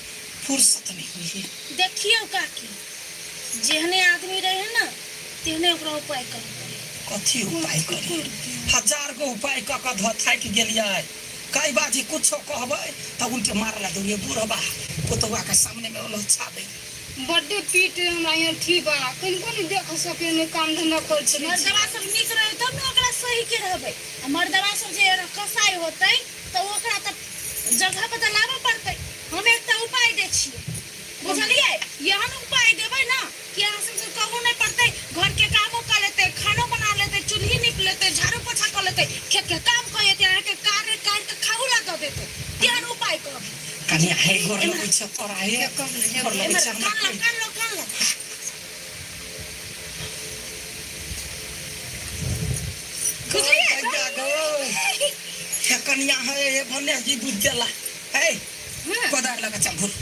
फुर्सत नहि होइए देखियौ काकी जेहने आदमी रहे ने तेहने ओकरा उपाय करे पड़े कथी उपाय करी हजार गो उपाय कऽ कऽ धऽ थाकि गेलियै कई बाजी कुछो कहबै तऽ उनके मारला दौड़िए बुढ़बा पुतौआ के सामने में लोचा दै बड्डे पीट हमरा यहाँ ठीक बा कनिको नहीं देख सके नहीं काम धंधा कर छी मर्दवा सब नीक रहे तब ने ओकरा सही के रहबै आ मर्दवा सब जे कसाई होतै तऽ ओकरा तऽ जगह पर तऽ लाबऽ पड़तै हम एकटा उपाय दै छियै बुझलियै एहन उपाय देबै ने कि अहाँ सबके कहू नहि पड़तै घर के कामो कऽ लेतै खानो बना लेतै चूल्ही नीप लेतै झाड़ू पोछा कऽ लेतै खेत के काम कऽ लेतै अहाँके कार्य काटि कऽ खाहू ला दऽ देतै तेहन उपाय कहब कनिया हे गोर लगै छै तोरा हे गोर लगै छै हमरा कान लो कान लो कान लो बुझलियै हे कनिया हे हे भने जी बुझ गेला हे कोदार लगा चल घुर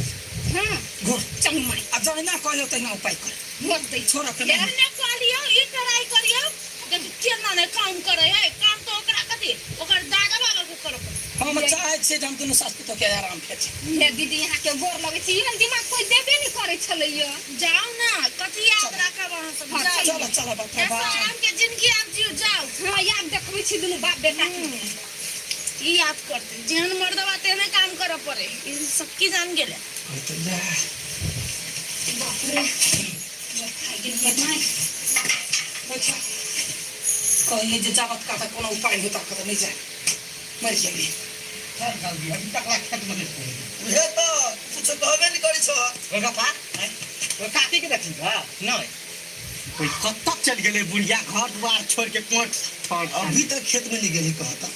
घुर चल माई आ जहिना कहियो तहिना उपाय कर मोट दै छोड़ के नहीं एहने कहलियौ ई ट्राई करियौ देखी केना नहि काम करे है काम तऽ ओकरा कथी ओकर दादा बाबा के करऽ पड़तै हम चाहै छियै जे हम दुनू सास पुतोह के आराम भेट हे दीदी यहाँ के गोर लगै छी एहन दिमाग कोई देबे नहीं करै छलैया जाउ ने कथी याद राखब अहाँ सब हाँ, जाउ चल चल बाप रे ऐसा बाप आराम के जिंदगी आब जियो जाउ हाँ याद देखबै छी दुनू बाप बेटा के ई याद करते जेहन मर्दवा तेहने काम करऽ पड़े ई सबकी जान गेलै। बाप रे, कहलिए जे जाबत का तक कोनो उपाय होता कत नहीं जाए, मर गेली। अभी तक ला खेत में नहीं। उहे तऽ कुछो कहबे नहीं करै छौ। ओ गप्पा, ओ काकी के देखी बा नहीं कोई कत्ता चल गेलै बुढ़िया घर द्वार छोड़ के कोट छोड़। अभी तक खेत में नहीं गेली कहता।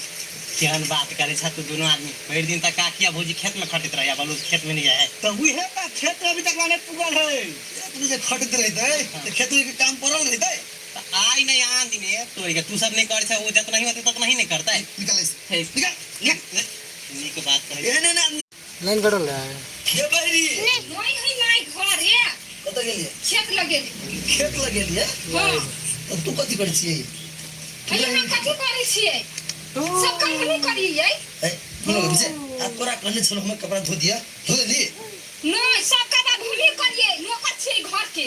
केहन बात करे छा तू दुनू आदमी, भरि दिन तक काकी आ भौजी खेत में खटैत रहै, बलू खेत में नहीं जाए। तो उहे त खेत में अभी तक लाने पुगल है। खेत में जे खटैत रहितै तऽ खेत के काम पड़ल रहितै। आइ नहीं आन दिन तोरी के तू सब नहीं करे छा, ओ जतना ही होतै ततना ही नहीं करतै। निकल निकल निकल। नीक बात कहै। एहने ने लाइन कटल है। हे बहरी नहीं है my घर है। कतऽ गेलियै? खेत लगेली। खेत लगेलियै? हां। तऽ तू कथी करै छियै? अहाँ कथी करै छियै? सब काम हमही करियै। ए सुनो जे आ तोरा कहने छलौ हमर कपड़ा धो दिया, धो देली? नहीं, सब काम आब हमही करियै, नौकर छियै घर के।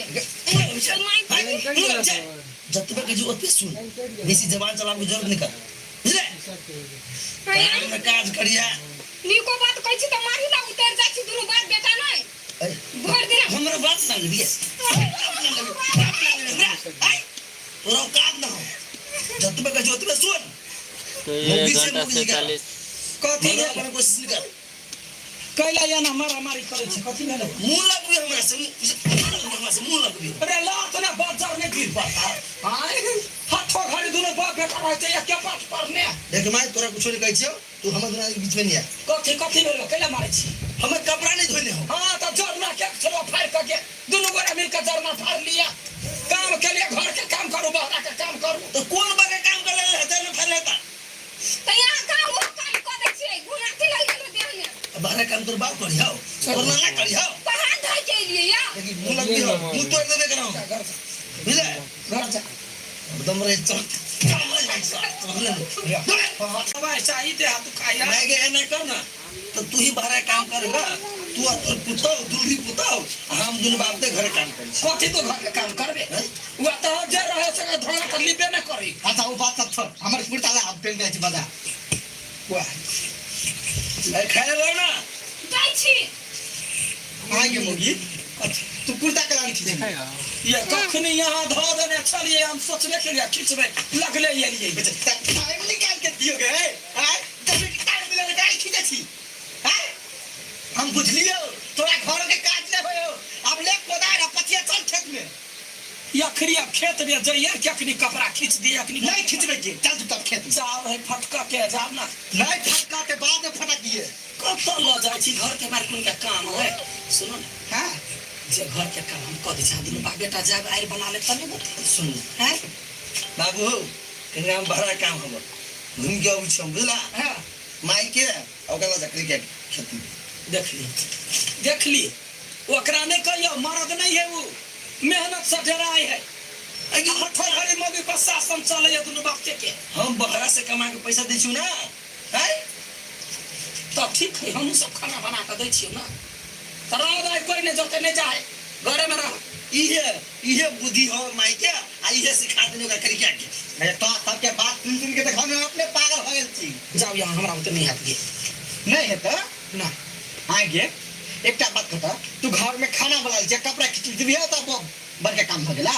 जतबे कहै छी ओतबे सुन, बेसी जबान चलाबे के जरूरत नहीं कर, बुझले? काज में काज करिया। नीको बात कहै छी तऽ मारी ला उतर जाइ छी दुनू बाप बेटा नहीं। भरि दिन हमरा बात ना लेबियै, तोरा औकात ना हो, जतबे कहै छी ओतबे सुन। तो ये घंटा 47 कथी भेलै? अपन कोशिश नहीं कर। कैला या ना मारा मारी करै छी, कथी भेलै? मुंह लगबी हमरा से, हमरा से मुंह लगबी। अरे लात ना बाजार ने गिर पड़ता। आय हाथो घड़ी दुनू बाप बेटा रहै छै एके बात पर ने। देख my तोरा कुछो नहीं कहै छियौ, तू हमर दुनू आदमी बीच में नहीं आ। कथी कथी भेलै? कैला मारै छी? हमर कपड़ा नहीं धोने हो। हां त जरना के छलो फाड़ के के दुनू गोरा मिल के जरना फाड़ लिया। काम के लिए घर के काम करू, बहरा के काम करू। तो कोन बगे काम कर ले जरना फाड़ लेता? त यहाँ काम वो काम कर दै छियै, घुनाती लग गेलो देह में। बाहर काम तोर बाप करियौ, तोर नाना करियौ। पहाड़ धइ के एलियै या। देखी मुंह लगबी हो, मुंह तोड़ देबे करौ। बुझले? घर जा। एकदम रे चल। दवाई चाही दे हाथ खाया। मैं गे एना कर ना, तो तू ही बाहर काम करेगा, तू और तोर पुतौ, दुलरी पुतौ, हम दुनू बाप दे घरे काम करै छी। कथी तो घर के काम करबे? उ त जे रहे से धोना त लिबे न करी। अच्छा ओ बात सब छोड़, हमर कुर्ता ला हम पेन जाइ छी बाजार। वाह। ए खाय लो ना। जाइ छी। आइ गे मुगी, तू कुर्ता के लान खींच। ये कखनी यहाँ धो देने चलिए, हम सोचबे के लिए खींचबे लगले एलियै। टाइम निकाल के दियो गे, आय जब टाइम मिले त आई खींचे छी। आय हम बुझलियो तोरा घर के काज नै होयो, अब ले कोदार आ पथिया चल खेत में। अखनी अब खेत में जइए कि अखनी कपड़ा खींच दिए? अखनी नहीं खींचबे के, चल तू तब खेत में। जाओ है फटका के जाओ ना। नहीं फटका के बाद में फटकिए। कतऽ लऽ जाइ छी घर के मार कोन के काम है? सुनो ना। हां जे घर के काम हम कऽ दै छी, दुनू बाप बेटा जाब आरि बना ले तब ने। सुन हैं बाबू, कनी हम बड़ा काम हमर घूम के अबै छी हम, बुझला? हां माई के ओकरा लऽ जा क्रिकेट खेती। देखली देखली ओकरा नहीं कहियो मर्द नहीं है, वो मेहनत से डराय है। हठो घड़ी मम्मी पर शासन चले है दुनू बाप के। हम बहरा से कमा के पैसा दै छियौ ना, हैं? तब ठीक है, हमहूँ सब खाना बना के दै छियौ ना। त रह दाइ, कोई नहीं जते नहीं जाए, घरे में रह। इहे इहे बुद्धि हो माई के, आ इहे सिखा देने ओकरा करिया के। अरे तो सबके बात सुन सुन के देखा हम अपने पागल हो गेल छी। जाओ यहाँ हमरा ओते नहीं हाथ गे। नहीं है तो ना आगे एकटा बात कहता, तू घर में खाना बना ले, कपड़ा खींच दिबिहे त बड़का काम हो गेला।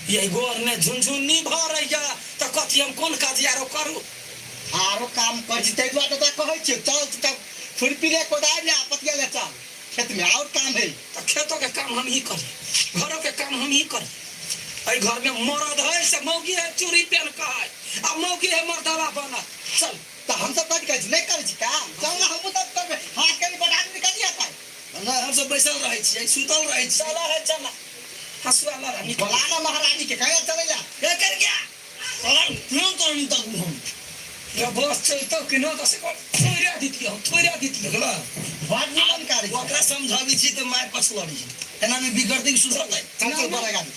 ये गोर ने झुनझुनी भरैया त कथी हम कोन काज यारो करू? आरो काम कर छी तै दुआरे त कहै छियौ, चल तब खुरपी ले कोदारि ले पतिया ले चल खेत में, और काम है। त खेतो के काम हम ही करी, घरों के काम हम ही करी। एहि घर में मरद है से मौगी है चूड़ी पहन के है, आ मौगी है मर्दवा बनल। चल त हम सब कथी कहै छी, नहीं करै छी काम, चल ना हमहूँ सब करबै, हाथ कनि बटा आदमी कथी हेतै? नहीं हम सब बैसल रहै छियै, सुतल रहै छियै। चल है चल हसुआ लड़ा निकल। बोला ना महारानी के कहिया चलै ला। ए कर गया तोरा क्यों तो हम तक हम ये बस चलतो कि न त से थोड़ा दितियो, थोड़ा दितियो। देखला बात नहीं करै छी। ओकरा समझाबै छी त माय पछ लड़ी छै, एना में बिगड़तै कि सुधरतै? चल चल बड़ा गाड़ी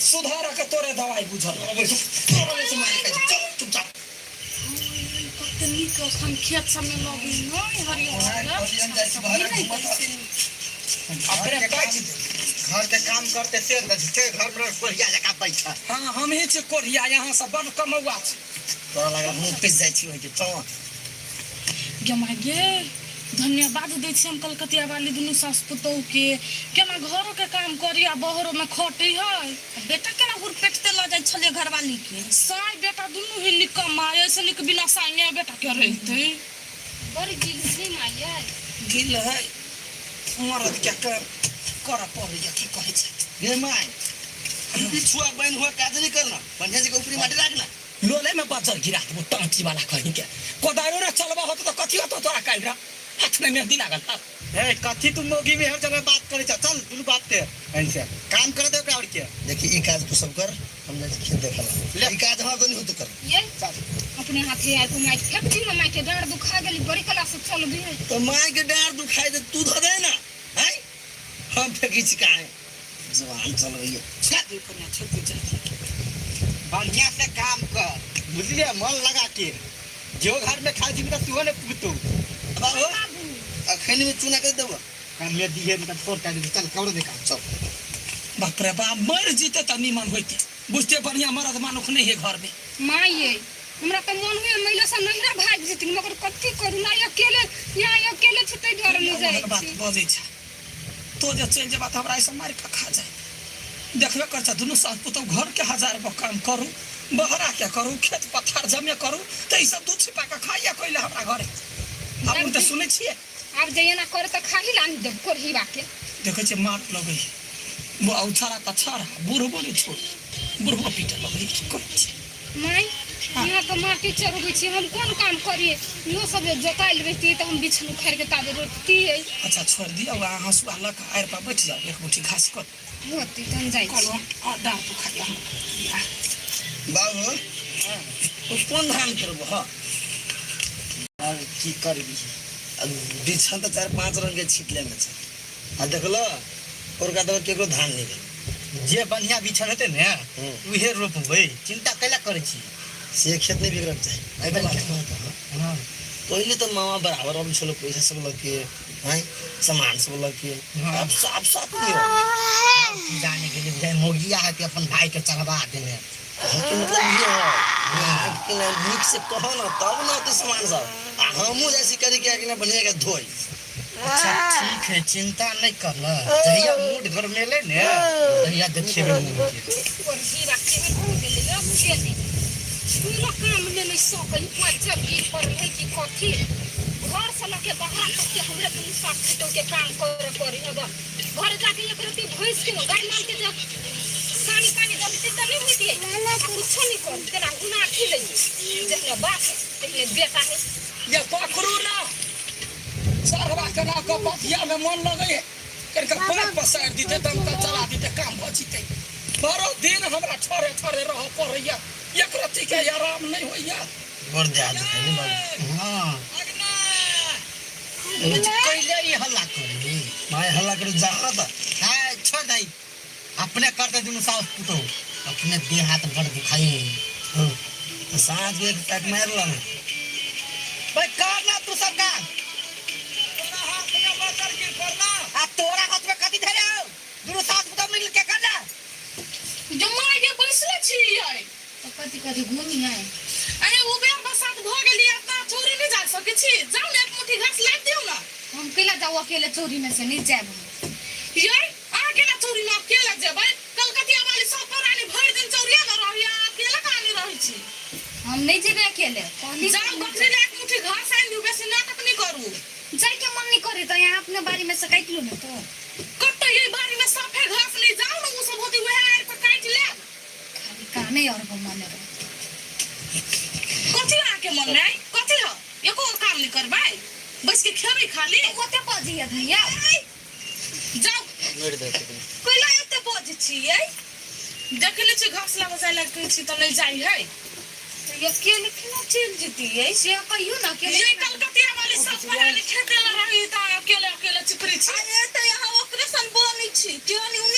सुधार के तोरे दवाई बुझल। तोरा से मार खाइ छी, चल चुपचाप। कते नीक अखन खेत सबमे लगै नहि हरियर अपने काज घर के काम करते से से घर में कोढ़िया जकाँ बैठा। हाँ हम ही छी कोढ़िया, यहाँ से बड कमौआ छी। तोरा लागल मुँह पिस जाइ छी ओहि के, चल। गे माय गे, धन्यवाद दै छी हम कलकतिया वाली दुनू सास पुतोह के केना घरो के काम करी आ बहरो में खटै है बेटा केना हुरपेटते लऽ जाइ छलियै घरवाली के साय बेटा दुनू ही निकम्मा ऐसे निक बिना साइए बेटा के रहते बड़ गिल छै माय गिल है मरद के कर करऽ पड़ैया की कहै छै गे my पिछुआ बन हुआ काज नहीं करना बढ़िया से ऊपरी माटी रखना लोले में बजर गिरा देबो टाँची वाला कहीं के कोदारो रे चलबा होतो तो कथी होतो तोरा काल्हि रे हाथ में मेहंदी लागल हौ। ए कथी तू मोगी में हर जगह बात करे चल दुनू बात ते ऐसे काम कर दे ओकरा और के देखी ई काज तू सब कर हम जाइ छी खेत देखला ले ई काज हमरा तो नहीं होतो कर ये अपने हाथे आइ को माय फेंक दी ना माय के डाँड़ दुखा गेली बड़ी कला से चल भी तो माय के डार दुखाई दे तू धो दे ना हैं हम फेंकी छी काहे जवान चल रही है बढ़िया से काम कर बुझलिए मन लगा के जो घर में खा जीबी त तू ने पूतो बाबू अखन में चूना कर देबो काम में दिए मतलब छोड़ कर चल कवर दे काम चल बाप रे बाप मर जीते त निमन होइते बुझते बढ़िया मरद मानुख नहीं है घर में माय ये हमरा तऽ मन हुए महिला से नहिरा भागि जेथिन मगर कथी करू ना अकेले यहाँ अकेले छी ताहि दुआरे नहि जाइ बात छी बजै छै तो जे चलि जेबा तऽ हमरा एहिसँ मारि कऽ खा जाए देखबे कर छ दुनू सास पुतहु घर के हजार गो काम करू बहरा के करू खेत पथार जमे करू तऽ ई सब दूध छिपा कऽ खाइया कैले हमरा घरे आब तऽ सुनै छियै आब जे एना करे तऽ खाही ला आनि देब कोरहीबा के देखै छियै मार लगै है छड़ा तऽ छड़ा बुढ़बो नहि छोड़ बुढ़बो पीटऽ लगै की करै छै माय यहाँ तऽ माटी चढ़बै छी हम कोन काम करिए इहो सब जे जोतायल रहितियै तऽ हम बिछन उखाड़ि के ताबे रोपतियै अच्छा छोड़ दियौ अहाँ हँसुआ लऽ कऽ आड़ि पर बैठ जाउ एक मुट्ठी घास कऽ होतै तऽ हम जाइ छी कहलहुँ आ डाँट दुखाइया हमरा बाबू तू कोन धान करबो हँ और की करबी बिछन तऽ चारि पाँच रंग के छीट लेने छै आ देखलो पोरका दबर केकरो धान नहि भेल जे बढ़िया बिछल हेतै ने उहे रोपबै चिंता कैला करै छी से खेत नहि बिगड़क चाही एहि बात कहत हाँ पहिले तऽ मामा बराबर अबै छलो पैसा सब लऽ के हैं सामान सब लऽ के आब साफ साफ नहीं हो की जाने के लिए मोगिया है कि अपन भाई के चढ़वा देने के मतलब ये हो कि ना नीक से कहो ना तब ना होते सामान सब आ हमहूँ जैसे करी के कि ना बढ़िया के धोई अच्छा ठीक है चिंता नहीं करना जहिया मूड घर में ले ने तहिया देखेबे मुँह के कोरहीबा केहन हो गेलै अकेले पूरा काम में नहीं सकै पच्चर गिर पड़ल है कि कथी घर से लके बाहर तक के हमरे दुनू साथ खेतो के काम करे पड़ी अब घर जाके एक रत्ती भैंस के गाय माल के जब सानी पानी दबते त नहीं होती कुछो नहीं कर तेरा गुना खिले जहने बाप है तहने बेटा है ये पकड़ू ना सरवा के ना के बतिया में मन लगे है करके पाँच पसारि दीते तब का चला दीते काम भऽ जीते बारह दिन हमरा ठरे ठरे रह पड़ैया एक रत्ती के आराम नहीं होइया बड़ देह दुखाइ ने बाबू हाँ कैले ई हल्ला करी माय हल्ला करू जा ना तऽ हाँ छोड़ दई अपने करते दुनू सास पुतोह अपने देह हाथ बड़ दुखाई हाँ। तऽ साँझ के एक पैक मारि ला ने भाई कर ना तू सब काम आ तोरा हाथ में कथी धरे हो दुनू सास पुतोह मिल के कर ना जमाई के बैसले छियै तऽ कथी कथी घूमी है अरे उबेर बसात भऽ गेली अपना चोरी नहि जा सकै छी जाउ ने एक मुट्ठी घास लाबि दियौ ने हम केला जाउ अकेले चोरी में से नहीं जायब हम यै अहाँ केना चोरी में अकेला जेबै कलकतिया वाली सब प्राणी भरि दिन चोरिया में रहैया अहाँ अकेला कहानी रहै छी हम नहीं जेबै अकेले कहली जाउ बकरी ले एक मुट्ठी घास आनि दियौ बेसी नाटक नहि करू जाय के मन नहीं करे तो यहाँ अपने बारी में से काटि लू ने तो कतऽ ये बारी में साफे घास नहीं जाउ ने ओ सब होती वएह आड़ि पर काटि लेब खाली कामे और मन रहे कथी अहाँके मन में कथी हो एको काम नहि करबै बैस के खेबै खाली ओते बजिया भैया जाउ मेट देते कैला एते बजै छियै देख ले छी घास लाबऽ जाय लए कहै छी तऽ नहि जाइ है अकेले केना चलि जेतियै से कहियौ ने अकेले ये कलकतिया वाली सब पढ़ा लिखे देला रही तऽ अकेले अकेले चिपरी छी अरे तऽ यहाँ ओकरे सन बनै छी केहन